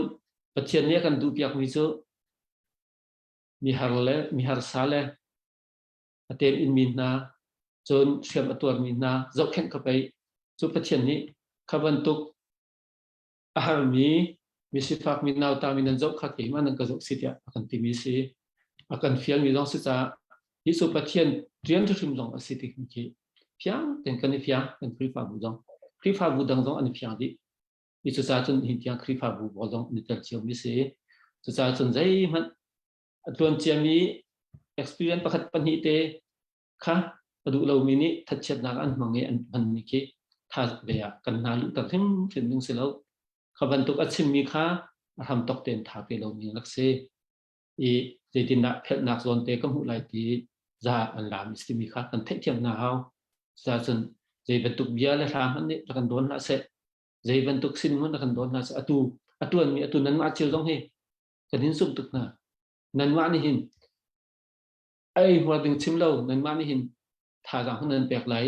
Pathian nih a kan duhpiakmi cu mihar le miharsa le a tem inmi hna cun hriam a tuarmi hna zohkhenh kha pei cu Pathian nih kha bantuk a harmi misifak mi nauta mi nan zoh kha keimah nan ka zoh si tiah a kan timi si a kan fialmi zong si caah hi cu Pathian rian hrim zong a si ti khi fiang ten kan i fiang kan Khrihfabu zong Khrihfabu dang zong an i fiang dih i cucaah cun hi tiang Khrihfabu pawl zong an i tel cio mi si cucaah cun zeihmanh a tluan ciami experience pakhat pahnih te kha a duh lomi nih thatchiatnak an hmang i an hmanmi khi tha ve ah kan hna luhter hrimhrim ding si lo. Kha bantuk a chimmi kha a hram tok tein tha pe lomi rak si. I zeitindah phelhnak zawn te ka hmuh lai ti za an lam i timi kha kan theihthiam hna hau. Cucaah zei bantuk bia le hla hmanh nih rak kan dawn hlah seh. Zei bantuk sin hmanh rak kan dawn hlah seh. Atu a tuanmi atu nanmah cio zong hi kan hin sum tuk hna. Nanmah nih hin ei hmuar ding chim lo nanmah nih hin thazaang hun nan pek lai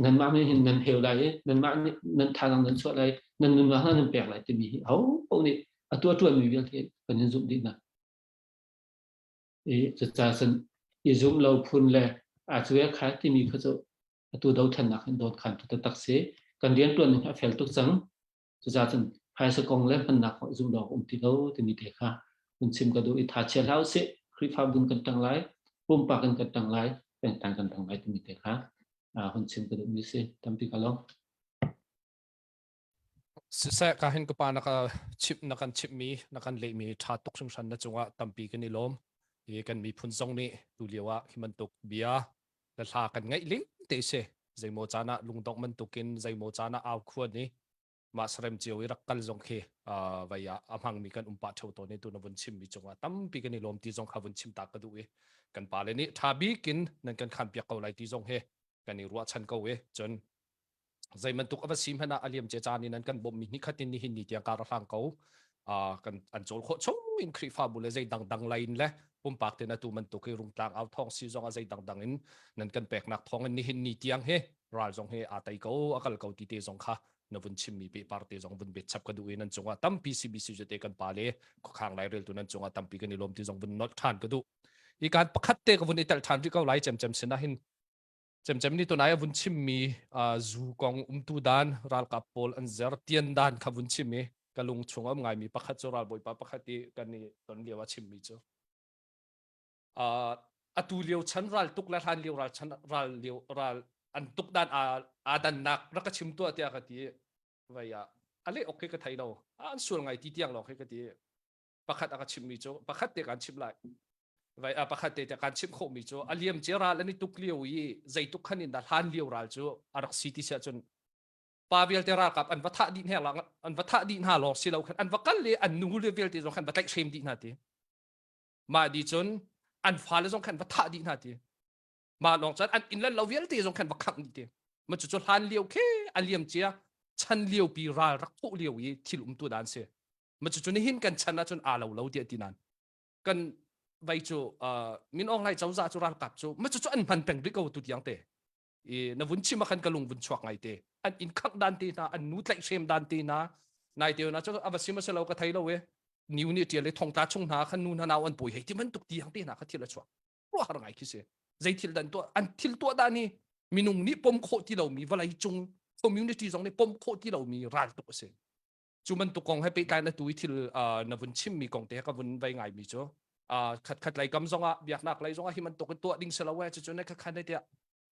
nanmah nih hin nan heu lai i nanmah nih nan thazaang nan chuah lai nan nunnak hna nan pek lai timi hi ho paoh nih a tuah ṭuanmi vialte kan in zumh dih hna. I cucaah cun i zum lo phun le a cu kha timi kha cu atu dothlennak hin dawt khan tu taktak si kan rianṭuan ning a fel tuk cang Cucaah cun phaisa kong le hmannak kong zumh awk um ti lo timi te kha hun chim ka duh i tha chia hlah usih. Khrihfabu in kan ṭang lai, pumpak in kan ṭang lai, pengtlang kan ṭang lai timi te kha hun chim ka duhmi si. Tampi ka lawm. Siseh ka hin ka pa na ka chimh na kan chimhmi na kan lehmi ṭha tuk hringhran na cungah tampi kan i lawm. I kan miphun zong nih tu lio ah hi bantuk bia le hla kan ngaih ling te si. Zeimaw caan ah lungdongh bantukin zeimaw caan ah au khuan i mah sarem cio i rak kal zong khi vai ah a hmangmi kan um pah theo tawn i tu na vun chimmi cungah tampi kan i lawm ti zong kha vun chim ta ka duh i kan pale nih ṭha bik in nan kan khan piak ko lai ti zong he kan i ruahchan ko i cun zei bantuk a va si hmanh ah a liam ce caan in an kan bawmhmi ni khat in nihin ni tiang kar a hlang ko kan an cawl khawh chung in Khrihfabu le zei dangdang lain le pumpak te na tu bantuk i rungtlang au thawng si zong a zei dangdang in nan kan peknak thawng in nihin ni tiang hi ral zong hi aa tei ko a kal ko ti te zong kha na vun chimmi pehpar te zong vun bet chap ka duh i nan cungah tampi CBC te kan pa le khuakhang lai reltu nan cungah tampi kan i lawm ti zong vun nolh ṭhan ka duh i kan pakhat te ka vun i tel ṭhan rih ko lai cemcem sinah hin cemcem ni tunai a vun chimmi zu kong umtu dan ralkap pawl an zer tian dan kha vun chim i ka lung chung am ngaimi pakhat cu ralbawipa pakhat i kan i ton lio a chimmi cu atu lio chan ral tuk le hlan lio ral chan ral lio ral an tuk dan aa dannak rak ka chim tuah tiah ka ti vai ah a le ok ka thei lo an sual ngai ti tiang lawng khi ka ti pakhat a ka chimmi cu pakhat te kan chim lai vai a pakhat te te kan chim khawhmi cu a liam ce ral an i tuk lio i zeituk khan in dah hlan lio ral cu a rak si ti siah cun pa vialte ralkap an va thah dih hna an va thah dih hna lawng si lo khan an va kal le an nu le vialte zong khan va tlaih hrem dih hna ti Mah di cun an fale zong khan va thah dih hna ti. Mah lawng cun an inn le lo vialte zong khan va khangh dih ti. Ma cucu hlan lio khi a liam cia chan lio pi ral rak thawh lio i thil umtu dan si. Ma cucu nihin kan chan ahcun aa lo lo tiah ti nan. Kan vai cu Min Aung Hlaing cozah cu ralkap cu ma cucu an hman peng rih ko tu tiang te. I na vun chim ah khan ka lung vun chuak ngai te. An inn khangh dan te hna, an nu tlaih hrem dan te hna, nai te na cu a va sim a si lo ka thei lo e. Niu nih ṭial i thongtla chung hna khan nu hna nau an pawi hei ti bantuk ti hang te hna kha thil a chuak ruahar ngai khi si zei thil dan tuah an thil tuah dah ni minung nih pom khawh ti lomi vawlei cung community zong nih pom khawh ti lomi ral tuk a si. Cu bantuk kong he pehtlai na tu i thil na vun chimmi kong te he ka vun vei ngaimi cu khat khat lei kam zongah biaknak lei zongah hi bantuk in tuah ding si lo eh cucu ne kha khan tiah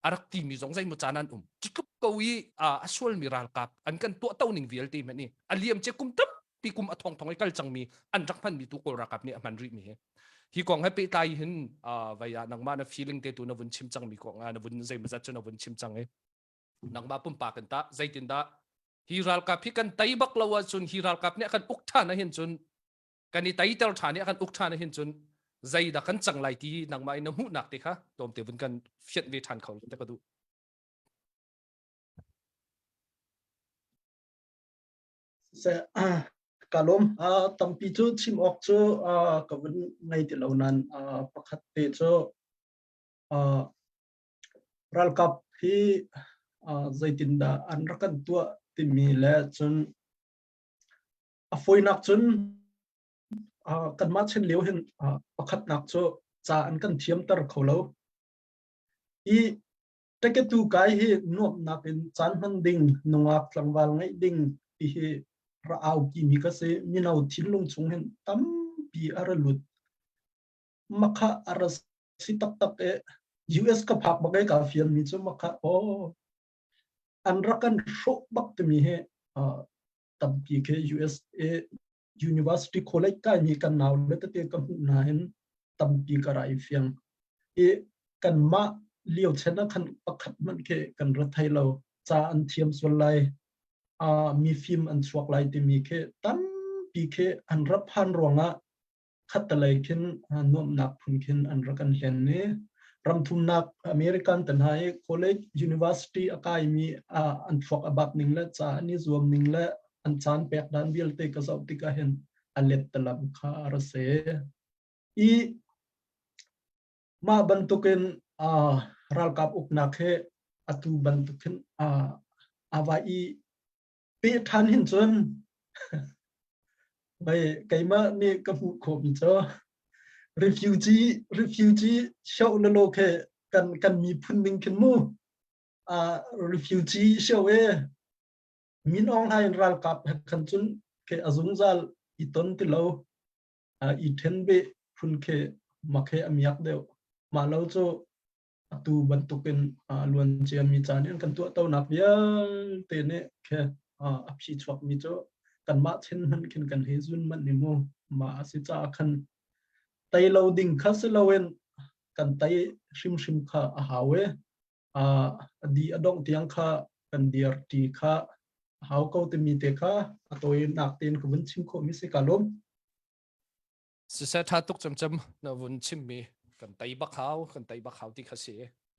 a rak timi zong zeimaw caan an um. Cu tluk ko i a sualmi ralkap an kan tuah to ning vialte hmanh i a liam ce kum tampi kum a thong thong i kal cangmi an rak hmanmi tu Kawl ralkap nih a hman rihmi hi. Hi kong he pehtlai hin vai ah nangmah na feeling te tu na vun chim cangmi kong na vun zeimawzat cu na vun chim cang i nangmah pumpak in tah zeitindah hi ralkap hi kan tei bak lo ahcun hi ralkap nih a kan uk ṭhan ahhin cun kan i teiter ṭhan i a kan uk ṭhan ahhin cun zeidah kan cang lai ti nangmah in na hmuhnak te kha tlawmte vun kan fianh ve ṭhan kho te ka duh. Ka lawm. Tampi cu chim awk cu ka vun ngei ti lo nain pakhat te cu Ralkap hi zeitindah an rak kan tuah timi le cun a fawinak cun kanmah chan lio hin pakhatnak cu ca an kan thiamter kho lo. Hi ṭeketu kai hi nuamhnak in caan hman ding, nungak tlangval ngeih ding ti hi ra aupi mi ka si. Mino thinlung chung hin tampi a ra lut. Makha a ra si taktak e US ka phak bak e ka fian mi cu makha oh an rak kan hrawh bak timi hi tampi khi USA University College kai mi kan nau le tete ka hmuh na hin tampi ka rai fiang i kan mah lio chen ah khan pakhat hmanh khi kan ra thei lo ca an thiam sual lai a mi fim an chuak lai timi khi tampi khi an ra phan ruangah Khattelei khin nuamhnak phun khin an rak kan hlen i ramthumnak American te hna i college university a kaimi an thluak a bak ning le ca an i zuam ning le an caan pek dan vialte ka zoh tikah hin a lettalam kha a ra si. I mah bantukin ralkap uknak hi atu bantukin a va i peh ṭhan hin cun mei keimah nih ka hmuh khawhmi cu refugee refugee show le lo khe kan kan miphun ning khin mu uh, refugee show e Min Aung Hlaing ralkap he khan cun ke a zungzal i ton ti lo uh, i ṭhen be phun khe makhe a miak deuh mah lo cu atu bantukin luan ciami caan in kan tuahtonak vialte nih khe a phi chuakmi cu kanmah chen hmanh khin kan hei zun manh ni mu mah a si caah khan tei lo ding kha si loin kan tei hrimhrim kha a hau i a di a dongh tiang kha kan dir ṭi kha a hau ko timi te kha a tawinak tein ka vun chim khawhmi si ka lawm. Siseh ṭha tuk cemcem na vun chimmi kan tei bak hau kan tei bak hau ti kha si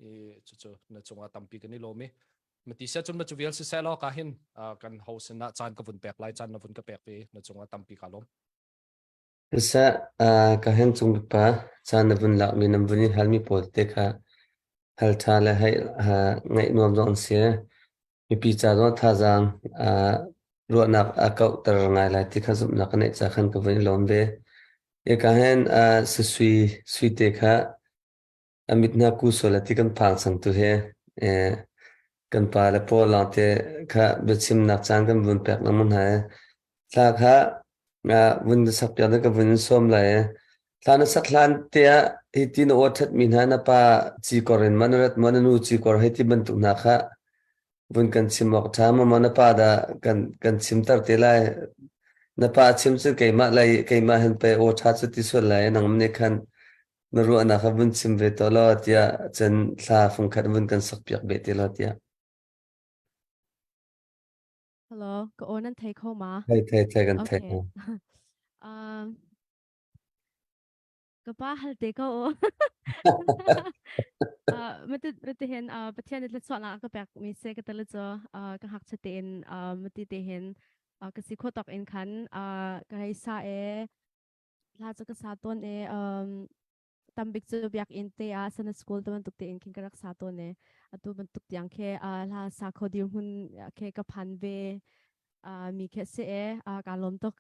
i cucu na cungah tampi kan i lawm i mati sia cun ma cu vial siseh law ka hin kan ho sinah caan ka vun pek lai caan na vun ka pek ve na cungah tampi ka lawm. Siseh ka hen cung pa caan na vun lakmi nan vun i halmi pawl te kha hal ṭha le hei ngaih nuam zong an si. Mipi ca zong thazaang ruahnak a kauhter ngai lai ti kha zumhnak ka neih ca khan ka vun i lawm ve. Hika hin sui suite kha a mit hna ku sual ti kan phang cang tu hi kan pa le pawl lawng te kha biachimnak caan kan vun pek lengmang hna i thla kha vun na sak piak ka vun in sawm lai i thla na sak hlan te ah hi ti na aw ṭhat mi hna na pa cikor in ma na rat ma na nu cikor hei ti bantuk hna kha vun kan chim awk ṭha ma maw na pa dah kan kan chimter te lai na pa chim cu keimah lei keimah hin pei aw ṭha cu ti sual lai nang nih khan na ruahnak kha vun chim ve to law tiah cun thla fungkhat vun kan sak piak ve te law tiah Hello, ka aw nan thei kho ma? Thei thei thei kan thei. Okay. Um, Ka pa hal te ko. Uh, mati mati hin uh, Pathian nih thluachuahnak a ka pek mi se ka tel cu uh, ka ngakchia tein uh, mati te hin uh, ka si kho tok in khan uh, ka hei sa e hla cu ka sa tawn e um, tambik cu biakinn te ah sana school te bantuk tein khin ka rak sa tawn e atu bantuk tiang khe uh, hla sa kho dirhmun khe ka phan ve uh, mi khe se e uh, ka lawm tuk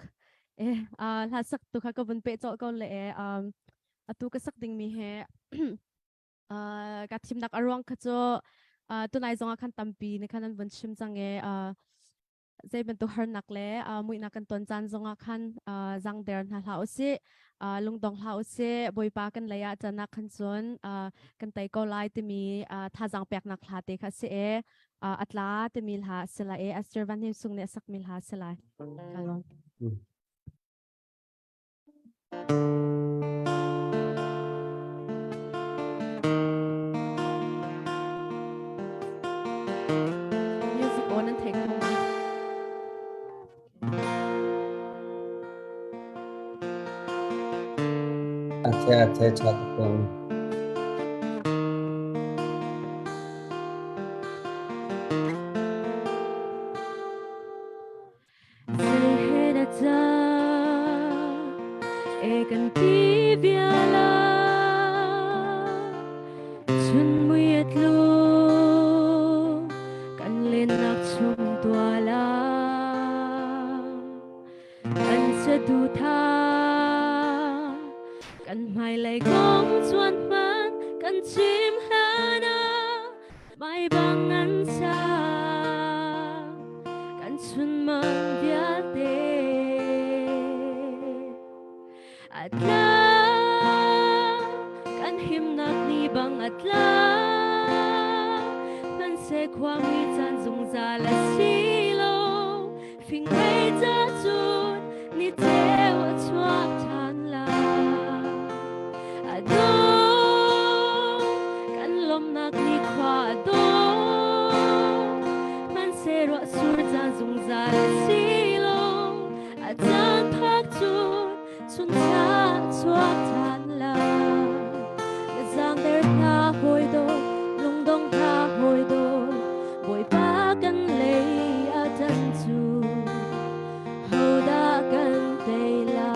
e uh, hla sak tu kha ka vun pe cawh ko le e um, atu ka sak ding mi he uh, ka thimnak a ruang kha cu uh, tunai zong ah khan tampi ni khan an vun chim cang e uh, Zei bantuk harnak le muihnak kan ton caan zongah khan zangder hna hlah usih, lungdong hlah usih. Bawipa kan lei ah can ah khan cun kan tei ko lai timi thazaang peknak hla te kha si e. A tla timi hla si lai e. Esther Van Him Sung nih a sakmi hla si lai. Ka lawm. Music aw nan thei kho ma? A the a the ṭha tuk ko. E kan ti viala chun mui a tlu kan lennak chung tuala kan sadu tha kan hmailei kong chuan hman kan chim hlan ah Mai bang an sa kan chunmang vialte a tla kan himnak ni bang a tla hmanhseh khuami caan zungzal a si lo Fingrei ca cun ni ceu a chuak ṭhan lai. A dawh kan lawmhnak ni khua a dawh. Hmanhseh ruah sur caan zungzal a si lo. A caan phak cun chuncha a chuak ṭhan lai. Na zaangder hna hawi dawt, lungdong hna hawi dawt, Bawipa kan lei a ṭan cu hodah kan tei lai?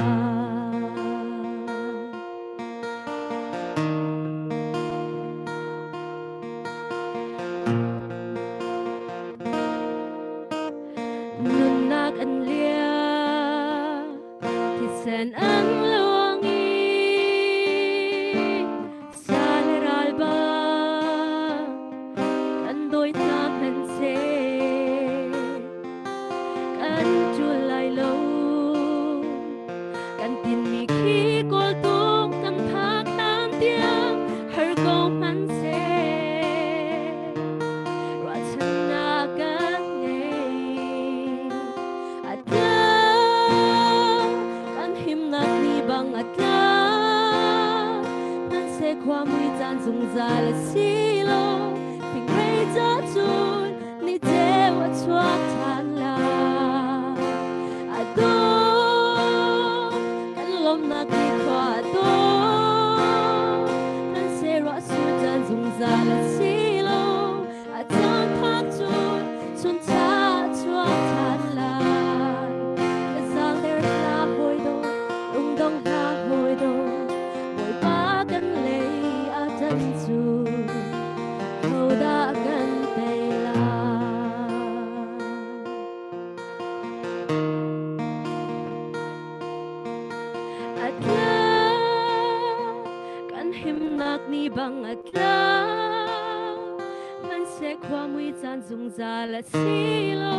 Nunnak an liam, thisen an luang i Sal ral bang kan dawi hna hmanhseh kan ṭul lai lo. Kan tinmi khi kawltung kan phak hlan tiang har ko hmanhseh ruahchannak kan ngei. A tlang kan himnak ni bang a tlang hmanhseh khua mui caan zungzal a si lo fingrei ca cun ni ceu a chuak ṭhan lai a dawh kan lawmnak ni khua a dawh hmanhseh ruah sur caan zungzal a si lo A caan phak cun chuncha chuak ṭhan lai. Ka zaangder hla hawi dawt, lungdong hla hawi dawt, Bawipa kan lei a ṭan cu hodah kan tei lai? A tla kan himnak ni bang a tla hmanhseh khua mui caan zungzal a si lo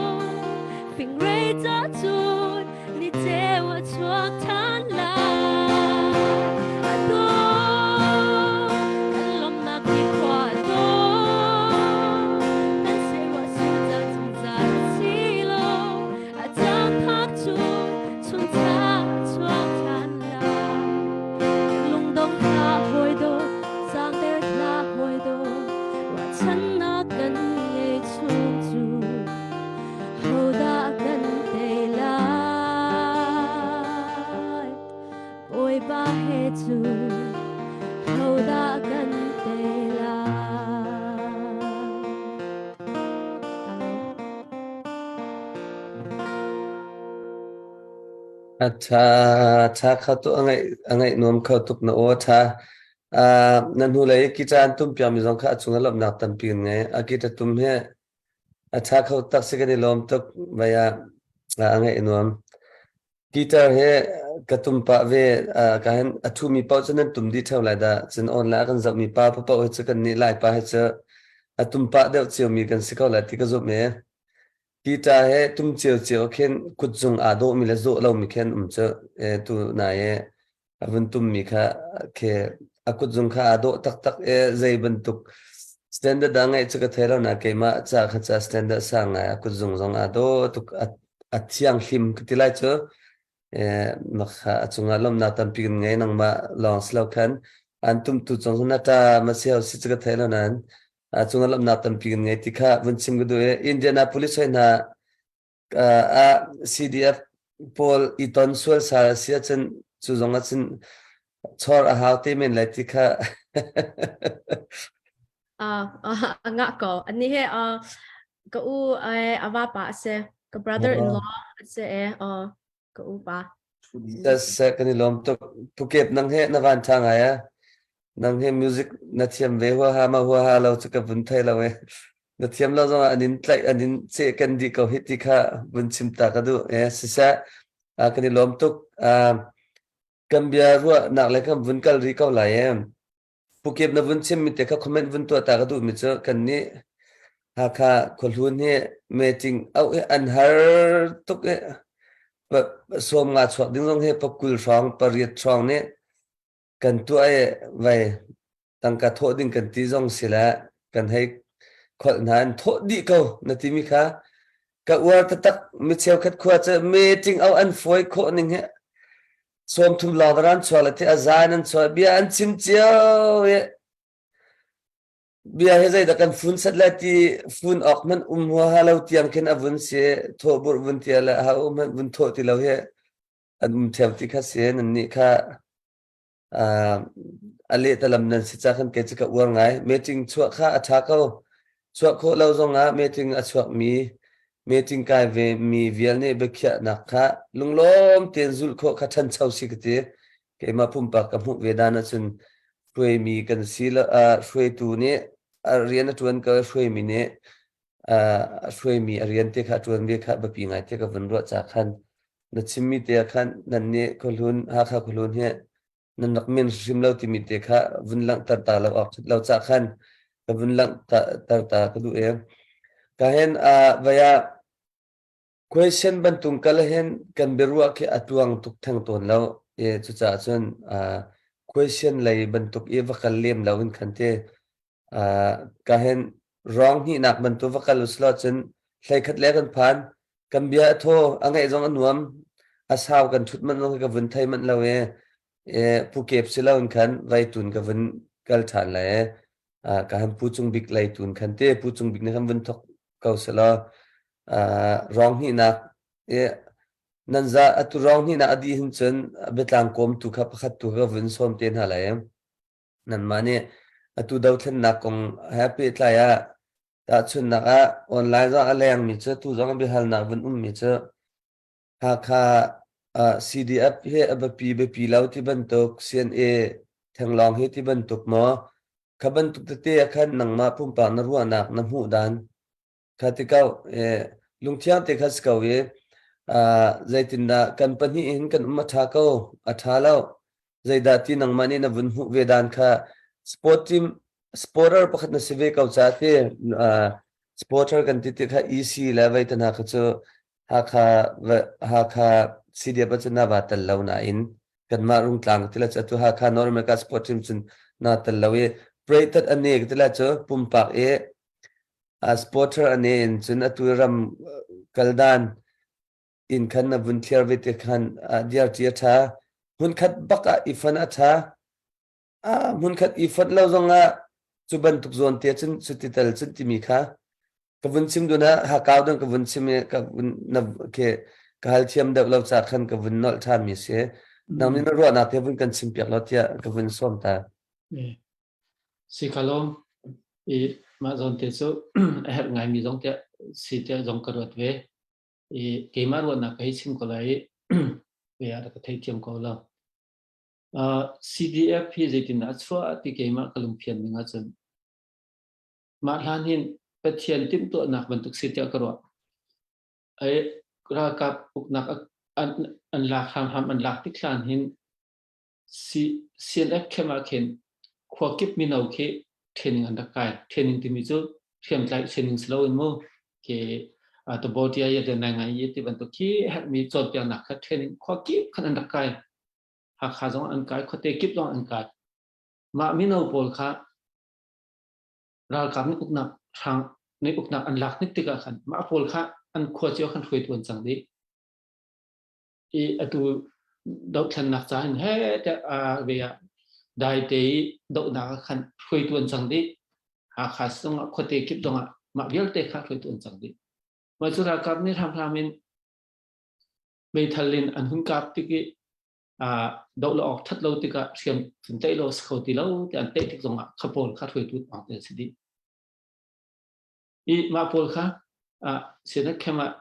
fingrei ca cun ni ceu a chuak than lai a dawh kan lawmhnak ni khua a dawh hmanhseh ruah sur caan zungzal a si lo A caan phak cu chuncha chuak ṭhan lai. Lungdong hlah hawi dawt, zaangder hlah hawi dawt, ruahchannak kan ngei chung cu hodah kan tei lai? Bawipa he cun hodah kan tei lai? A ṭha, ṭha kho tuk, a ngaih, a ngaih nuam kho tuk na aw a ṭha. Uh, na hnulei i guitar an tum piakmi zong kha a cungah lawmhnak tampi an ngei. A guitar tum hi a ṭha kho tak si kan i lawm tuk. Vai ah a ngaih nuam. Guitar hi ka tum pah ve. Uh, ka hin a ṭhumi paoh cu nan tum dih ṭheo lai dah. Cun online a kan zohmi pa paoh hi cu kan nih Laipa hi cu a tum pah deuh ciomi kan si ko lai ti ka zumh i. Guitar he tum ciocio khin kutzung aa dawhmi le zawh lomi khin um cu tu nai i a vun tummi kha khi a kutzung kha aa dawh taktak i zei bantuk standard dah ngeih cu ka thei lo na keimah ca kha ca standard sang ngai a kutzung zong aa dawh tuk a thianghlim ka ti lai cu makha a cungah lawmnak tampi kan ngei nangmah lawng si lo khan an tumtu zong na ta ma si si cu ka thei lo nain a cungah lawmhnak tampi kan ngei ti kha vun chim ka duh i Indianapolis hoi hna ah CDF pawl i ton sual sal a si ahcun cu zong ahcun chor a hau te men lai ti kha a ngah ko ani he ka u a va pa a si ka brother in law a si e ka u pa Se kan i lawm tuk. Phuket nang he na van tha ngai a. Nang he music na thiam ve huaha ma huaha lo cu ka vun thei lo e. Na thiam lo zong ah an in tlaih an in ce kan di ko hi ti kha vun chim ta ka duh. E siseh kan i lawm tuk. Kan bia ruahnak le kan vun kal rih ko lai e. Pukep na vun chimmi te kha comment vun tuah ta ka duhmi cu kannih Hakha khuahlun hi meeting auh hi an har tuk i sawm nga chuak ding zong hi pakul hrawng pariat hrawng nih kan tuah i vai tangka thawh ding kan ti zong si le kan hei kholh hna in thawh dih ko na timi kha ka uar taktak mi cheukhat khua cu meeting auh an fawi khawh ning hi 30 lawng an chuak le a zan an chuah bia an chim cio i bia hi zeidah kan fun set le ti fun awk hmanh um huaha lo tiang khin a vun si thawh burh vun tia le ha um hmanh vun thawh ti lo hi an um theo ti kha si nan nih kha a lehtalam nan si ca khan kei cu ka uar ngai. Meeting chuah kha a ṭha ko. Chuah khawh lo zongah meeting a chuakmi, meeting kai ve mi vial nih biakhiahnak kha lunglawm tein zulh khawh kha ṭhancho si ka ti. Keimah pumpak ka hmuh ve dan ahcun hruaimi kan si lo, hruaitu nih a rian a ṭuan ko i hruaimi nih a hruaimi a rian te kha a ṭuan ve kha biapi ngai te ka vun ruah ca khan na chimmi te ah khan nan nih khuahlun Hakha khuahlun hi nan rak min hrim lo timi te kha vun langhter ta lo awk ṭhat lo ca khan ka vun langhter ta ka duh i ka hin vaya question bantung kal hin kan biaruah khi a tuang tuk theng tawn lo i cucaah cun question lei bantuk i va kal lem lo in khan te Ka hin rawng hnihnak bantuk va kal usulaw cun hleikhat le kan phan. Kan bia a thaw, a ngaih zong a nuam. A sau kan ṭhut manh zong ka vun thei manh lo i Pu Kep si lo in khan vai tun ka vun kal ṭhan lai i ka han Pu Cung Bik lei tun khan te Pu Cung Bik nih khan vun thok ko selaw rawng hnihnak i nan za atu rawng hnihnak a dih hin cun biatlang kawmtu kha pakhat tu ka vun sawm te hna lai. Nanmah nih atu dothlennak kong he pehtlai ah tahchunhnak ah online zong a lengmi cu tu zong biahalnak vun ummi cu Hakha ah CDF hi a biapi biapi lo ti bantuk CNA thenglawng hi ti bantuk maw kha bantuk tete ah khan nangmah pumpak na ruahnak na hmuh dan Kha ti ko, lungthiang te kha si ko i zeitindah kan pahnih hin kan um a ṭha ko, a ṭha lo. Zeidah ti nangmah nih na vun hmuh ve dan kha sport team sporter pakhat na si ve ko caah ti sporter kan ti ti kha EC le vei te hna kha cu Hakha Hakha CDF ah cun na va tel lo nain kanmah Rungtlang ti le cu atu Hakha North America sport team cun na tel lo i Preitat ane ti le cu pumpak i A supporter a ne in cun atu ram kaldan in khan na vun thliar ve te khan diarṭi a ṭha. Hmunkhat bak ah i fonh a ṭha. Hmunkhat i fonh lo zongah cu bantuk zawn te cun cuti tal cun timi kha ka vun chim dun ah hakau dang ka vun chim i ka vun na ke ka hal thiam deuh lo ca khan ka vun nolh ṭhan mi si. Nang nih na ruahnak te vun kan chim piak lo tiah ka vun sawm ta. Si ka lawm. I mah zawn te cu a herh ngaimi zong tiah si tiah zong ka ruat ve. I keimah ruahnak ka hei chim ko lai i ve ah ka theithiam ko lo. Uh, CDF hi zeitindah a chuah ti keimah ka lungphian ning ahcun mah hlan hin Pathian timhtuahnak bantuk si tiah ka ruah. Ai ralkap uknak an, an lak hramhram an lak tik hlan hin CNF camp ah khin khua kip mino khi training an rak kai. Training timi cu hriamtlaih training si loin mu khi Tabotia ye te nai ngai ye ti bantuk khi herhmi cawnpiaknak kha training khua kip khan an rak kai. Hakha zong an kai, khuate kip zong an kai. Mah mino pawl kha ralkap nih uknak hrang nih uknak an lak hnik tikah khan mah pawl kha an khua cio khan hruaitu an cang dih. I atu dohthlennak ca in he te ve ah dai te i dohnak ah khan hruaitu an cang dih. Hakha zongah khuate kip zongah mah vialte kha hruaitu an cang dih. Mah cu ralkap nih hramhram in meithal in an hun kap tik i doh lo awk that lo tikah hriam cun tlaih lo si kho ti lo ti an tlaih tik zongah kha pawl kha hruaitu awk te si dih. I mah pawl kha Senate camp ah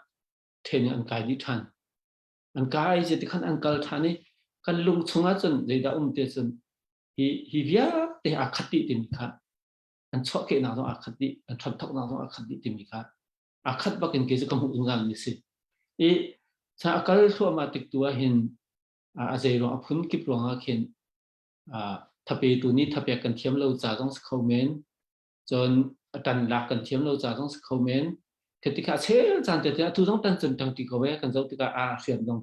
training an kai dih ṭhan. An kai je ti khan an kal ṭhan i kan lung chungah cun zeidah um te cun hi hi vialte aa khat dih timi kha an chuahkehnak zong aa khat dih an ṭhamthoknak zong aa khat dih timi kha aa khat bak in kei cu ka hmuh zungzal mi si. I sa a kal thluahmah tik tu ah hin a zei ruang a phun kip ruangah khin thapetu nih thapek kan thiam lo ca zong si kho men cun a tan lak kan thiam lo ca zong si kho men khi tikah chel caan te te atu zong tan cun tang ti ko ve kan zoh tikah a hriam zong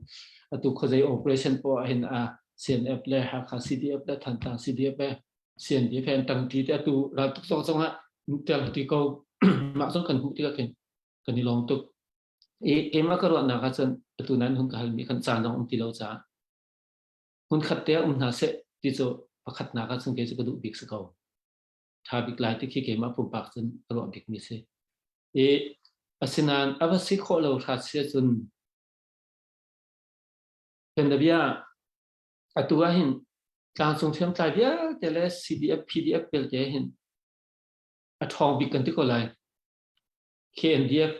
atu khuazei operation po hin a CNF le Hakha CDF le Thantlang CDF le CNDF he an tang ti te atu ral tuk zong zong ah tel ti ko mah zong kan hmuh tikah khin kan i lawm tuk i keimah ka ruahnak ah cun atu nan hun ka halmi kan caan zong um ti lo caah hun khat te um hna seh ti cu pakhatnak ah cun kei cu ka duh bik si ko ṭha bik lai ti khi keimah pumpak cun ka ruah bikmi si. I asinain a va si khawh lo hrat si ahcun Bianabia atu ah hin tlangcung hriamtlai vialte le CDF, PDF belte hin a ṭhawng bik kan ti ko lai. KNDF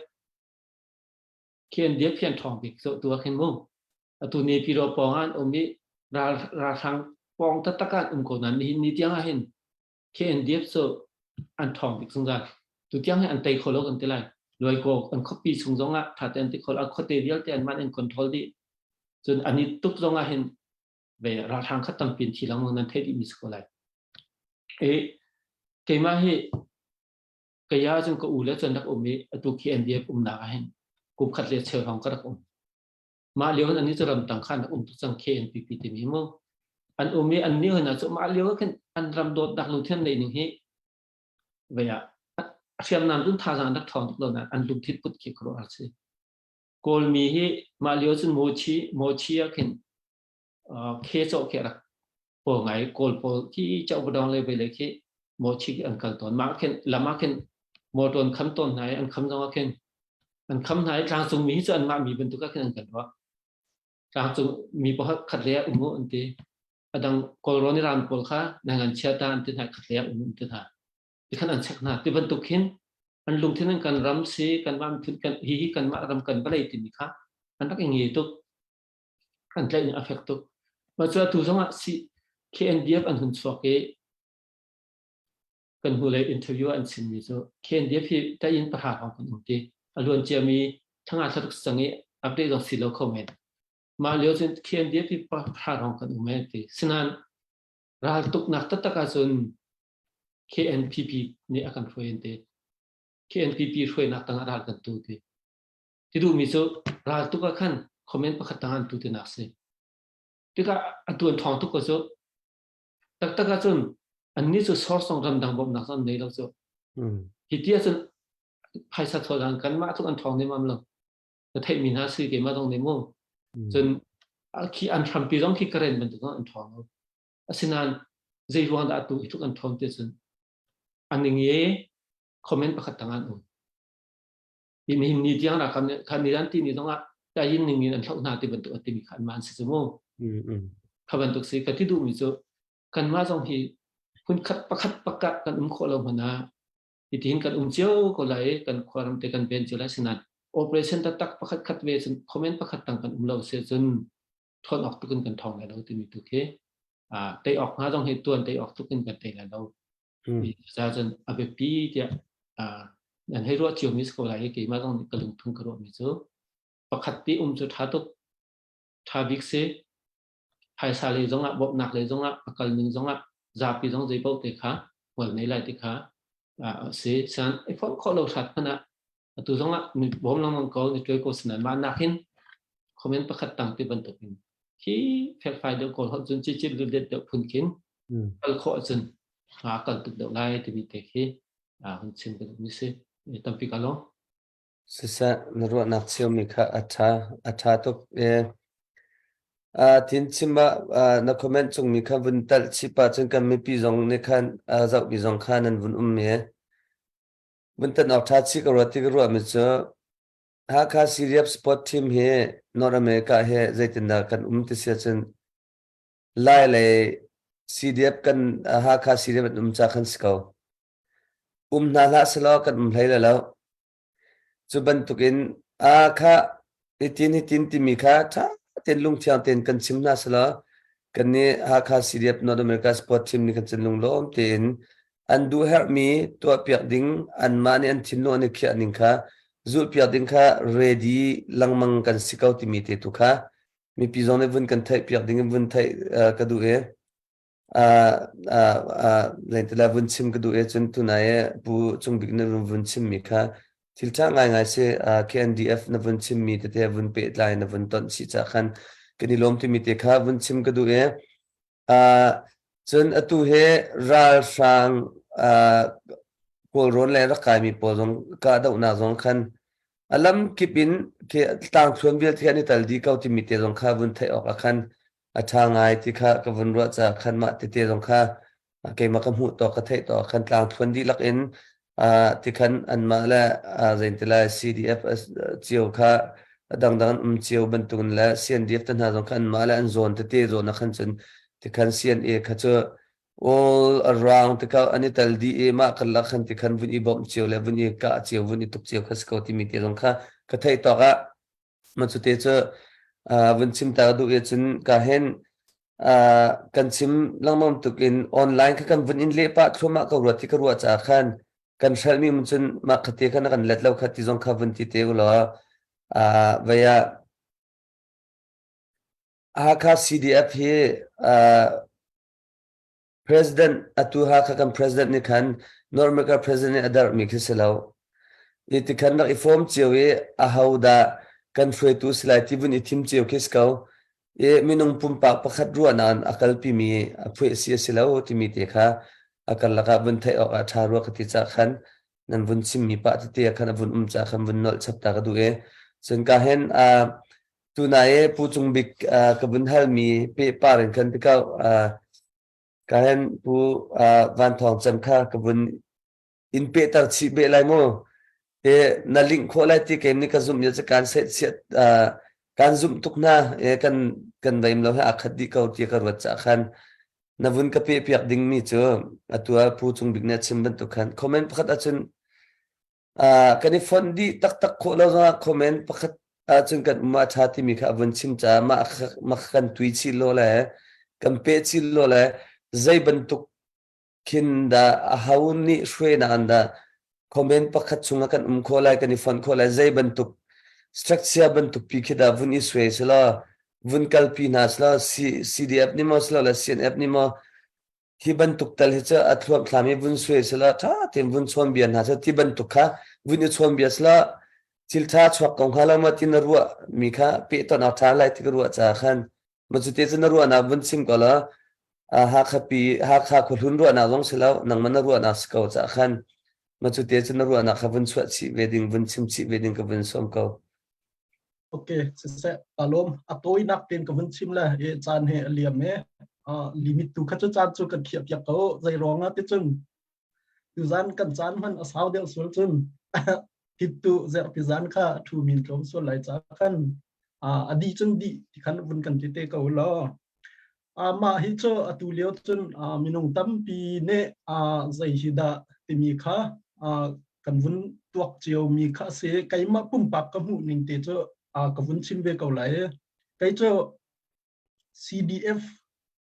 KNDF hi an ṭhawng bik so tu ah khin mu. Atu ni Piro pawng ah an um i ral ralhrang pawng taktak ah an um ko nain nihin ni tiang ah hin KNDF cu an ṭhawng bik zungzal. Tu tiang hi an tei kho lo kan ti lai. Luaikaw an khuapi chung zong ah ṭha tein ti kho lo. An khuate vialte an man in control dih. Cun an i tuk zong ah hin ve ralhrang kha tampi in thi lengmang nan theih dihmi si ko lai. I keimah hi kaya cun ka u le cun rak um i atu KNDF umnak ah hin kum khat le cheu hrawng ka rak um. Mah lio in annih cu ramtang khan rak um tuk cang KNPP timi mu. An um i an nih hna cu mah lio khin an ram dawtnak lungthin nei ning hi vei ah hriamnam cun thazaang rak ṭhawng tuk lo nain an lungthin put khi khuaruah a si. Kawlmi hi mah lio cun mochi mochi ah khin khe cawh khi rak pawl ngai Kawl pawl khi chau badong le vei le khi mochi an kal tawn. Mah khin lam ah khin motor an kham tawn hna i an kham zong ah khin an kham hna i tlangcung mi hi cu anmah mi bantuk ah khin an kan ruah. Tlangcung mi pakhat khat le ah um u an ti. Adang Kawlrawn i ram pawl kha nang an chia ta an ti hna khat le ah um an ti hna. Ti khan an check hna. Ti bantuk khin an lungthin an kan ram si kanmah miphun kan hi hi kanmah ram kan vawlei timi kha an rak i nge tuk. An tlaih ning a fek tuk. Mah cu atu zongah si KNDF an hun chuak i kan hnulei interview an chimmi cu KNDF hi tain pahra hrawng kan um ti. A luan ciami thanga thlaruk cang i update zong si lo kho men. Mah lio cun KNDF hi pahra hrawng kan um e ti. Sinain ral tuknak taktak ahcun KNPP nih a kan hruai an ti. KNPP hruainak tangah ral kan tu ti. Ti duhmi cu ral tuk ah khan comment pakhat tangah an tu tinak si. Tikah a tuan ṭhawng tuk ko cu. Taktak ahcun annih cu source zong ramdang bawmhnak zong an nei lo cu. Hi ti ahcun phaisa thawdan kanmah tluk an ṭhawng nemam lo. Na theihmi hna si keimah zong nih mu. Cun khi an hrampi zong khi karen bantuk zong an ṭhawng lo. Asinain zei ruang dah atu hi tluk an ṭhawn ti cun an i nge comment pakhat tang an um. Nihin ni tiang rakam nih khan ni an ti ni zongah tayin ning in an hloh hna ti bantuk an timi kha an man si cu mu. Kha bantuk si ka ti duhmi cu kanmah zong hi hun khat pakhat pakhat kan um khawh lo hmanh ah hitihin kan um cio ko lai kan khuaram te kan ven cio lai sinan operation taktak pakhat khat ve cun comment pakhat tang kan um lo si cun thawn awk tukin kan thong lai lo timi tu khi tei awk hnga zong hi tuan tei awk tukin kan tei lai lo Ca cun a biapi tiah nan hei ruah ciomi si ko lai i keimah zong nih ka lungthung ka ruahmi cu pakhat ti um cu ṭha tuk ṭha bik si phaisa lei zongah bawmhnak lei zongah a kal ning zongah zapi zong zei paoh te kha hmual nei lai ti kha a si san i fonh khawh lo hrat hmanh ah. Atu zong ah ni bawm lengmang ko, ni tuai ko sinan mah nak hin comment pakhat tang ti bantuk in khi felfai deuh kawl holh cun cicit lulet deuh phun khin kal khawh ahcun a kal tuk deuh lai timi te khi hun chim ka duhmi si. Tampi ka lawm. Siseh, na ruahnak chimmi kha a ṭha, a ṭha tuk e. Tin chim ah na comment cungmi kha vun talh chih pah cun kan mipi zong nih khan zohmi zong kha nan vun um e. Vun tan awk ṭha chih ka ruat ti ka ruahmi cu Hakha CDF Sport Team hi North America he zeitindah kan um ti si ahcun Lai lei CDF kan Hakha CDF an um ca khan si ko. Um hna hlah selaw kan um hlei lai lo. Cu bantukin aa kha hitin hitin timi kha ṭha tein lungthiang tein kan chim hna selaw kannih Hakha CDF North America Sport Team nih kan cun lunglawm tein an duh herhmi tuahpiak ding anmah nih an thinlung an i khiah ning kha zulhpiak ding kha ready lengmang kan si ko timi te tu kha mipi zong nih vun kan theihpiak ding in vun theih ka duh i lentila vun chim ka duh i cun tunai i Pu Cung Bik na vun chimmi kha thil ṭha ngaingai si. KNDF na vun chimmi tete vun pehtlai na vun tonh chih ca khan kan i lawm timi te kha vun chim ka duh i cun atu hi ralhrang Kawlrawn le rak kaimi pawl zong kahdohnak zong khan a lam kip in tlangthluan vialte an i tal dih ko timi te zong kha vun theih awk ah khan a ṭha ngai ti kha ka vun ruah caah khan mah tete zong kha keimah ka hmuh tawk ka theih tawk khan tlangthluan dihlak in tikhan anmah le zeitilai CDF cio kha dangdang an um cio bantukin le CNDF te hna zong kha anmah le an zawn tete zawn ah khan cun tikhan CNA kha cu all around tikha an i tel dih i mah karlak khan tikhan vun i bawmh cio le vun i kah cio vun i tuk cio kha si ko timi te zong kha ka theih tawk ah Mah cu te cu vun chim ta ka duh i cun ka hin kan chim lengmang tuk in online kha kan vun in leh pah thluahmah ko rua ti ka ruah caah khan kan hrelhmi um cun mah kha te kha na kan let lo kha ti zong kha vun ti te u law vei ah Hakha CDF hi President atu Hakha kan president nih khan North America president nih a darhmi khi si lo. I tikhan rak i form cio i aho dah kan hruaitu si lai ti vun i thim cio khi si ko. I minung pumpak pakhat ruahnak in a kalpimi a phuah si a si lo timi te kha a karlak ah vun theih awk ah ṭha rua ka ti cah khan nan vun chimmi pah tete ah khan a vun um cah khan vun nolh chap ta ka duh i cun ka hen Tunai i Pu Cung Bik ka vun halmi pehpar in khan tikau ka hen Pu Van Thawng Cem kha ka vun in pehter chih beh lai mu. E na link khawh lai ti keim nih ka zumh ya kan set siat kan zumh tuk hna e kan kan veim lo he a khat dih ko ti ka ruat ca khan na vun ka pe piak ding mi cu atu ah Pu Cung Bik nih a chim bantuk khan comment pakhat ahcun Kan i fonh dih taktak khawh lo zongah comment pakhat ahcun kan um ah a ṭha timi kha a vun chim caah mah mah kha kan tui chih law le kan peh chih law le zei bantuk khin dah aho nih hruainak in dah comment pakhat chungah kan um khawh lai kan i fonh khawh lai zei bantuk structure bantuk pi khi dah vun i suai selaw vun kalpi hna selaw CDF nih maw selaw le CNF nih maw Hi bantuk tal hi cu a thluamthlam i vun suai sila ṭha tein vun chawn bia hna cu ti bantuk kha vun i chawn bia sila thil ṭha chuak ko hnga lo ma ti na ruah mi kha pehtonh a ṭha lai ti ka ruah caah khan ma cu te cu na ruahnak vun chim ko la Hakha pi Hakha khuahlun ruahnak zong si lo nangmah na ruahnak si ko caah khan ma cu te cu na ruahnak kha vun chuah chih ve ding vun chim chih ve ding ka vun sawm ko. Ok, siseh, ka lawm. A tawinak tein ka vun chim le i caan he a liam e. Limit tu kha cu caan cu kan khiah piak ko. Zei ruang ah ticun tuzan kan caan hman a sau deuh sual cun hittu zerhpi zan kha a thu min tlawm sual lai ca khan a dih cun dih ti khan vun kan ti te ko law. Mah hi cu atu lio cun minung tampi nih zei hi dah timi kha kan vun tuak ciomi kha a si. Keimah pumpak ka hmuh ning te cu ka vun chim ve ko lai. Kei cu CDF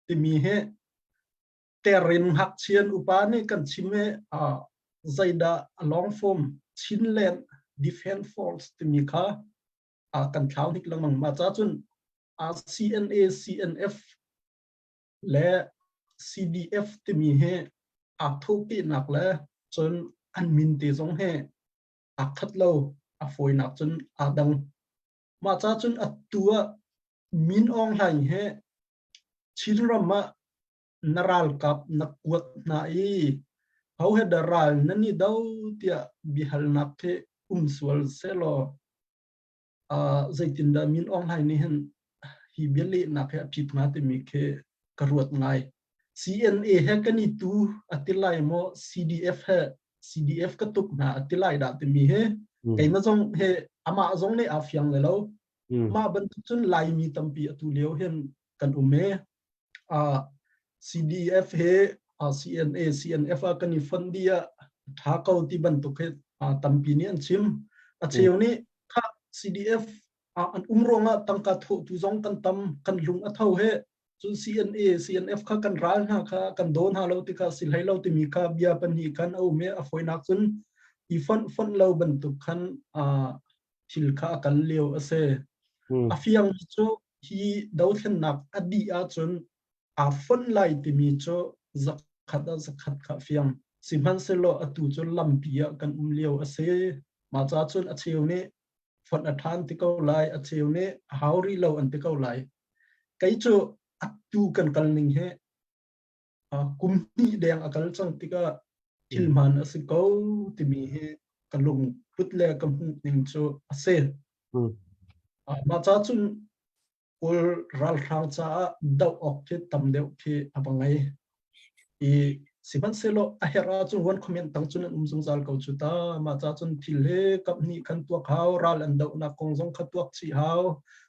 timi hi terin ngakchian upa nih kan chim i zeidah a long form Chinland Defense Force timi kha kan thlau hnik lengmang. Mah ca cun CNA, CNF le CDF timi hi aa thawhkehnak le cun an min te zong hi aa khat lo. A fawinak cun aa dang. Mah ca cun atu ah Min Aung Hlaing he Chinram ah na ralkap na kuat hna i ho he dah ral nan i do tiah biahalnak khi um sual sehlaw uh, zeitindah Min Aung Hlaing nih hin hi bialehnak hi a phit hnga timi khi ka ruat ngai. CNA he kan i tu a ti lai maw CDF he CDF ka tuk hna a ti lai dah timi hi keimah zong he amah zong nih aa fiang le lo. Mah bantuk cun Laimi tampi atu lio hin kan um e. Uh, CDF he uh, CNA CNF ah kan i fund dih ah tha ko ti bantuk he uh, tampi nih an chim. A cheu nih kha CDF uh, an um ruangah tangka thawhtu zong kan tam kan lung a tho he cun CNA CNF kha kan ral hna kha kan daw hna lo ti kha si hlei lo timi kha bia pahnih khan a um i a fawinak cun i fonh fonh lo bantuk khan uh, thil kha a kal lio a si. A fiang cu hi dothlennak a dih ahcun aa fonh lai timi cu zakhat ah zakhat kha fiang. Sihmanhsehlaw atu cu lampi ah kan um lio a si. Mah ca cun a cheu nih fonh a ṭhan ti ko lai, a cheu nih a hau rih lo an ti ko lai. Kei cu atu kan kal ning hi kum hnih deng a kal cang tikah thil hmaan a si ko timi hi ka lungput le ka hmuh ning cu a si. Mah ca cun Kawl ralhrang caah doh awk khi tam deuh khi a va ngei. I sihmanhsehlaw a herh ahcun ruan comment tang cun an um zungzal ko cu ta. Mah ca cun thil hi kap hnih khan tuak hau, ral an dohnak kong zong kha tuak chih hau.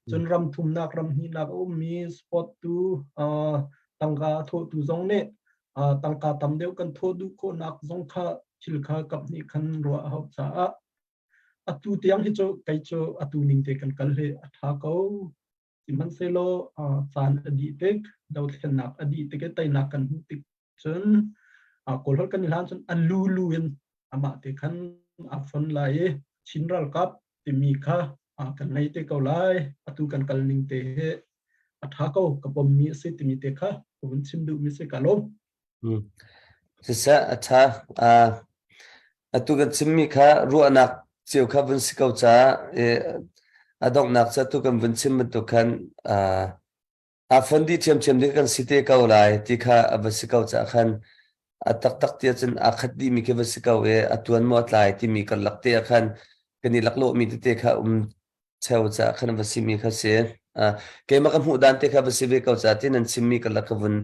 Cun ram thumnak, ram hnihnak a ummi sport tu uh, tangka a thawhtu zong nih uh, tangka tam deuh kan thawh duh khawhnak zong kha thil kha kap hnih khan ruah a hauh caah atu tiang hi cu kei cu atu ning te kan kal hi a ṭha ko. Sihmanhsehlaw uh, caan a dih tik, dothlennak a dih tik i teinak kan hmuh tik cun uh, Kawlholh kan i hlan cun a lulu in amah te khan a fon lai i Chin ralkap timi kha uh, kan ngei te ko lai. Atu kan kal ning te hi a ṭha ko, ka pommi a si timi te kha ka vun chim duhmi si ka lawm. Hmm. Siseh a ṭha. Uh, atu kan chimmi kha ruahnak cio kha vun si ko caah eh, a donghnak cu atu kan vun chim bantuk khan uh, aa fon dih ṭhiamṭhiam ding kan si te ko lai ti kha a va si ko caah khan a taktak ti ahcun aa khat dihmi khi va si ko i a tuan maw a tlai timi karlak te ah khan kan i laklawhmi tete kha um cheu caah khan va simi kha si. Uh, keimah ka hmuh dan te kha va si ve ko caah ti nan chimmi karlak ka vun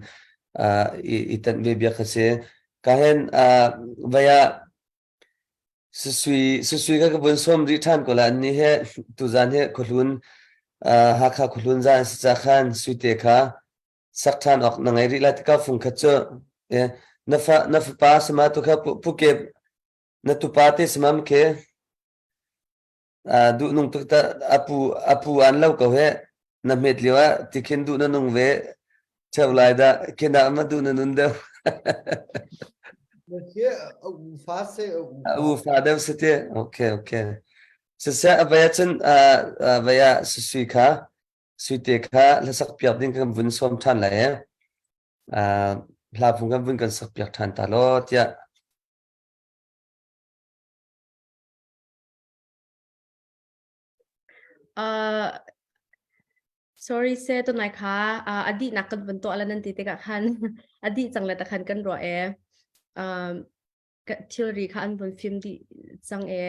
uh, i, i tanh ve bia kha si. Ka hen uh, vaya susui susui ka ka vun som rih ṭhan ko la an ni he tuzan he khuahlun uh, Hakha khuahlun zan si ca khan suite kha sak ṭhan awk na ngei rih la ti ka fung khat cu eh, na fa na fapa sama tu kha pu ke na tupa te samam ke duh nung tuk ta apu apu an lo ko he na hmet lio ah tikhin duh na nung ve cheu lai dah khin ah ma duh na nun deuh fa se u fa deuh se te okay okay siseh avaya cun avaya sui kha sui te kha hlasak piak ding kan vun som than lai eh hla phung kan vun kan sak piak than ta lo tiah Uh, sorry se tunai kha uh, a dihnak kan vun tuah la nan ti tikah khan a dih cang le ta khan kan ruah e um, thilri kha an vun film dih cang e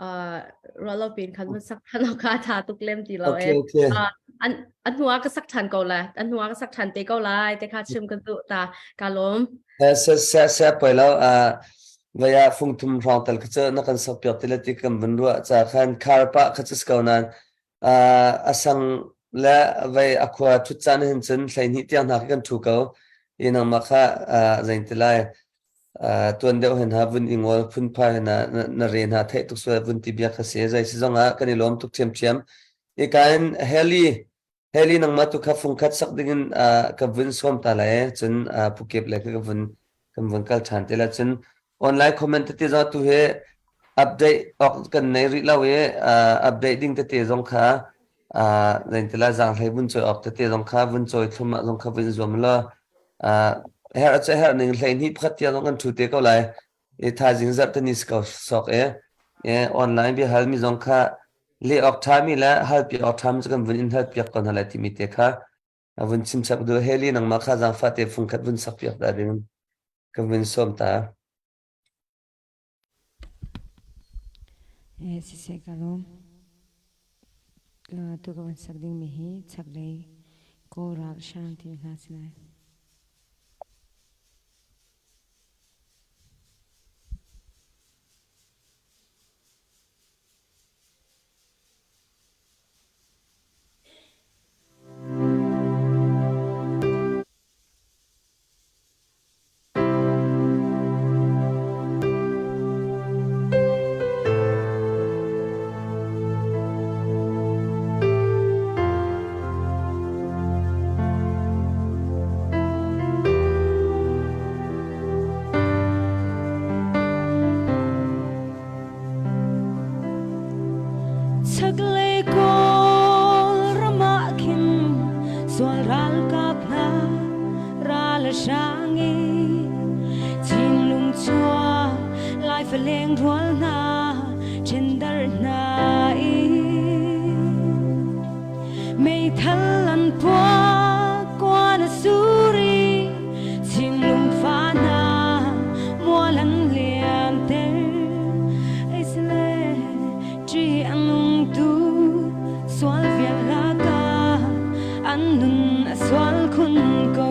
uh, ruah lo pin khan vun sak than kha tha tuk lem ti lo e okay, okay. Uh, an an hnuah ka sak than ko lai an hnuah ka sak than te ko lai te kha chim kan duh ta ka lawm Se se se poi lo vaya fungthum hrawng tal kha cu na kan sak piak ti le ti kan vun ruah ca khan khar pah kha cu ko nan a sang le vei a khua thut caan hin cun 12 tiang hna kan thu ko i nangmah kha zein ti lai tuan deuh hin ha vun i ngol phunphai na na re hna theih tuk sual vun ti bia kha si zei si zong ah kan i lawm tuk ṭhiamṭhiam i kain heli Heli nangmah tu kha fungkhat sak dingin uh, ka vun sawm ta lai cun uh, pukep le ka vun kan vun kal ṭhan te la cun online comment tete zong tu he update ok kan nei rih lo i uh, update ding tete zong kha uh, zein tila zaanghlei vun cawi ok tete zong kha vun cawi thlum ah zong kha vun zuam la uh, her a her ning hlei hnih pakhat tiang zong kan ṭhu te ko lai i thaizing zarh te ni si ko sok e. Online biahalmi zong kha leh awk ṭhami le halpiak awk ṭhami cu kan vun in halpiak ko hna lai timi te kha vun chim chap duh. Heli nangmah kha zaangfah te fungkhat vun sakpiak ta ding kan vun sawm ta. Siseh ka lawm. Tu ka van sak dingmi hi chaklei Kawl ralhrang timi hla si lai. Chaklei Kawlram ah khin sual ralkap hna ral a hrang i Chinlung chuak Laifaleng rual hna ṭhendar hna i Meithal an puak kuan a sur i Chinlung fa hna mual an liamter. Eisle ṭih a nung tu sual vial lakah an nun a sual khun ko.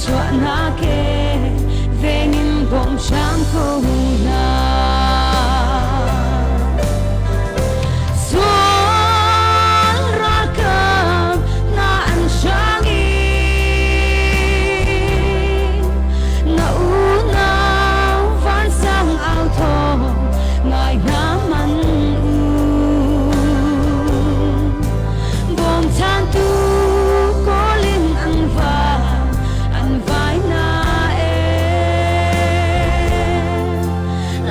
Thluachuahnak he vengin bawm hram ko hna. Sual ralkap hna an hrang i na unau vansang au thawng ngai hna man u. Bawmchantu kawl in an vai, an vai na e.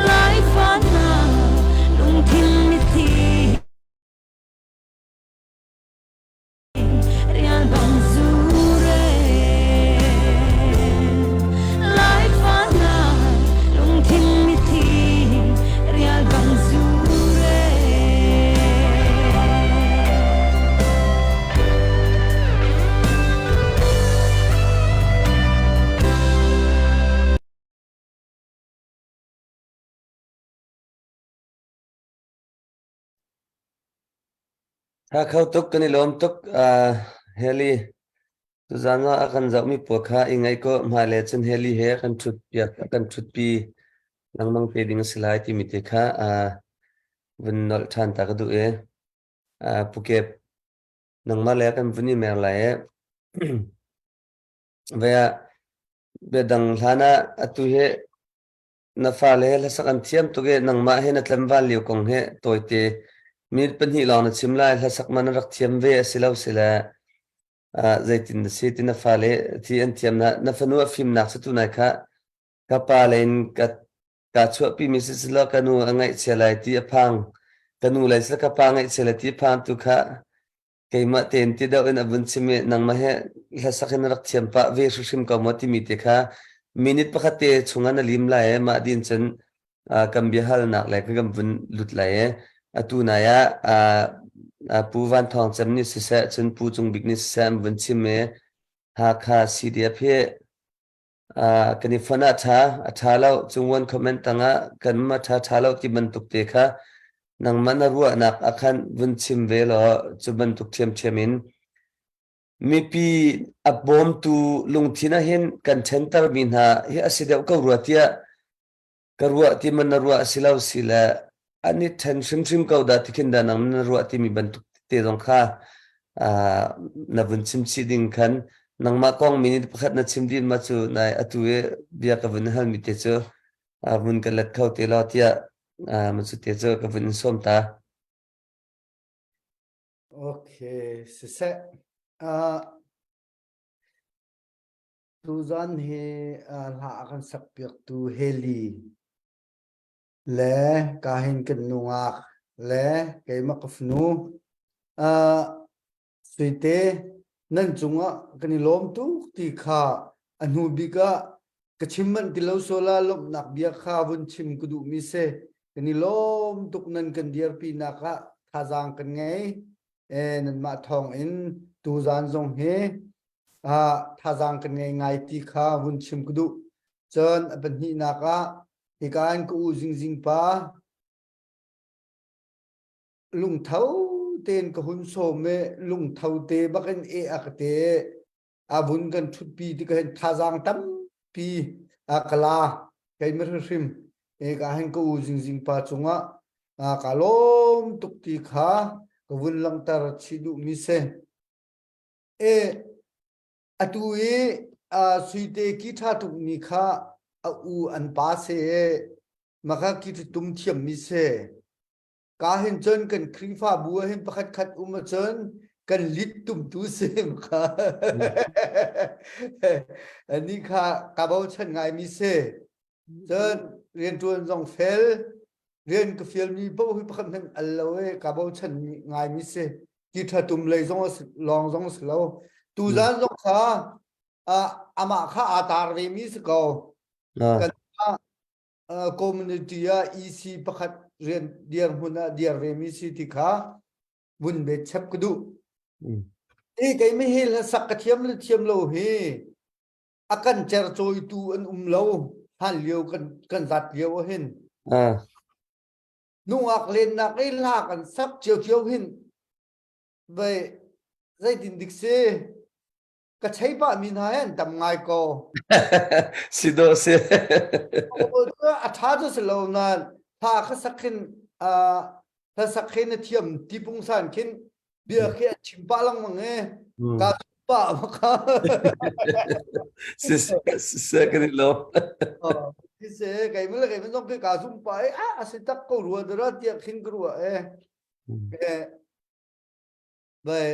Laifa hna lungthin mitthli rian bang zure. Laifa hna lungthin mitthli rial bang zure. Tha kho tuk kan i lawm tuk uh, Heli tuzan ah a kan zohmi pawl kha i ngaih ko hmailei cun Heli he kan ṭhut piak a kan ṭhutpi lengmang te ding a si lai timi te kha uh, vun nolh ṭhan ta ka duh i uh, Pukep nangmah le kan vun i mer lai i ve ah biadang hlan ah atu hi na fale he hlasak an thiam tuk i nangmah he na tlamval lio kong he tawite minute pahnih lawng na chim lai hlasak man na rak thiam ve a si lo si le uh, zeitin na si ti na fale thi an thiam na na fanu a fimnak si tu nai kha ka pa le in ka ka chuahpi mi si sila ka nu a ngaihchia lai ti a phang ka nu lai sila ka pa ngaihchia lai ti a phang tu kha keimah tein ti deuh in a vun chim i nangmah he hlasak in rak thiam pah ve hrimhrim ko maw timi te kha minute pakhat te chungah na lim lai i mah din cun kan biahalnak le kan vun lut lai i atu nai ah Pu Van Thawng Cem nih siseh cun Pu Cung Bik nih siseh an vun chim i Hakha CDF hi kan i fonh ah ṭha, a ṭha lo. Cungvuan comment tangah kanmah ṭha ṭha lo ti bantuk te kha nangmah na ruahnak ah khan vun chim ve law cu bantuk ṭhiamṭhiam in mipi a bawmtu lungthin ah hin kan ṭhentermi hna hi a si deuh ko rua tiah ka ruah ti man na ruah a si lo si le an i ṭhen hrimhrim ko dah ti khin dah nang na ruah timi bantuk te zong kha na vun chim chih ding khan nangmah kong minute pakhat na chim din ma cu nai atu i bia ka vun hal mi te cu vun ka let kho te law tiah ma cu te cu ka vun in sawm ta. Okay, siseh. Uh, Tuzan hi hla a kan sakpiaktu Heli le kahin kan nungak le keimah ka fanu Suite nan cungah kan i lawm tuk ti kha a hnu bik ah ka chim manh ti lo sola lawmhnak bia kha vun chim ka duhmi si kan i lawm tuk nan kan dirpi nak ah thazaang kan ngei e nanmah thawng in tuzan zong hi ah thazaang kan ngei ngai ti kha vun chim ka duh. Cun a pahnihnak ah hika in ka u Zingzing pa lungtho tein ka hun sawm i lungtho te bakin e a ka te a vun kan ṭhutpi ti ka hin thazaang tampi a ka la kei mi hrimhrim e ka hin ka u Zingzing pa cungah ka lawm tuk ti kha ka vun langhter chih duhmi si. E atu i Suite ki ṭha tukmi kha a u an pa se maka ki tum thiammi se ka hin cun kan Khrihfabu ah hin pakhat khat um ahcun kan lit tumtu si kha ani kha ka bochan ngaimi si Cun rianṭuan zong fel, rian ka fialmi paoh hi pakhat hmanh al lo i kaa bochan ngaimi si. Ti ṭha tum lei zong a si, lawng zong a si lo. Tuzaan zong kha uh, amah kha aa tar vemi si ko. Kan uh, community ah EC pakhat rian dirhmun ah dir vemi si ti kha vun bet chap ka duh. I keimi hi hlasak ka thiam le thiam lo hi a kan cercawitu an um lo hlan lio kan kan zat lio ah hin Ah. nungak lennak i hla kan sak cio cio hin vai zeitin dik si. Ka chei pah mi hna he an tam ngai ko. Si dawh si. A ṭha cu si lo nain hla kha sak khin hla sak khi na thiam ti pungsan khin bia khi an chim pah lengmang i ka pah ma kha. Si si kan i lawm. Si si kei le kei zong khi ka zum pah i a a si tak ko rua dara tiah khin ka ruah e. Bai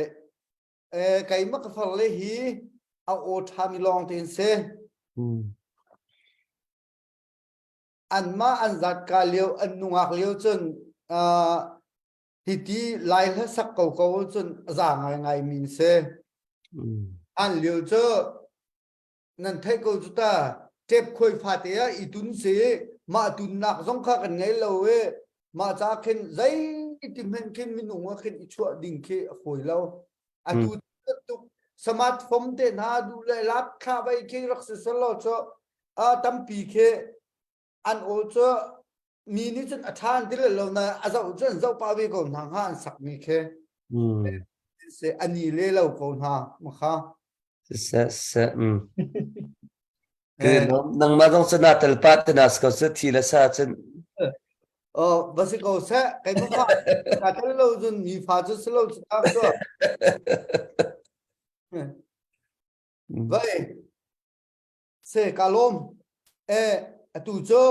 Eh, keimah ka far le hi a aw ṭhami lawng tein si. Anmah an zatka lio, an nungak lio cun uh, hiti lai hla sak ko ko cun a za ngaingai mi si. An lio cu nan theih ko cu ta ṭep khuai fate ah i tun si mah tunnak zong kha kan ngei lo i mah ca khin zei ti hmanh khin minung ah khin i chuah ding khi a fawi lo atu tuk smartphone te hna duh le lap thla vai khi rak si selo cu a tampi khi an aw cu mi nih cun a ṭha an ti lo na a zoh cu an zoh pah ve ko hna hnga an sak mi khi se ani le lo ko hna ma kha Siseh, siseh, mm. Nangmah zong cu naa tel pah te na si ko cu thi le sa cun. Oh, va si ko seh, kai ma fa ka tel lo cun mi fa cu si lo cu ta cu. Vai, se ka lawm. Eh, atu cu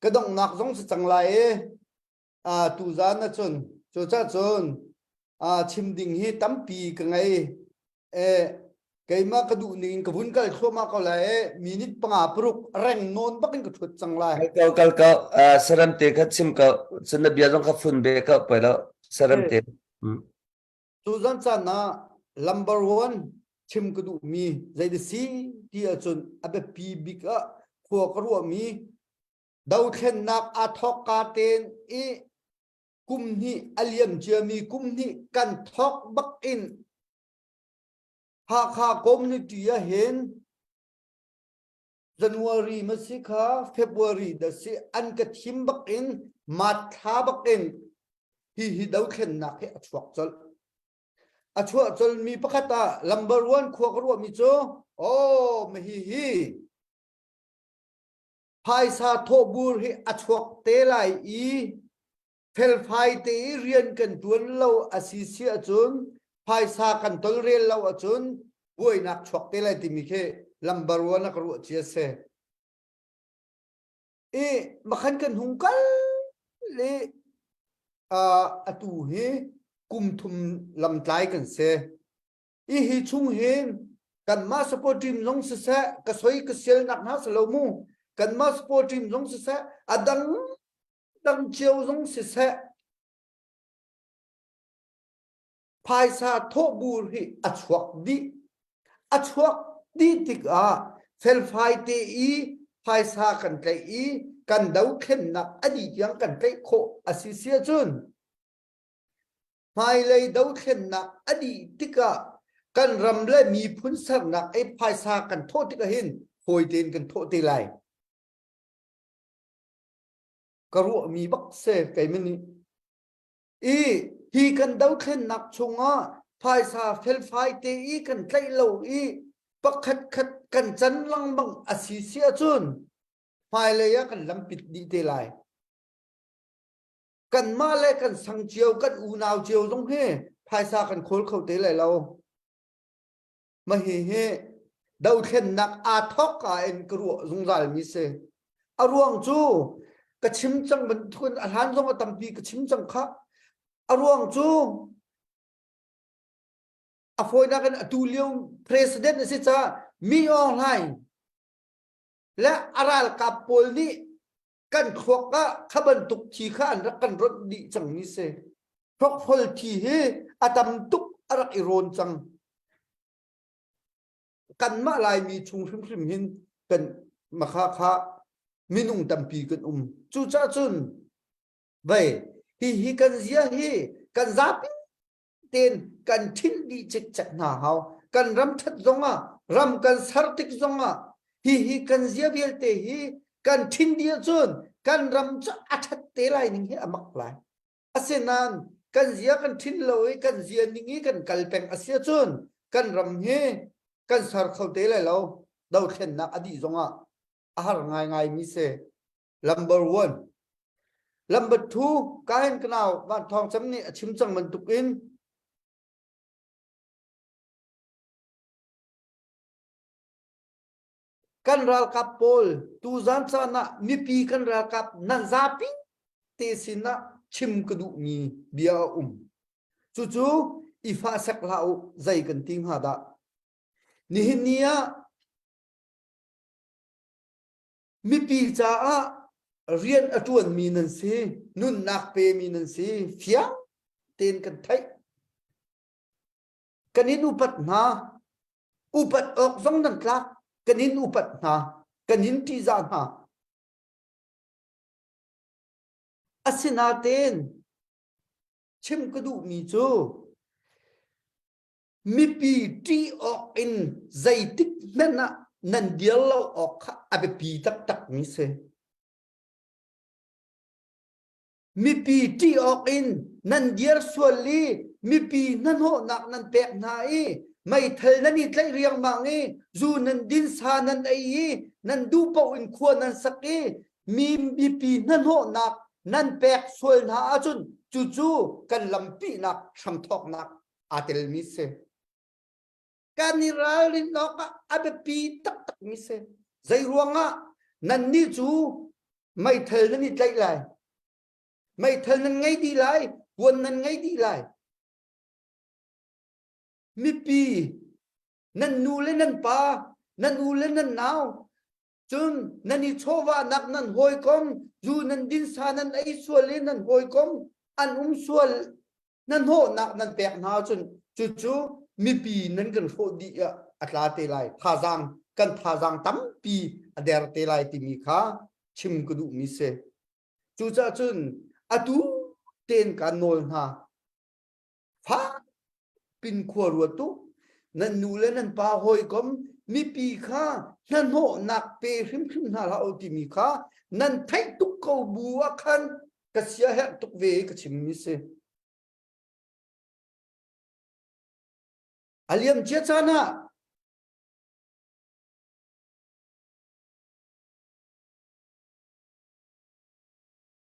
ka donghnak zong si cang lai i a tu zan na cun cu ca cun a chim ding hi tampi ka ngei e keimah ka duh ning in ka vun kal thluahmah ko lai e minute panga paruk reng nawn bak in ka thut cang lai Kal ko kal ko uh, saram te kha chim ko cun na bia zong kha fun be ko poi lo saram te mm. Tu zan caan ah number one chim ka duhmi zei da si ti ahcun a biapi bik ah khua ka ruahmi Dothlennak aa thawkka tein i kum hnih a liam ciami kum hnih kan thawk bak in Hakha community ah hin January ma si kha February da si an ka thim bak in mat thla bak in hi hi dothlennak hi a chuak colh. A chuah colmi pakhat ah number one khua ka ruahmi cu oh ma hi hi Phaisa thawhbur hi a chuak te lai i felfai te i rian kan tuan lo a si si ahcun phaisa kan tolrel lo ahcun buainak chuak te lai timi khi lambar a ka ruah cia si. I makhan kan hung kal le atu hi kum thum lamtlai kan si. I hi chung hin kanmah support team zong siseh ka soi ka sial nak hna si lo mu kanmah support team zong siseh a dang dang cio zong siseh phaisa thawhbur hi a chuak dih a chuak dih tikah felfai te i phaisa kan tlaih i kan dothlennak a dih tiang kan tlaih khawh a si si ahcun Hmailei dothlennak a dih tikah kan ram le miphun sernak ei phaisa kan thawh tikah hin fawi tein kan thawh te lai. Ka ruahmi bak se keimah nih. I hi kan dothlennak chungah phaisa felfai te i kan tlaih lo i pakhat khat kan can lengmang a si si ahcun hmailei ah kan lampit dih te lai. Kanmah le kan sang cio kan unau cio zong hi phaisa kan khawl kho te lai lo. Mah hi hi dothlennak aa thawk ka in ka ruah zungzal mi si. A ruang cu ka chim cang bantukin a hlan zong a tampi ka chim cang kha. A ruang cu a fawinak in atu lio president a si caah Min Aung Hlaing le a ralkap pawl nih kan thluak ah kha bantuk thi kha an rak kan ronh dih cangmi si. Hrokhol thi hi a tam tuk a rak i rawn cang. Kanmah Laimi chung hrimhrim hin kan makha kha minung tampi kan um. Cucaah cun vei hihi kan zia hi kan zapi tein kan ṭhinh dih cikcek hna hau. Kan ram ṭhat zongah, ram kan ser tik zongah hihi kan zia vialte hi kan ṭhin dih ahcun kan ram cu a ṭhat te lai ning hi a mak lai. Asinain kan zia kan ṭhin lo i kan zia ning i kan kal peng a si ahcun kan ram hi. Kan ser kho te lai lo. Dothlennak a dih zongah a har ngaingai mi si. Number one. Number two, kahin kanau Van Thawng Cem nih a chim cang bantuk in kan ralkap pawl tuzan caan ah mipi kan ralkap nan zapi te sin ah chim ka duhmi bia a um. Cucu i fah sek hlah u zei kan ti hnga dah. Nihin ni ah mipi caah rian a ṭuanmi nan si, nunnak pemi nan si, fiang tein kan theih. Kan in upat hna. Upat awk zong nan tlak. Kan in upat hna. Kan in ṭihzah hna. Asinain chim ka duhmi cu mipi ṭih awk in zeitik hmanh ah nan dir lo awk kha a biapi taktakmi si. Mipi ṭih awk in nan dir sual i mipi hnahnawhnak nan pek hna i meithal nan i tlaih riangmang i zu nan din sa nan ei i nan duh paoh in khua nan sak i mi mipi hnahnawhnak nan pek sual hna ahcun cucu kan lampihnak hramthawknak aa telmi si. Kan i ralrin awk ah a biapi taktakmi si. Zei ruangah nannih cu meithal nan i tlaih lai meithal nan ngei dih lai puan nan ngei dih lai mipi nan nu le nan pa nan u le nan nau cun nan i chawvahnak nan hawikom zu nan din sa nan ei sual i nan hawikom an um sual nan hnawhnak nan pek hna ahcun cucu mipi nan kan hrawh dih ah a tla te lai thazaang kan thazaang tampi a der te lai timi kha chim ka duhmi si cucaah cun atu tein kaan nawl hna fak pin khua ruat u nan nu le nan pa hawikom mipi kha hnahnawhnak pe hrimhrim hna hlah u timi kha nan theih tuk ko bu ah khan ka siaherh tuk ve i ka chimmi si. A liam cia caan ah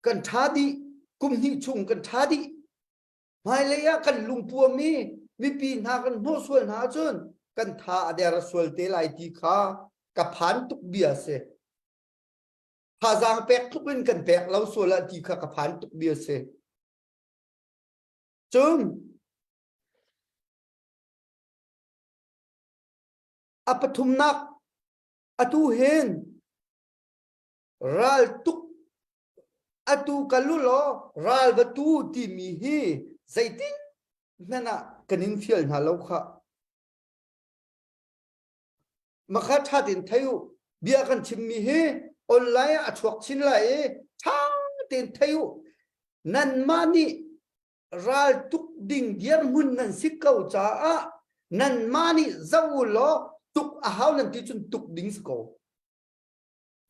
kan ṭha dih kum hnih chung kan ṭha dih hmailei ah kan lungpuam i mipi hna kan hnawh sual hna ahcun kan tha a der sual te lai ti kha ka phan tuk bia si. Thazaang pek tluk in kan pek lo sual ah ti kha ka phan tuk bia si. Cun a pathumnak atu hin ral tuk atu kal u law ral va tu timi hi zeitin hmanh ah kan in fial hna lo khah. Makha ṭha tein thei u. Bia kan chimmi hi online ah a chuak chin lai i ṭha tein thei u. Nanmah nih ral tuk ding dirhmun nan si ko caah nanmah nih zoh u law tuk a hau nan ti cun tuk ding si ko.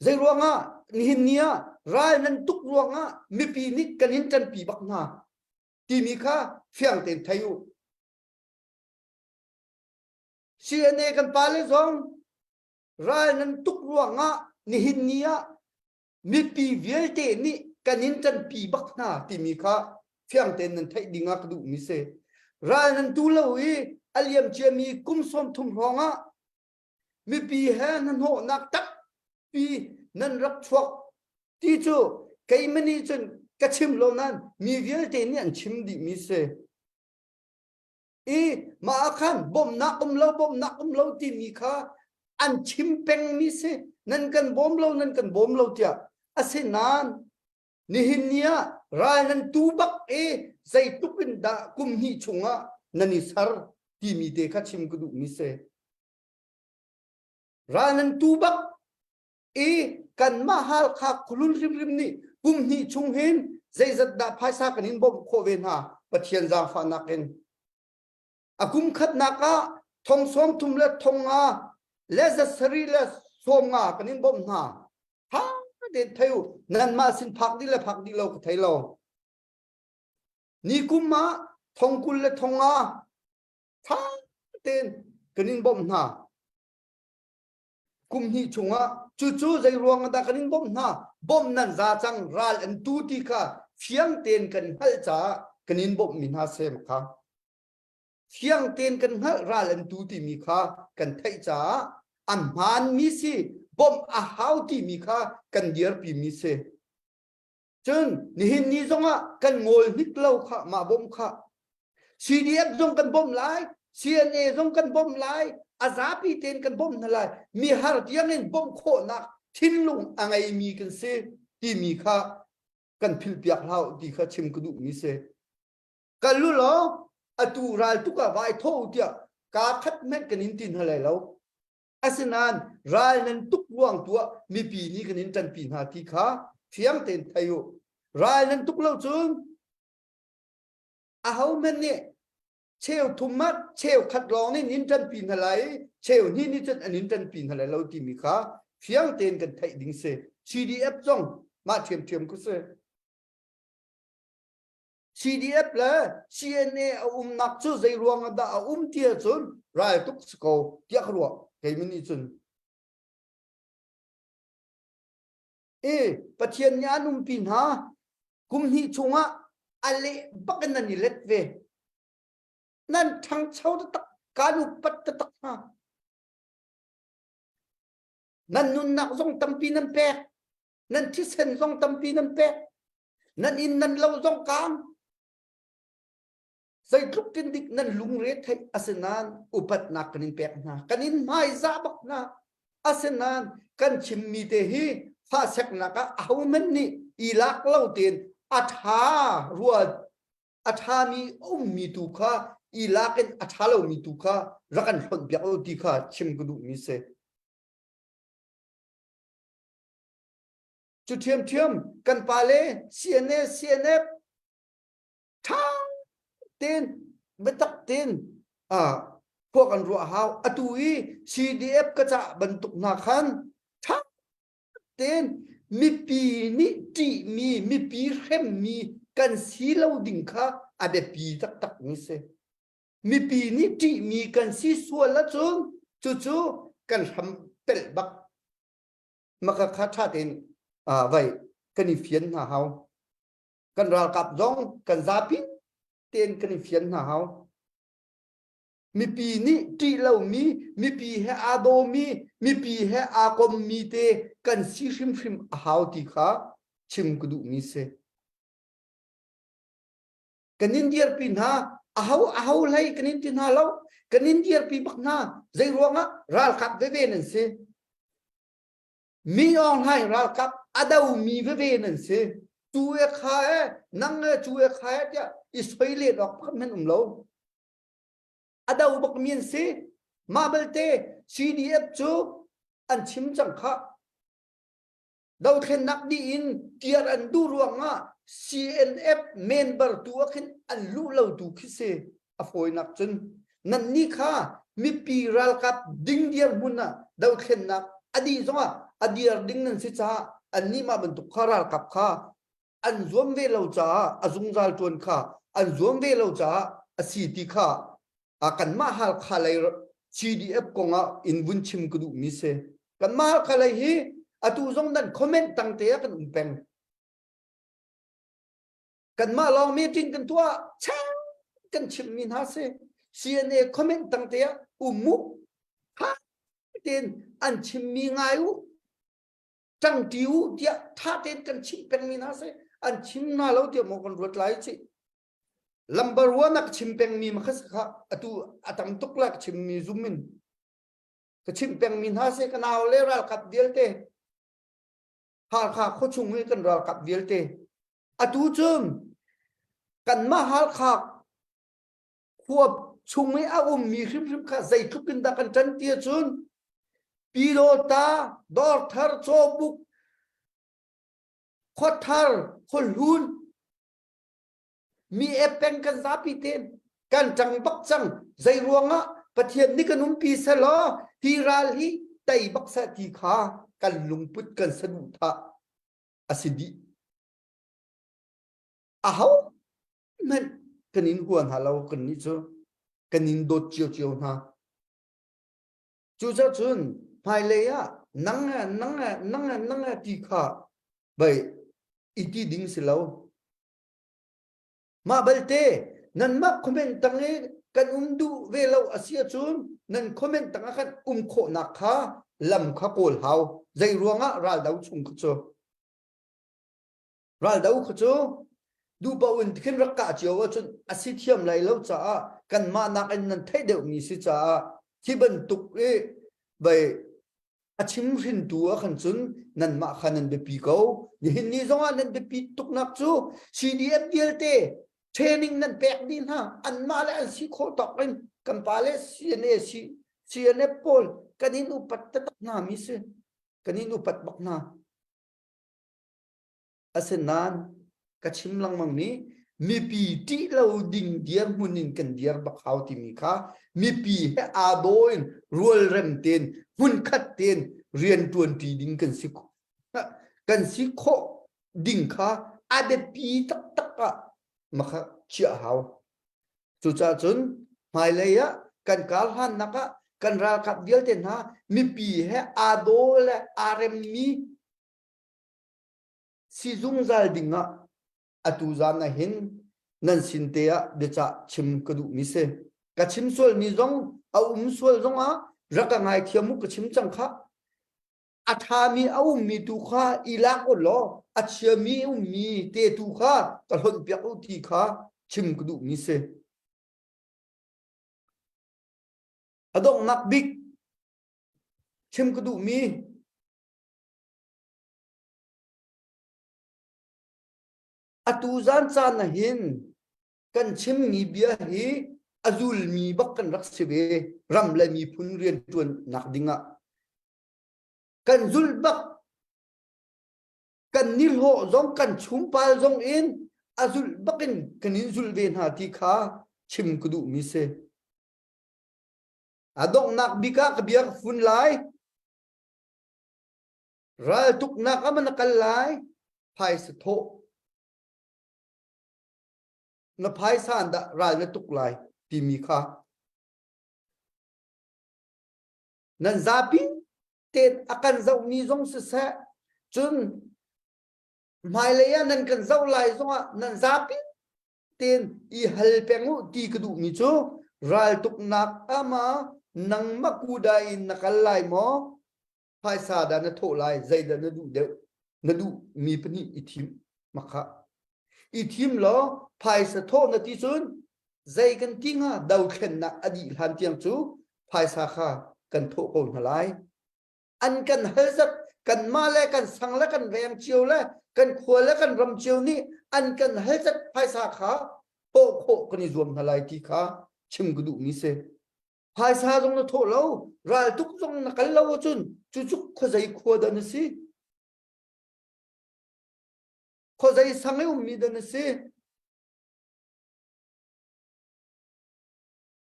Zei ruangah nihin ni ah ral nan tuk ruangah mipi nih kan in ṭanpi bak hna timi kha fiang tein thei u. CNA kan pale zong ral nan tuk ruangah nihin ni ah mipi vialte nih kan in ṭanpi bak hna timi kha fiang tein nan theih ding ah ka duhmi si. Ral nan tu lo i a liam ciami kum 30 hrawng ah mipi he hnahnawhnak tampi nan rak chuak ti cu keimah nih cun ka chim lo nain mi vialte nih an chim dihmi si. I mah ah khan bawmhnak um lo bawmhnak um lo timi kha an chim pengmi si nan kan bawm lo nan kan bawm lo tiah asinain nihin ni ah ral nan tu bak i zeitluk in dah kum hnih chungah nan i ser timi te kha chim ka duhmi si ral nan tu bak i kanmah Halkha khualun hrimhrim nih kum hnih chung hin zeizat dah phaisa kan in bawmh khawh ve hna Pathian zaangfahnak in a kum khatnak ah thong sawm thum le thong nga le za sarih le sawm nga kan in bawmh hna ha den thei u nanmah sin phak dih le phak dih lo ka thei lo ni kum ah thong 20 le thong nga tha tein kan in bawmh hna. Kum hnih chungah cucu zei ruang dah kan in bawmh hna? Bawmh nan za cang ral an tu ti kha fiang tein kan hngalh caah kan in bawmhmi hna sem kha. Fiang tein kan hngalh ral an tu timi kha kan theih caah a hmaanmi si bawmh a hau timi kha kan dirpimi si. Cun nihin ni zongah kan ngawl hnik lo kha mah bawmh kha. CDF zong kan bawmh lai, CNA zong kan bawmh lai, a zapi tein kan bawmh hna lai. Mi har tiangin bawmh khawhnak thinlung a ngeimi kan si timi kha kan philhpiak hlah ti kha chim ka duhmi si. Kal u law atu ral tuk ah vai tho tiah kaa khat hmanh kan in ti hna lai lo. Asinain ral nan tuk ruang tu ah mipi nih kan in ṭanpi hna ti kha fiang tein thei u. Ral nan tuk lo cun ahohmanh nih cheu thum ah cheu khat lawng nih nin ṭanpi hna lai i cheu hnih nih cun an in ṭanpi hna lai lo timi kha fiang tein kan theih ding si. CDF zong mah ṭhiamṭhiam ku si. CDF le CNA a umnak cu zei ruang ah dah a um ti ahcun raltuk si ko tiah ka ruah keimah nih cun. E Pathian nih an umpi hna kum hnih chungah a leh bak in nan i let ve. Nan ṭhangcho taktak kaan upat taktak hna. Nan nunnak zong tampi nan pek. Nan thisen zong tampi nan pek. Nan inn nan lo zong kaang. Zeitluk tin dik nan lungre theih asinain upatnak kan in pek hna. Kan in hmaizah bak hna. Asinain kan chimmi te hi fahseknak ah ahohmanh nih i lak lo tein a ṭha rua a ṭhami a ummi tu kha i lak in a ṭha lomi tu kha rak kan hlonh piak lo ti kha chim ka duhmi si. Cu ṭhiamṭhiam kan pale CNA, CNF ṭha tein biatak tein khua kan ruah hau. Atu i CDF ka cah bantuk hna khan ṭha tein mipi nih ṭihmi, mipi hremmi kan si lo ding kha a biapi taktakmi si. Mipi nih ṭihmi kan si sual ahcun cucu kan hram pelh bak. Maka kha ṭha tein vai kan i fian hna hau. Kan ralkap zong kan zapi tein kan i fian hna hau. Mipi nih ṭih lomi, mipi he aa dawmi, mipi he aa kommi te kan si hrimhrim a hau ti kha chim ka duhmi si. Kan in dirpi hna, aho aho hlei kan in ti hna lo, kan in dirpi bak hna. Zei ruangah ralkap veve nan si. Mi Aung Hlaing ralkap a domi veve nan si. Tu e kha e, nang e cu e kha e tiah i soi len awk pakhat hmanh um lo. A do bak mi an si. Mah belte CDF cu an chim cang khah. Dothlennak dih in tiar an duh ruangah CNF member tu ah khin an luh lo tu khi si a fawinak cun nannih kha mipi ralkap ding dirhmun ah dothlennak a dih zongah a dir ding nan si caah annih mah bantuk kha ralkap kha an zuam ve lo caah a zungzal ṭuan kha an zuam ve lo caah a si ti kha kanmah Halkha lei CDF kongah in vun chim ka duhmi si. Kanmah Halkha lei hi atu zong nan comment tang te ah kan um peng. Kanmah lawng meeting kan tuah chang kan chimmi hna si. CNA comment tang te ah um mu tha tein an chimmi ngai u ṭangṭi u tiah tha tein kan chim pengmi hna si. An chim hna lo tiah maw kan ruat lai ci. Lambar one a ka chim pengmi ma kha kha atu a tam tuk la ka chimmi zum in ka chim pengmi hna se ka nau le ralkap vialte Halkha khuachung i kan ralkap vialte atu cun kanmah Halkha khua chung i a ummi hrimhrim kha zeitluk in dah kan ṭan ti ahcun Pilota Dawrthar Cawbuk Khuathar Khuahlun Mi ep peng kan zapi tein kan ṭang bak cang. Zei ruangah Pathian nih kan umpi selaw hi ral hi tei bak seh ti kha kan lungput kan saduhthah a si dih. Aho hmanh kan in hua hna lo kan nih cu kan in dawt ciocio hna. Cucaah cun hmailei ah. nang nang nang nang ti kha bai i ti ding si lo. Mah balte nanmah comment tang i kan um duh ve lo a si ahcun nan comment tang ah khan um khawhnak kha lam kha kawl hau. Zei ruangah raldo chung kha cu raldo kha cu duhpaoh in khin rak kah cio ahcun a si thiam lai lo caah kanmah nakin nan theih deuhmi si caah khi bantuk i bai a chimhrintu ah khan cun nanmah kha nan biapi ko. Nihin ni zongah nan biapi tuknak cu CDF vialte training nan pek dih hna anmah le an si khawh tawk in kan pa le CNA CNF pawl kan in upat taktak hna mi si kan in upat bak hna. Asinain ka chim lengmang mi mipi ṭih lo ding dirhmun in kan dir bak hau timi kha mipi he aa daw in rualrem tein hmunkhat tein rian ṭuanṭi ding kan si kan si khawh ding kha a biapi taktak ah makha chiah hau. Cucaah cun hmailei ah kan kar hlannak ah kan ralkap vialte hna mipi he aa daw le aa remmi si zungzal dingah atu zan ah hin nan sin te ah biacah chim ka duhmi si. Ka chim sualmi zong a um sual zongah rak ka ngaithiam u ka chim cang kha. A ṭhami a ummi tu kha i lak u law a chiami ummi te tu kha ka hlonhpiak u ti kha chim ka duhmi si. A donghnak bik chim ka duhmi Atu zan caan ah hin kan chimmi bia hi a zulmi bak kan rak si ve ram le miphun rianṭuannak dingah. Kan zulh bak kan nihlawh zong kan chungpal zong in a zulh bak in kan in zulh ve hna ti kha chim ka duhmi si. A donghnak bik ah ka bia ka fun lai. Raltuknak ah na kal lai, phaisa thawh. Na phaisa in dah ral na tuk lai timi kha nan zapi tein a kan zohmi zong siseh, cun hmailei ah nan kan zoh lai zongah nan zapi tein i hal peng u ti ka duhmi cu raltuknak ah ma nangmah kuda in na kal lai maw phaisa dah na thawh lai zeidah na duh deuh na duh mi pahnih i thim makha i thim law phaisa thawh na ti cun zei kan ti hnga dothlennak a dih hlan tiang cu phaisa kha kan thawh ko hna lai an kan hal zat kanmah le kan sang le kan veng cio le kan khua le kan ram cio nih an kan hal zat phaisa kha thawh khawh kan i zuam hna lai ti kha chim ka duh mi si Phaisa zong na thawh lo, raltuk zong na kal lo ahcun cucu khuazei khua dah na si? Khuazei sang i ummi dah na si?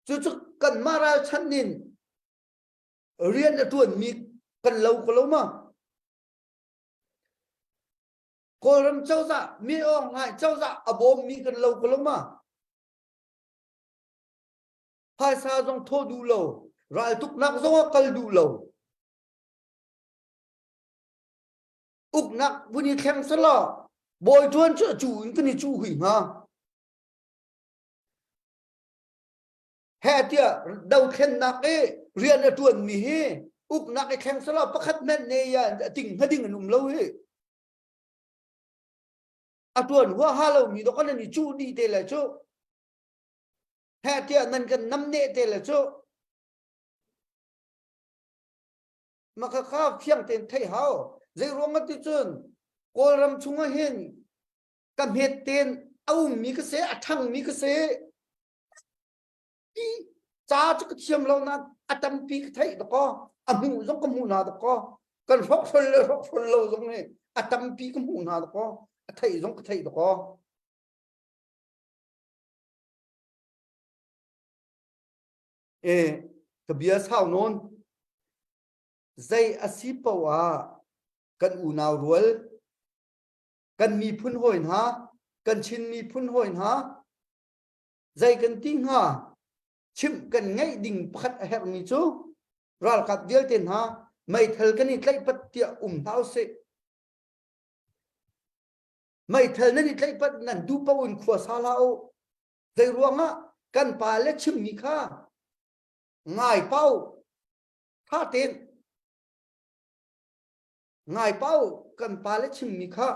Cucu kanmah ralchan in rian a ṭuanmi kan lo ko lo ma? Kawlram cozah, mi awng hlai cozah a bawmmi kan lo ko lo ma? Phaisa zong thawh duh lo, raltuknak zong ah kal duh lo. Uknak vun i thleng selaw bawi ṭuan cu a cu in kan i cuh hui hnga. He tiah dothlennak i rian a ṭuanmi hi uknak i thleng selaw pakhat hmanh ne ya a ting hnga ding an um lo hi. A ṭuan huaha lomi dawk an i cuh dih te le cu. Heh tiah nan kan namneh te le cu maka kha fiang tein theih hau zei ruang ah ti cun kawlram chung ah hin ka hmet tein a ummi ka si a ṭhangmi ka si ti ca cu ka thiam lo nain a tampi ka theih dakaw a hmuh zong ka hmuh hna dakaw kan hrokhrol le hrokhrol lo zong hi a tampi ka hmuh hna dakaw a theih zong ka theih dakaw E, ka bia sau nawn. Zei a si paoh ah kan unau rual, kan miphun hawi hna, kan Chin miphun hawi hna, zei kan ti hnga? Chimh kan ngeih ding pakhat a herhmi cu ralkap vialte hna. Meithal kan i tlaih pat tiah um hna usih. Meithal nan i tlaih pat nan duh paoh in khua sa hlah u. Zei ruangah kan pa le chimmi kha ngai pau tha tein ngai pau kan pa le chimmi kha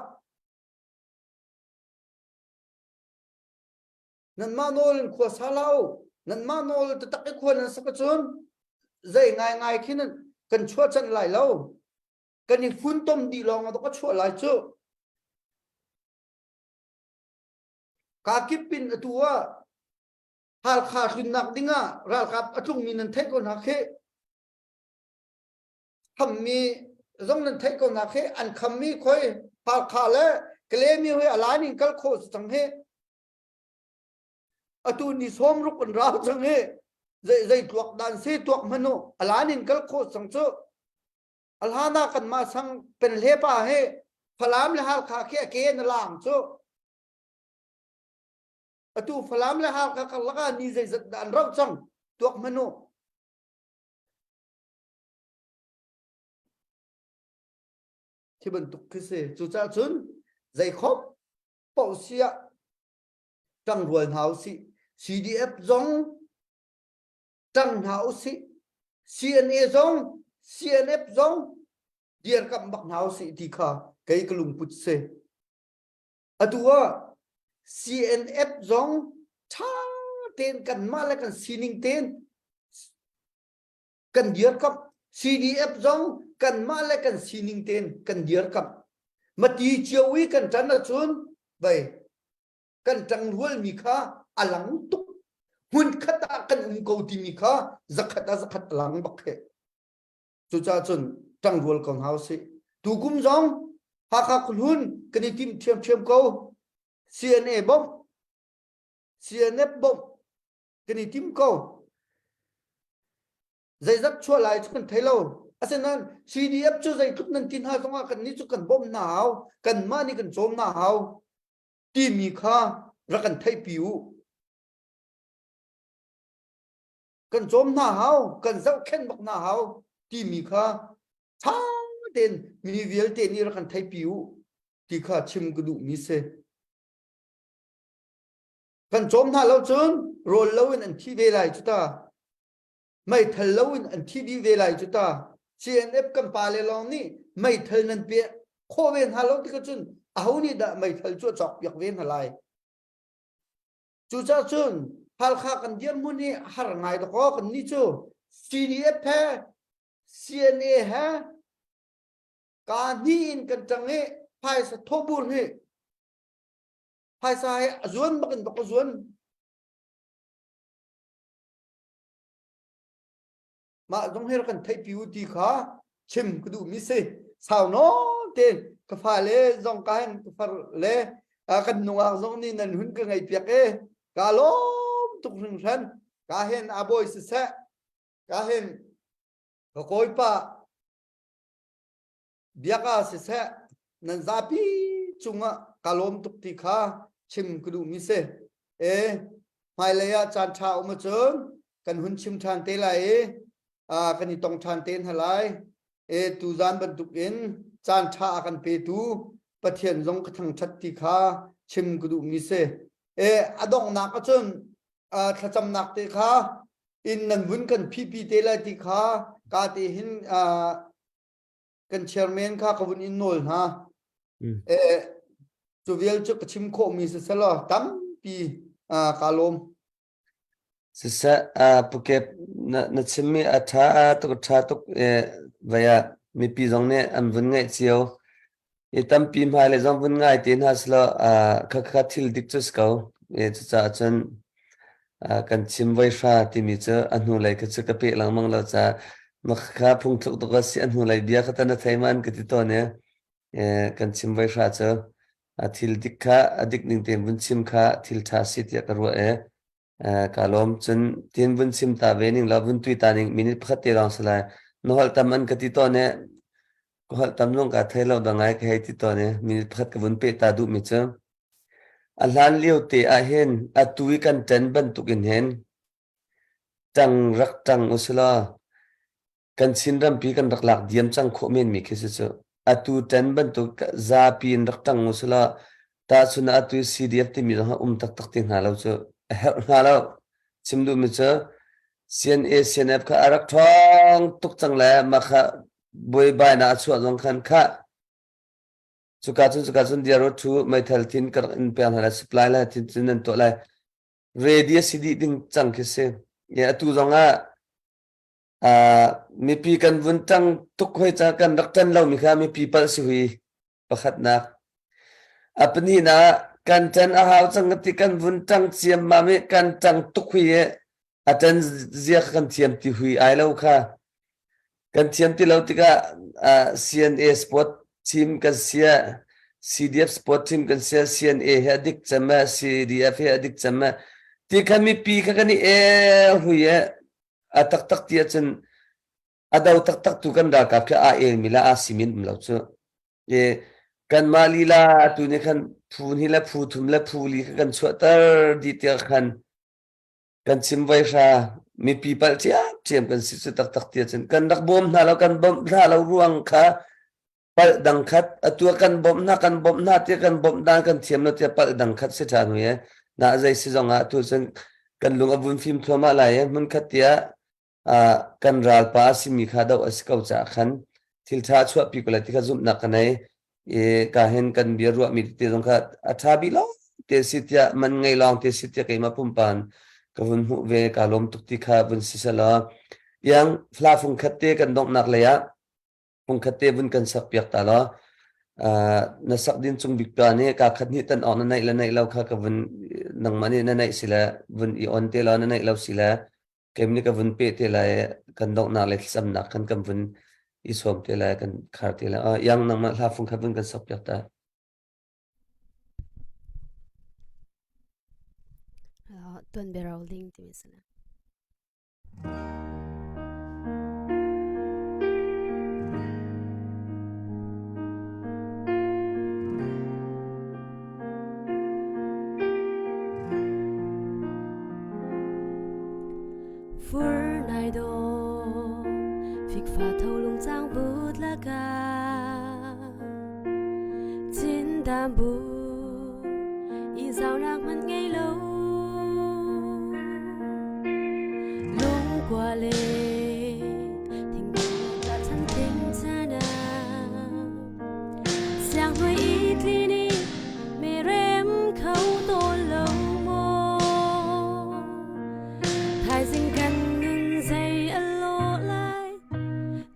nanmah nawl in khua sa hlah u nanmah nawl taktak i khua nan sak ahcun zei ngaingai khi nan kan chuah chan lai lo kan i funtom dih lawng ah ka chuah lai cu ka kip in atu ah Halkha hlunnak ding ah ralkap a tlungmi nan theih ko hna khi khammi zong nan theih ko hna khi an khammi khoi Halkha le Kalemi hoi alai ning kal khawh si cang hi atu ni sawm ruk an rau cang hi zei zei tuak dan si tuak hmanu alan in kal khawh cang cu alhana kan ma sang pen hle pa he Falam le Halkha khi a ke na lang cu atu Falam le Halkha karlak ah ni zeizat dah an rauh cang tuak hmanh u. Khi bantuk khi si. Cucaah cun zei khop paoh siah ṭangrual hna usih. CDF zong ṭang hna usih. CNA zong CNF zong dirkamh bak hna usih ti kha kei ka lungput si. Atu ah CNF zong ṭha tein kanmah le kan sining tein kan dirkamh. CDF zong kanmah le kan sining tein kan dirkamh. Mati cio i kan ṭan ahcun vei kan ṭangrualmi kha a lang tuk. Hmunkhat ah kan um ko timi kha zakhat ah zakhat a lang bak he. Cucaah cun ṭangrual ko hna usih. Tukum zong Hakha khuahlun kan i tim ṭhiamṭhiam ko. CNA bawmh, CNF bawmh kan i tim ko. Zeizat chuah lai cu kan thei lo. Asinain CDF cu zeitluk nan ti hna zongah kannih cu kan bawmh hna hau, kanmah nih kan cawm hna hau timi kha rak kan theihpi u. Kan cawm hna hau, kan zohkhenh bak hna hau timi kha ṭha tein mi vialte nih rak kan theihpi u ti kha chim ka duhmi si. Kan cawm hna lo cun rawl loin an thi ve lai cu ta. Meithal loin an thi dih ve lai cu ta. CNF kan pale lawng nih meithal nan pe khawh ve hna lo tikah cun aho nih dah meithal cu a cawkpiak ve hna lai. Cucaah cun Halkha kan dirhmun hi har ngai dakaw kan nih cu CDF he CNA he ka hnih in kan ṭang i phaisa thawhbur hi phaisa hi a zuan bak in bak a zuan. Mah zong hi rak kan theihpi u ti kha chim ka duhmi si. Sau nawn tein ka fale zong ka hin ka far le kan nungak zong nih nan hun ka ngaihpiak i ka lawm tuk hringhran. Ka hin a bawi siseh, ka hin ka kawipa biaka siseh nan zapi cungah ka lawm tuk ti kha chim ka duhmi si. E hmailei ah caan ṭha um ahcun kan hun chim ṭhan te lai i kan i tong ṭhan te hna lai. E tuzan bantukin caan ṭha a kan petu Pathian zong ka thangṭhat ti kha chim ka duhmi si. E a donghnak ahcun thlacamnak te kha in nan vun kan phihpi te lai ti kha ka te hin kan chairman kha ka vun in nawl hna. E cu vial cu ka chim khawhmi si selaw tampi ka lawm. Siseh, Pukep na, na chimmi a ṭha tuk a ṭha tuk vei ah mipi zong nih an vun ngaih cio. I tampi hmailei zong vun ngai te hna selaw khakha thil dik cu si ko. I cucaah cun kan chim voi hra timi cu a hnulei kha cu ka peh lengmang lo caah makha phungthluk tuk a si a hnulei bia kha ta na thei ma an ka ti tawn i kan chim voi hra cu a thil dik kha a dik ning tein vun chim kha thil ṭha si tiah ka ruah i ka lawm. Cun tin vun chim ta ve ning law vun tui ta ning minute pakhat te lawng si lai. Na holh tam an ka ti tawn i ka holh tam lung ka thei lo da ngai ka hei ti tawn i minute pakhat ka vun peh ta duhmi cu a hlan lio te ah hin atu i kan ṭan bantuk in hin ṭang rak ṭang u si law. Kan Chin rampi kan rak lak diam cang khawh men mi khi si cu. Atu tan bantuk zapi in rak ṭang usila tahchun ah atu CDF timi zong um taktak ti hna lo cu a herh hna lo. Chim duhmi cu CNA CNF kha a rak ṭhawng tuk cang le mah kha buaibainak a chuah zong khan khah cuka cun cuka cun diaro thu meithal thin ka rak in pek hna lai supply lai thin cun nan tuah lai ready a si dih ding cang khi si. Atu zong ah Mipi kan vun ṭang tuk hoi ca kan rak ṭan lomi kha mipi palh si hui pakhatnak. A pahnihnak kan ṭan a hau cang ka ti kan vun ṭang ciammam i kan ṭang tuk hui i a ṭan zia kha kan thiam ti hui ai lo kha. Kan thiam ti lo tikah CNA sport team kan sia CDF sport team kan sia CNA he a dik cem CDF he a dik cem ti kha mipi kha kan i el hui i A taktak ti ahcun a do taktak tu kan ralkap khi aa elmi le aa simin um lo cu. I kanmah lila atu nih khan phu hnih le phu thum le phu li kha kan chuahter dih tiah khan kan chim voi hra mipi palh ṭhiamṭhiam kan si cu taktak ti ahcun kan rak bawm hna lo kan bawmh hna lo ruang kha palh dang khat atu kan bawmh hna kan bawmh hna tiah kan bawmh dan kan thiam lo tiah palh dang khat si ṭhan hui na zei si zong ah atu cun kan lung a vun fim thluahmah lai i hmun khat tiah kan ralpa a simi kha doh a si ko caah khan thil ṭha chuahpi ko lai ti kha zumhnak ka nei i ka hin kan bia ruahmi tete zong kha a ṭha bik lawng te si tiah man ngei lawng te si tiah keimah pumpan ka vun hmuh ve ka lawm tuk ti kha vun si selaw yang hla fung khat te kan donghnak lei ah Fungkhat te vun kan sak piak ta law na sak din cung bik pa nih ka khat hnih tan awk na neih le neih lo kha ka vun nangmah nih na neih si le vun i on te law na neih lo si le keim nih ka vun pe te lai kan donghnak le thlacamnak khan kan vun i sawm te lai kan khar te lai yang nangmah hla fungkhat vun kan sak piak ta. Tuan bia ding timi sana. Fur nai dawm fikfa tho lungcang but laka Chin dam bu i zaunak man ngei lo Lungkua le thingkung ta chan thing chana Siang hnuai i tlini me rem kho tawn lo maw Thaizing kan nun zei a lawh lai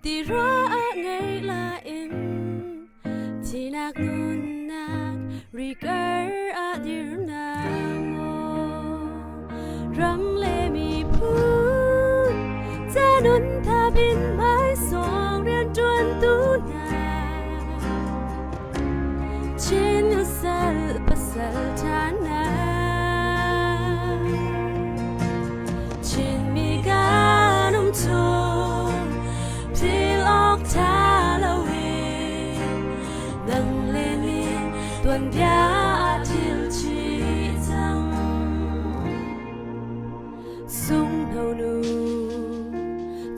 ti rua ah ngei la in Thinak nunnak rikar ah dir na maw Ram le miphun ca nun thapin hmaisawng rianṭuan tu hna Chin sal pasal ṭha hna Chinmi kan um chung thil awk ṭha lo in nang le min tuanbia ah thil chih cang. Sung no nu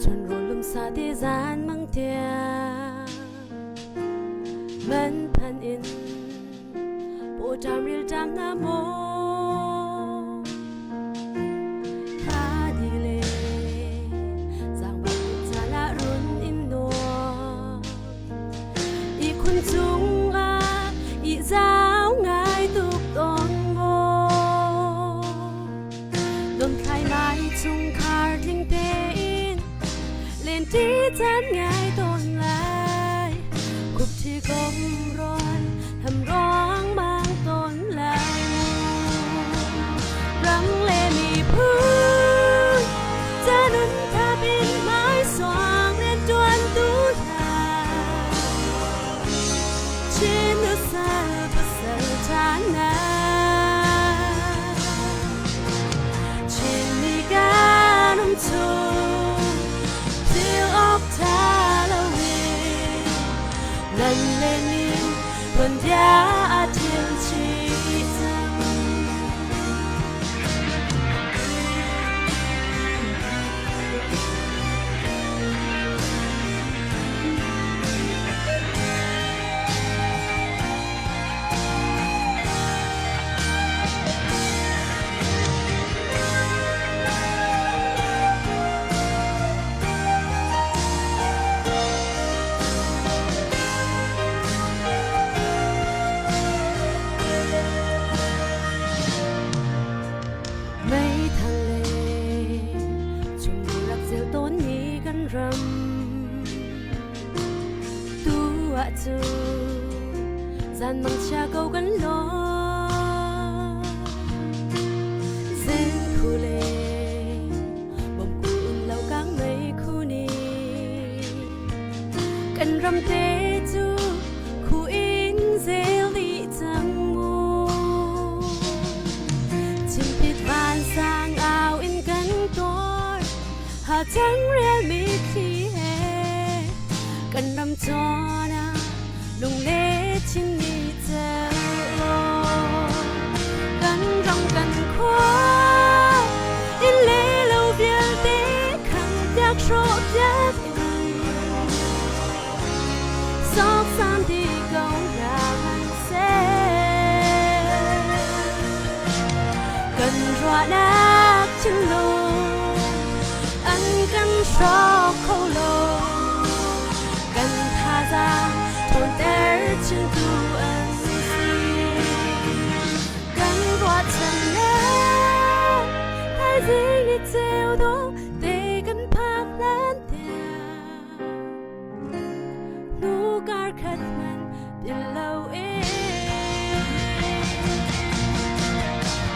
chun rawl lum sa te zan mang tiang man phan in pawṭam rilṭam na maw tha di le zaangba caan ah run in nuam ihkhun cungah ihzau ngai tuk tawn maw Lawmthlai lai chungkhar tling tein lenti caan ngai tawn lai khupṭhi kom rawn ham ruang mang tawn lai mu ram le miphun ca nun thapin hmaisuang rianṭuan tu hna Chin nusal pasal ṭha hna Chinmi kan um chung thil awk ṭha loin nan le min tuanbia aa thil chih cang. Zan mang chia ko kan lo Zen khu le bom ku in lo kang nei khu ni Kan ram te cu khu in zel di cang mu Chimpit van sang au in kan tor Ha cang rel mi thli he kan ram chona lung le chin ni ceu kan ram kan khua in le lo vialte khang tiak hrawh piak in sok sam ti ko hna seh. Kan ruahnak thinlung an kan hrawk kho lo. Kan thazaang ṭhawnter chintu an si. Kan ruahchannak thaizing ni ceu dawh te kan phak hlan tiang. Hnu kar khat hmanh pil lo in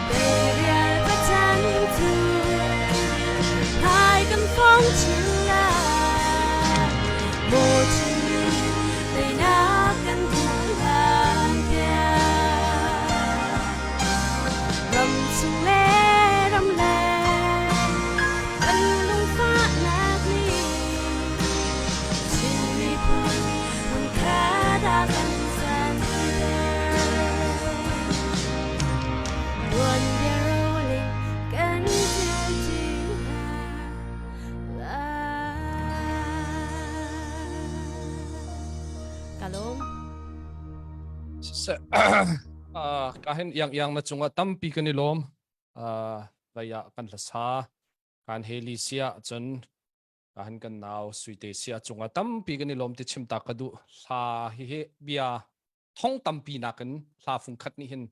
Teirial pachan cu thai kan fong chin lai Maw Chinmi teinak kan hmuh hlan tiang Ram chung le ram leng kan lungfahnak nih Chin miphun hmunkhat ah kan canter. Tuanbia roling kan ṭial ṭi hna lai. Ka lawm. Siseh, ka hin iang iang na cungah tampi kan i lawm. Vai ah kan hlasa kan heli sia cun Kahan kan nau Suite sia cungah tampi kan i lawm ti chim ta ka duh. Hla hi hi bia thong tampi nakin hla fung khat nih hin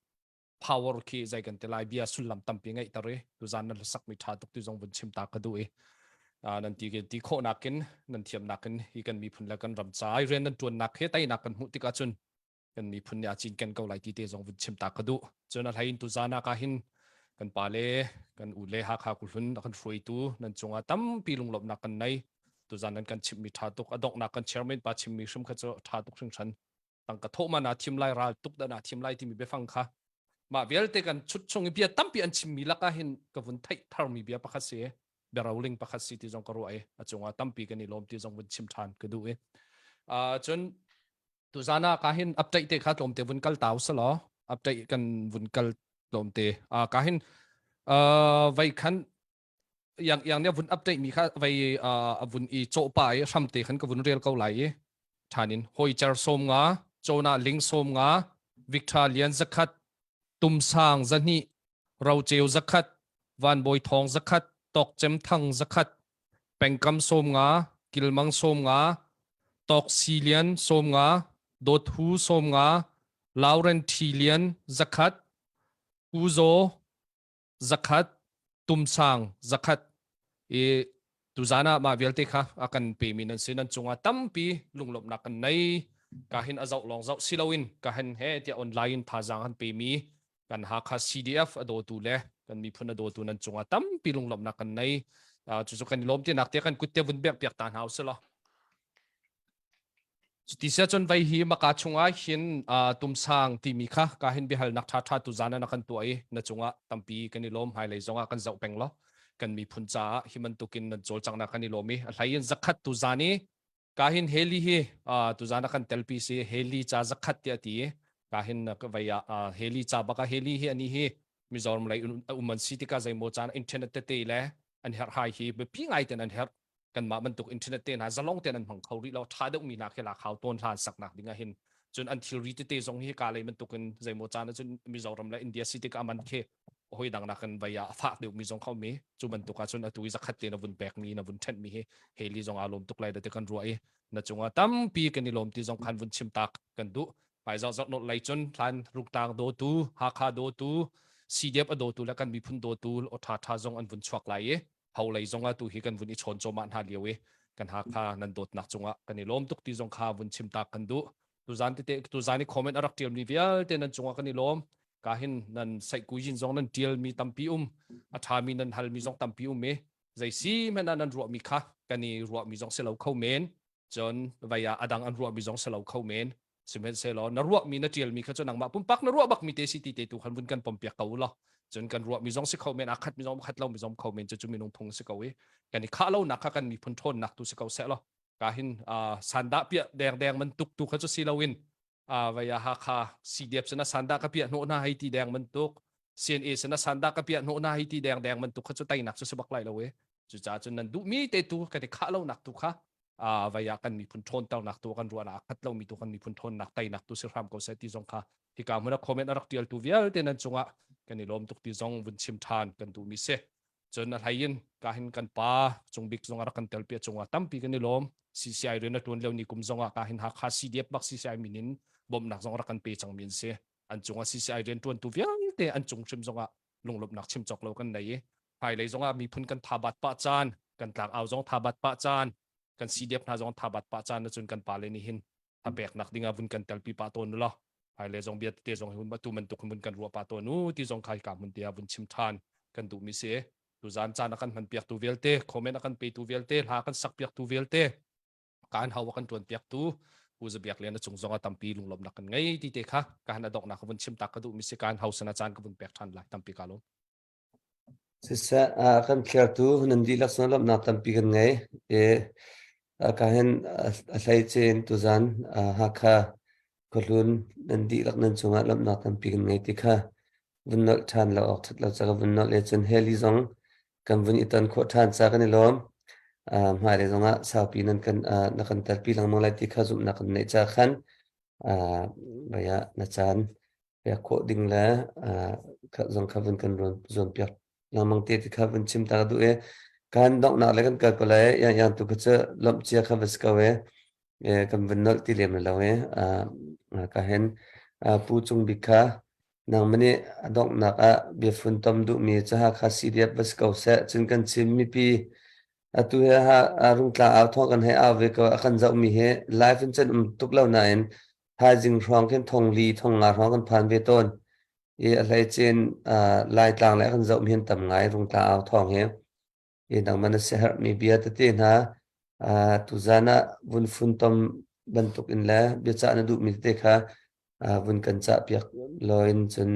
power khi zei kan ti lai bia sullam tampi ngeih tar i tuzan nan hlasak mi tha tuk ti zong vun chim ta ka duh i nan ti ti khawh nakin nan thiam nakin hi kan miphun le kan ram ca i rian nan tuan nak he teinak kan hmuh tikah cun kan miphun nih a cinken ko lai ti te zong vun chim ta ka duh. Cun a hlei in tuzan ah ka hin kan pa le kan u le Hakha kuhlun a kan hruaitu nan cungah tampi lunglawmhnak kan nei. Tuzan nan kan chimmi tha tuk a donghnak kan chairman pa chimmi hrim kha cu tha tuk hringhran. Tangka thawh ma na thim lai ral tuk dah na thim lai timi biafang kha mah vialte kan chut chung i bia tampi an chimmi lakah hin ka vun theih tharmi bia pakhat si bia roling pakhat si ti zong ka ruah i a cungah tampi kan i lawm ti zong vun chim than ka duh i cun Tuzan ah ka hin update te kha tlawmte vun kal tau selaw update kan vun kal tlawmte ah ka hin vai khan yang yang ne vun update mi kha vai a vun i chaw pa i hram te khan ka vun rel ko lai i thanin hoi cher som nga chona ling som nga Victor Lian zakhat Tumsang zahnih Roceu zakhat Vanbawi Thawng zakhat Tawkcem Thang zakhat Pengkam 50, Kilmang 50, Tawksi Lian 50, Dawthu 50, Lauren Ṭhi Lian zakhat, Pu Zaw zakhat, Tumsang zakhat. I tuzan ah mah vialte kha a kan pemi nan si nan cungah tampi lunglawmhnak kan nei. Ka hin a zoh lawng zoh si loin ka hin he tiah online in thazaang an pemi kan Hakha CDF a dawtu le kan miphun a dawtu nan cungah tampi lunglawmhnak kan nei. Cucu kan i lawm tinak te kan kut te vun bek piak ta hna usih law. Cuti sia cun vei hi maka chungah hin tumsang timi kha ka hin biahalnak ṭha ṭha tu zan na kan tuah i na cungah tampi kan i lawm hmailei zongah kan zoh peng law kan miphun caah hi bantukin nan cawlcanghnak kan i lawm i a hlei in zakhat tu zan i Ka hin Heli hi tuzan a kan telpi si Heli ca zakhat tiah ti ka hin vei ah Heli ca baka Heli hi ani hi Mizoram lei um an si tikah zeimaw caan internet tete le an herh hai hi biapi ngai ten an herh kanmah bantuk internet te hna zalong ten an hmang kho rih lo tha deuh mi hna khi la khau tawn hlan saknak ding ah hin cun an thilri tete zong hi ka lei bantukin zeimaw caan ah cun Mizoram le India si tikah man khi hoi dang nakin vai ah a fak deuh mi zong kho mi cu bantuk ah cun atu i zakhat te na vun pek mi na vun thenh mi hi heli zong aa lawm tuk lai da ti kan ruah i na cungah tampi kan i lawm ti zong khan vun chim tak kan duh hmai zong zong lei cun hlan rungtlang dawtu Hakha dawtu CDF a dawtu le kan miphun dawtu o tha tha zong an vun chuak lai i ho lei zong ah tu hi kan vun i chawn chawmah hna lio i kan Hakha nan dawtnak cungah kan i lawm tuk ti zong kha vun chim tak kan duh. Tuzan tete tuzan i comment a rak tial mi vialte nan cungah kan i lawm. Ka hin nan saihku yin zong nan tial mi tampi um, a tha mi nan hal mi zong tampi um i zei si hmanh ah nan ruah mi kha kan i ruah mi zong si lo kho men. Cun vai ah adang an ruah mi zong si lo kho men. Sihmanhsehlaw na ruah mi na tial mi kha cu nangmah pumpak na ruah bak mi te si ti te tu khan vun kan pom piak ko law. Cun kan ruah mi zong si kho men, aa khat mi zong khat lo mi zong kho men cu cu minung phung si ko i kan i khah lo nak kha kan miphun ṭhawnnak tu si ko seh law ka hin sandah piah deng deng bantuk tu kha cu si loin vaya Hakha CDF sana sandah ka piah hnawh hna hei ti deng bantuk CNA sana sandah ka piah hnawh hna hei ti deng deng bantuk kha cu teinak cu si bak lai lo e cucaah cun nan duhmi te tu kan i khah lonak tu kha vaya kan miphun ṭhawnternak tu kan ruahnak a khat lomi tu kan miphun ṭhawnnak teinak tu si hram ko seh ti zong kha hika hmun a comment a rak ṭialtu vialte nan cungah kan i lawm tuk ti zong vun chim ṭhan kan duhmi si. Cun a hlei in ka hin kan pa Cungbik zong a rak kan telpi a cungah tampi kan i lawm. CCI rian a ṭuan lio ni kum zongah ka hin Hakha CDF bak CCI min in bawmhnak zong rak kan pe cangmi an si. An cungah CCI rian ṭuantu vialte an cung hrim zongah lunglawmhnak chim cawk lo kan nei i hmailei zongah miphun kan thabat pah caan, kan tlangau zong thabat pah caan, kan CDF hna zong thabat pah caan ahcun kan pale nih hin thapeknak ding ah vun kan telpi pah tawn u law hmailei zong bia tete zong hi atu bantuk hin vun kan ruah pah tawn u ti zong kha hika hmun te ah vun chim ṭhan kan duhmi si. Tuzaan caan a kan hman piaktu vialte, comment a kan petu vialte, hla kan sak piaktu vialte, kaan hau a kan ṭuan piaktu Pu Za Biak Lian a cung zong ah tampi lunglawmhnak kan ngei ti te kha ka han a donghnak ka vun chim tak ka duhmi si kaan hau sana caan ka vun pek ṭhan lai tampi ka lawm. Siseh, kan thliartu nan dihlak sinah lawmhnak tampi kan ngei. I ka hin a hleice in tuzan Hakha khuahlun nan dihlak nan cungah lawmhnak tampi kan ngei ti kha vun nolh ṭhan lo awk ṭhat lo ca ka vun nolh le cun heli zong kan vun i ton khawh ṭhan ca kan i lawm. Hmailei zongah saupi nan kan na kan telpi lengmang lai ti kha zumhnak kan neih ca khan vaya na caan pek khawh ding le zong kha vun kan zuampiak lengmang te ti kha vun chim ta ka duh i kan donghnak le kan kal ko lai yang yang tu kha cu lawmh cia kha va si ko e kan vun nolh ti lem lo e ka hen pu Cung Bik kha nangmah nih a donghnak ah biafun tom duhmi cu Hakha CDF va si ko seh cun kan Chin mipi atu he ha rungtla au thawng kan hei au ve ko a kan zohmi hi live in cun um tuk lo nain Thaizing hrawng khin thongli thongnga hrawng kan phan ve tawn. I a hleicin Laitlang le kan zoh mi hin tam ngai rungtla au thawng hi. I nangmah na siaherhmi bia tete hna tuzan ah vun funtom bantuk in le biacah na duhmi tete kha vun kan cah piak loin cun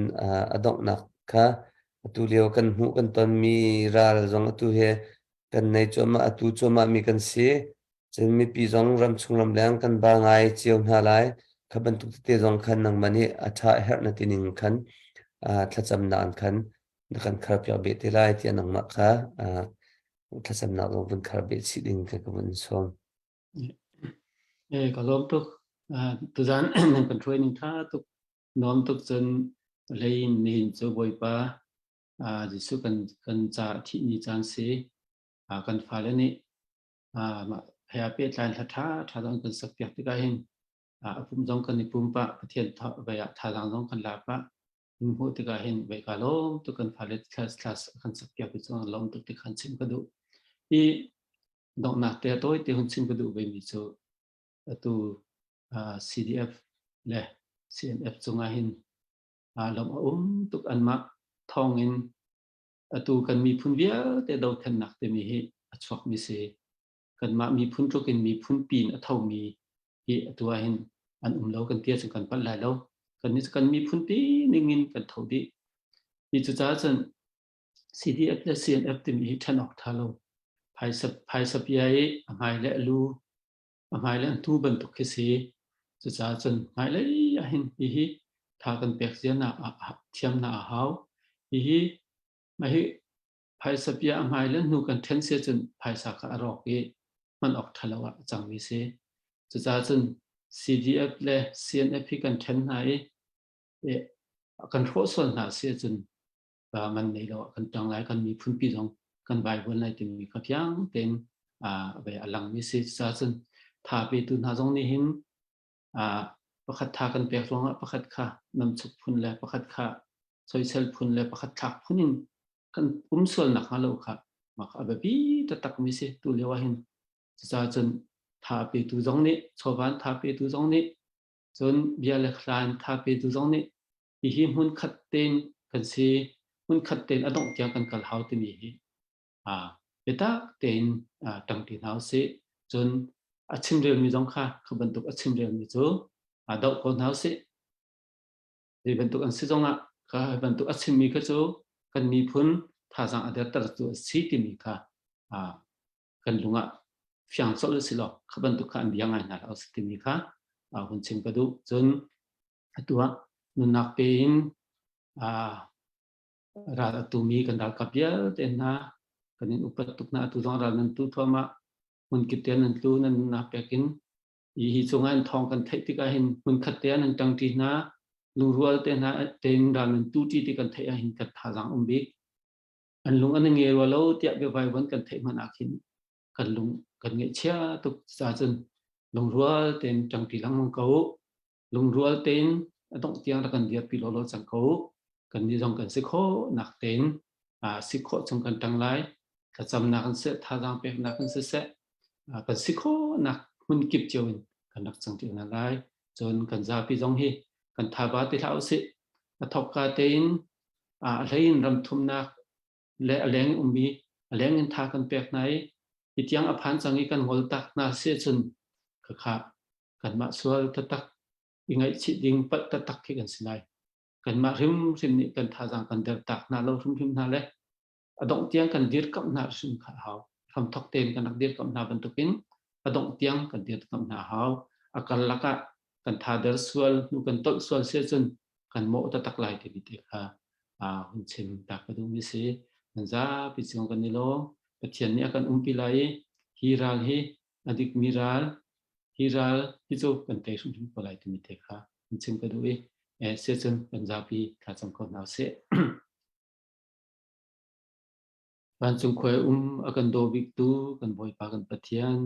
a donghnak kha atu lio kan hmuh kan tonmi ral zong atu he kan nei cuahmah atu cuahmah mi kan si. Cun mipi zong ramchung ramleng kan ba ngai cio hna lai. Kha bantuk tete zong khan nangmah nih a ṭha a herh na ti ning khan thlacamnak in khan na kan kharpiak beh te lai tiah nangmah kha thlacamnak zong vun khar beh chih ding ka ka vun sawm. Eh, ka lawm tuk. Tuzan nan kan hruai ning ṭha tuk. Nuam tuk cun leiin nihin cu Bawipa Jesuh kan kan ca thih ni caan si. Kan fale nih mah he aa pehtlai hla ṭha ṭha zong kan sakpiak tikah hin a pum zong kan i pum pah Pathian vei ah thazaang zong kan la pah in hmuh tikah hin vei ka lawm tuk kan fale class class kan sakpiak ti cu lawm tuk ti khan chim ka duh i donghnak te tawi te hun chim ka duh ve mi cu atu CDF le CNF cungah hin lawm a um tuk anmah thawng in Atu kan miphun vialte dothlennak timi hi a chuakmi si. Kanmah miphun tluk in miphun pin a thomi hi atu ahhin an um lo kan ti ahcun kan palh lai lo. Kannih cu kan miphun pi ning in kan tho dih. Hi cucaah cun CDF le CNF timi hi ṭhen awk ṭha lo. Phaisa, phaisa pia i a hmai le a lu, a hmai le a hnu bantuk khi si. Cucaah cun hmailei ahhin hihi tha kan pek zia na thiam na a hau. Hihi mah hi phaisa pia a hmai le hnu kan ṭhen si ahcun phaisa kha a rawk i hman awk ṭha lo ah a cangmi si. Cucaah cun CDF le CNF hi kan ṭhen hna i kan hrawh sual hna si ahcun man nei lo ah kan ṭang lai, kan miphun pi zong kan vaivuan lai timi kha fiang tein a langmi si. Cucaah cun tha petu hna zong nih hin pakhat tha kan pek ruangah pakhat kha namchuk phun le pakhat kha soisel phun le pakhat thlak phun in kan um sual nakhnga lo kha mah a biapi taktakmi si tu lio ah hin. Cucaah cun tha petu zong nih chawvan tha petu zong nih. Cun bia le hla in tha petu zong nih hihi hmun khat tein kan si, hmun khat tein a dongh tiang kan kal hau timi hi biatak tein ṭangṭi hna usih. Cun a chimrelmi zong kha kha bantuk a chimrelmi cu doh ko hna usih. Zei bantuk an si zongah kha bantuk a chimmi kha cu kan miphun thazaang a dertertu a si timi kha kan lung ah fiang colh u si law kha bantuk kha an bia ngai hna hlah usih timi kha hun chim ka duh. Cun atu ah nunnak pe in ral a tumi kan ralkap vialte hna kan in upat tuk hna atu zong ral nan tu thuahmah hmunkip te nan tlu nan nunnak pek in hi hi cungah in thawng kan theih tikah hin hmunkhat te ah nan ṭangṭi hna lungrual te hna tein ral nan tu ṭi ti kan theih ah hin kan thazaang um bik an lung an nge rua lo tiah biavaivuan kan theih hmanh ah khin kan lung kan ngaihchia tuk ca cun lungrual tein ṭangṭi lengmang ko lungrual tein a dongh tiang rak kan dirpi lawlaw cang ko kan nih zong kan si khawh nak tein si khawh chung kan ṭang lai thlacamnak in seh thazaang peknak in siseh kan si khawhnak hmun kip cio in kan rak cang ṭi hna lai cun kan zapi zong hi kan thaba ti hlah usih a thokka tein a hlei in ram thumnak le a leng ummi a leng in tha kan pek hna i hi tiang a phan cang i kan ngol tak hna si cun khakha kanmah sual taktak i ngaihchih ding palh taktak khi kan si lai. Kanmah hrimhrim nih kan thazaang kan der tak hna lo hrimhrim hna le a dongh tiang kan dirkamh hna hrim kha a hau. Hramthok tein kan rak dirkamh hna bantukin a dongh tiang kan dirkamh hna a hau. A karlak ah kan tha der sual, hnu kan tolh sual si ahcun kan mawh taktak lai timi te kha hun chim ta ka duhmi si. Nan zapi cung kan i lawm. Pathian nih a kan umpi lai i hi ral hi a dikmi ral hi ral hi cu kan tei hrimhrim ko lai timi te kha in chim ka duh i eh siacun kan zapi thlacam ko hna usih. Vancung khuai um a kan daw biktu kan Bawipa kan Pathian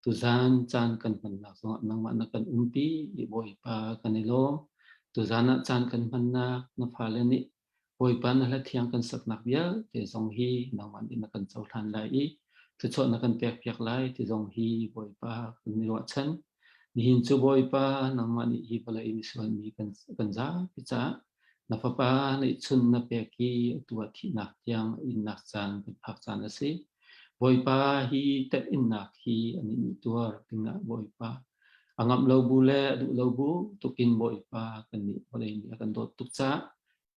tuzan caan kan hmannak zongah nangmah na kan umpi i Bawipa kan i lawm. Tuzan ah caan kan hmannak na fale nih Bawipa na hla thiang kan saknak vialte zong hi nangmah nih na kan cohlan lai i thluachuah na kan pekpiak lai ti zong hi Bawipa kan i ruahchan. Nihin cu Bawipa nangmah nih hi vawlei misual mi kan, kan zapi caah na fapa neihchun na pek i atu ah thihnak tiang innak caan kan phak caan a si. Bawipa hi temhinnak hi an in tuar dingah Bawipa a ngamh lo bu le a duh lo bu tukin Bawipa kan nih vawlei nih a kan dawt tuk caah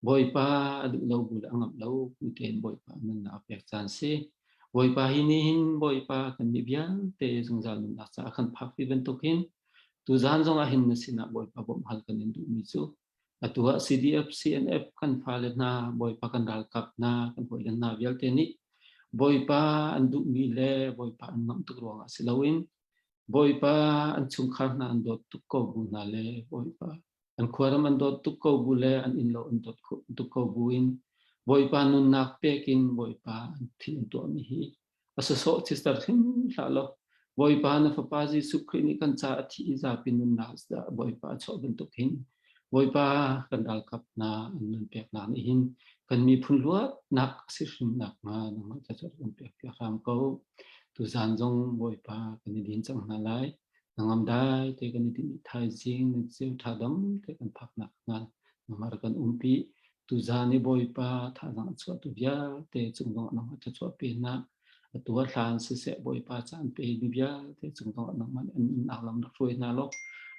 Bawipa a duh lo bu le a ngamh lo bu tein Bawipa nunnak a pek caan si. Bawipa hi nihin Bawipa kan nih vialte zungzal nunnak caah kan phakpi bantuk hin tuzaan zongah hin na sinah Bawipa bawmh hal kan in duhmi cu atu ah CDF, CNF kan fale hna, Bawipa kan ralkap hna, kan hawile hna vialte nih Bawipa an duhmi le Bawipa an ngamh tuk ruangah si loin Bawipa an chungkhar hna an dawt tuk ko bu hna le Bawipa an khuaram an dawt tuk ko bu le an innlo an dawt tuk ko bu in Bawipa nunnak pek in Bawipa an thil an tuahmi hi a sawsawh chister hrim hlah law Bawipa na fapa Jesuh Khrih nih kan ca a thi i zapi nunnak Bawipa a chuah bantuk hin Bawipa kan ralkap hna an nun peknak nih hin kan miphun luatnak a si hrim nakhnga nangmah ca cu kan pek piak hram ko. Tuzaan zong Bawipa kan i din cang hna lai. Nangam dai te kan i din i thaizing na ceu tha dam te kan phak nakhnga nangmah rak kan umpi. Tuzaan i Bawipa thazaang a chuahtu vialte cung zongah nangmah thluachuah pe hna. Atu ah hlan siseh Bawipa caan pe mi vialte cung zongah nangmah nih an nunnak lam rak hruai hna law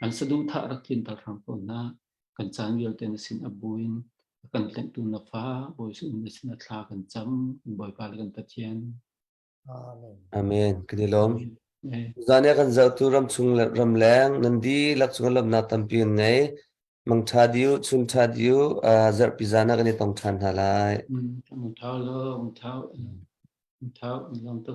an saduhthah rak tlinter hram ko hna. Kan caan vialte na sin a buin a kan tlenhtu na fa Bawi Jesuh na sin a thla kan cam. Kan Bawipa le kan Pathian. Amen. Amen. Kan i lawm. Zan i a kan zohtu ramchung le ramleng nan dihlak cungah lawmhnak tampi kan ngei. Mangṭha diu, chunṭha diu, uh, zarhpi zan ah kan i tong ṭhan hna lai. Mangṭha lo, mangṭha, mangṭha, lawm tuk.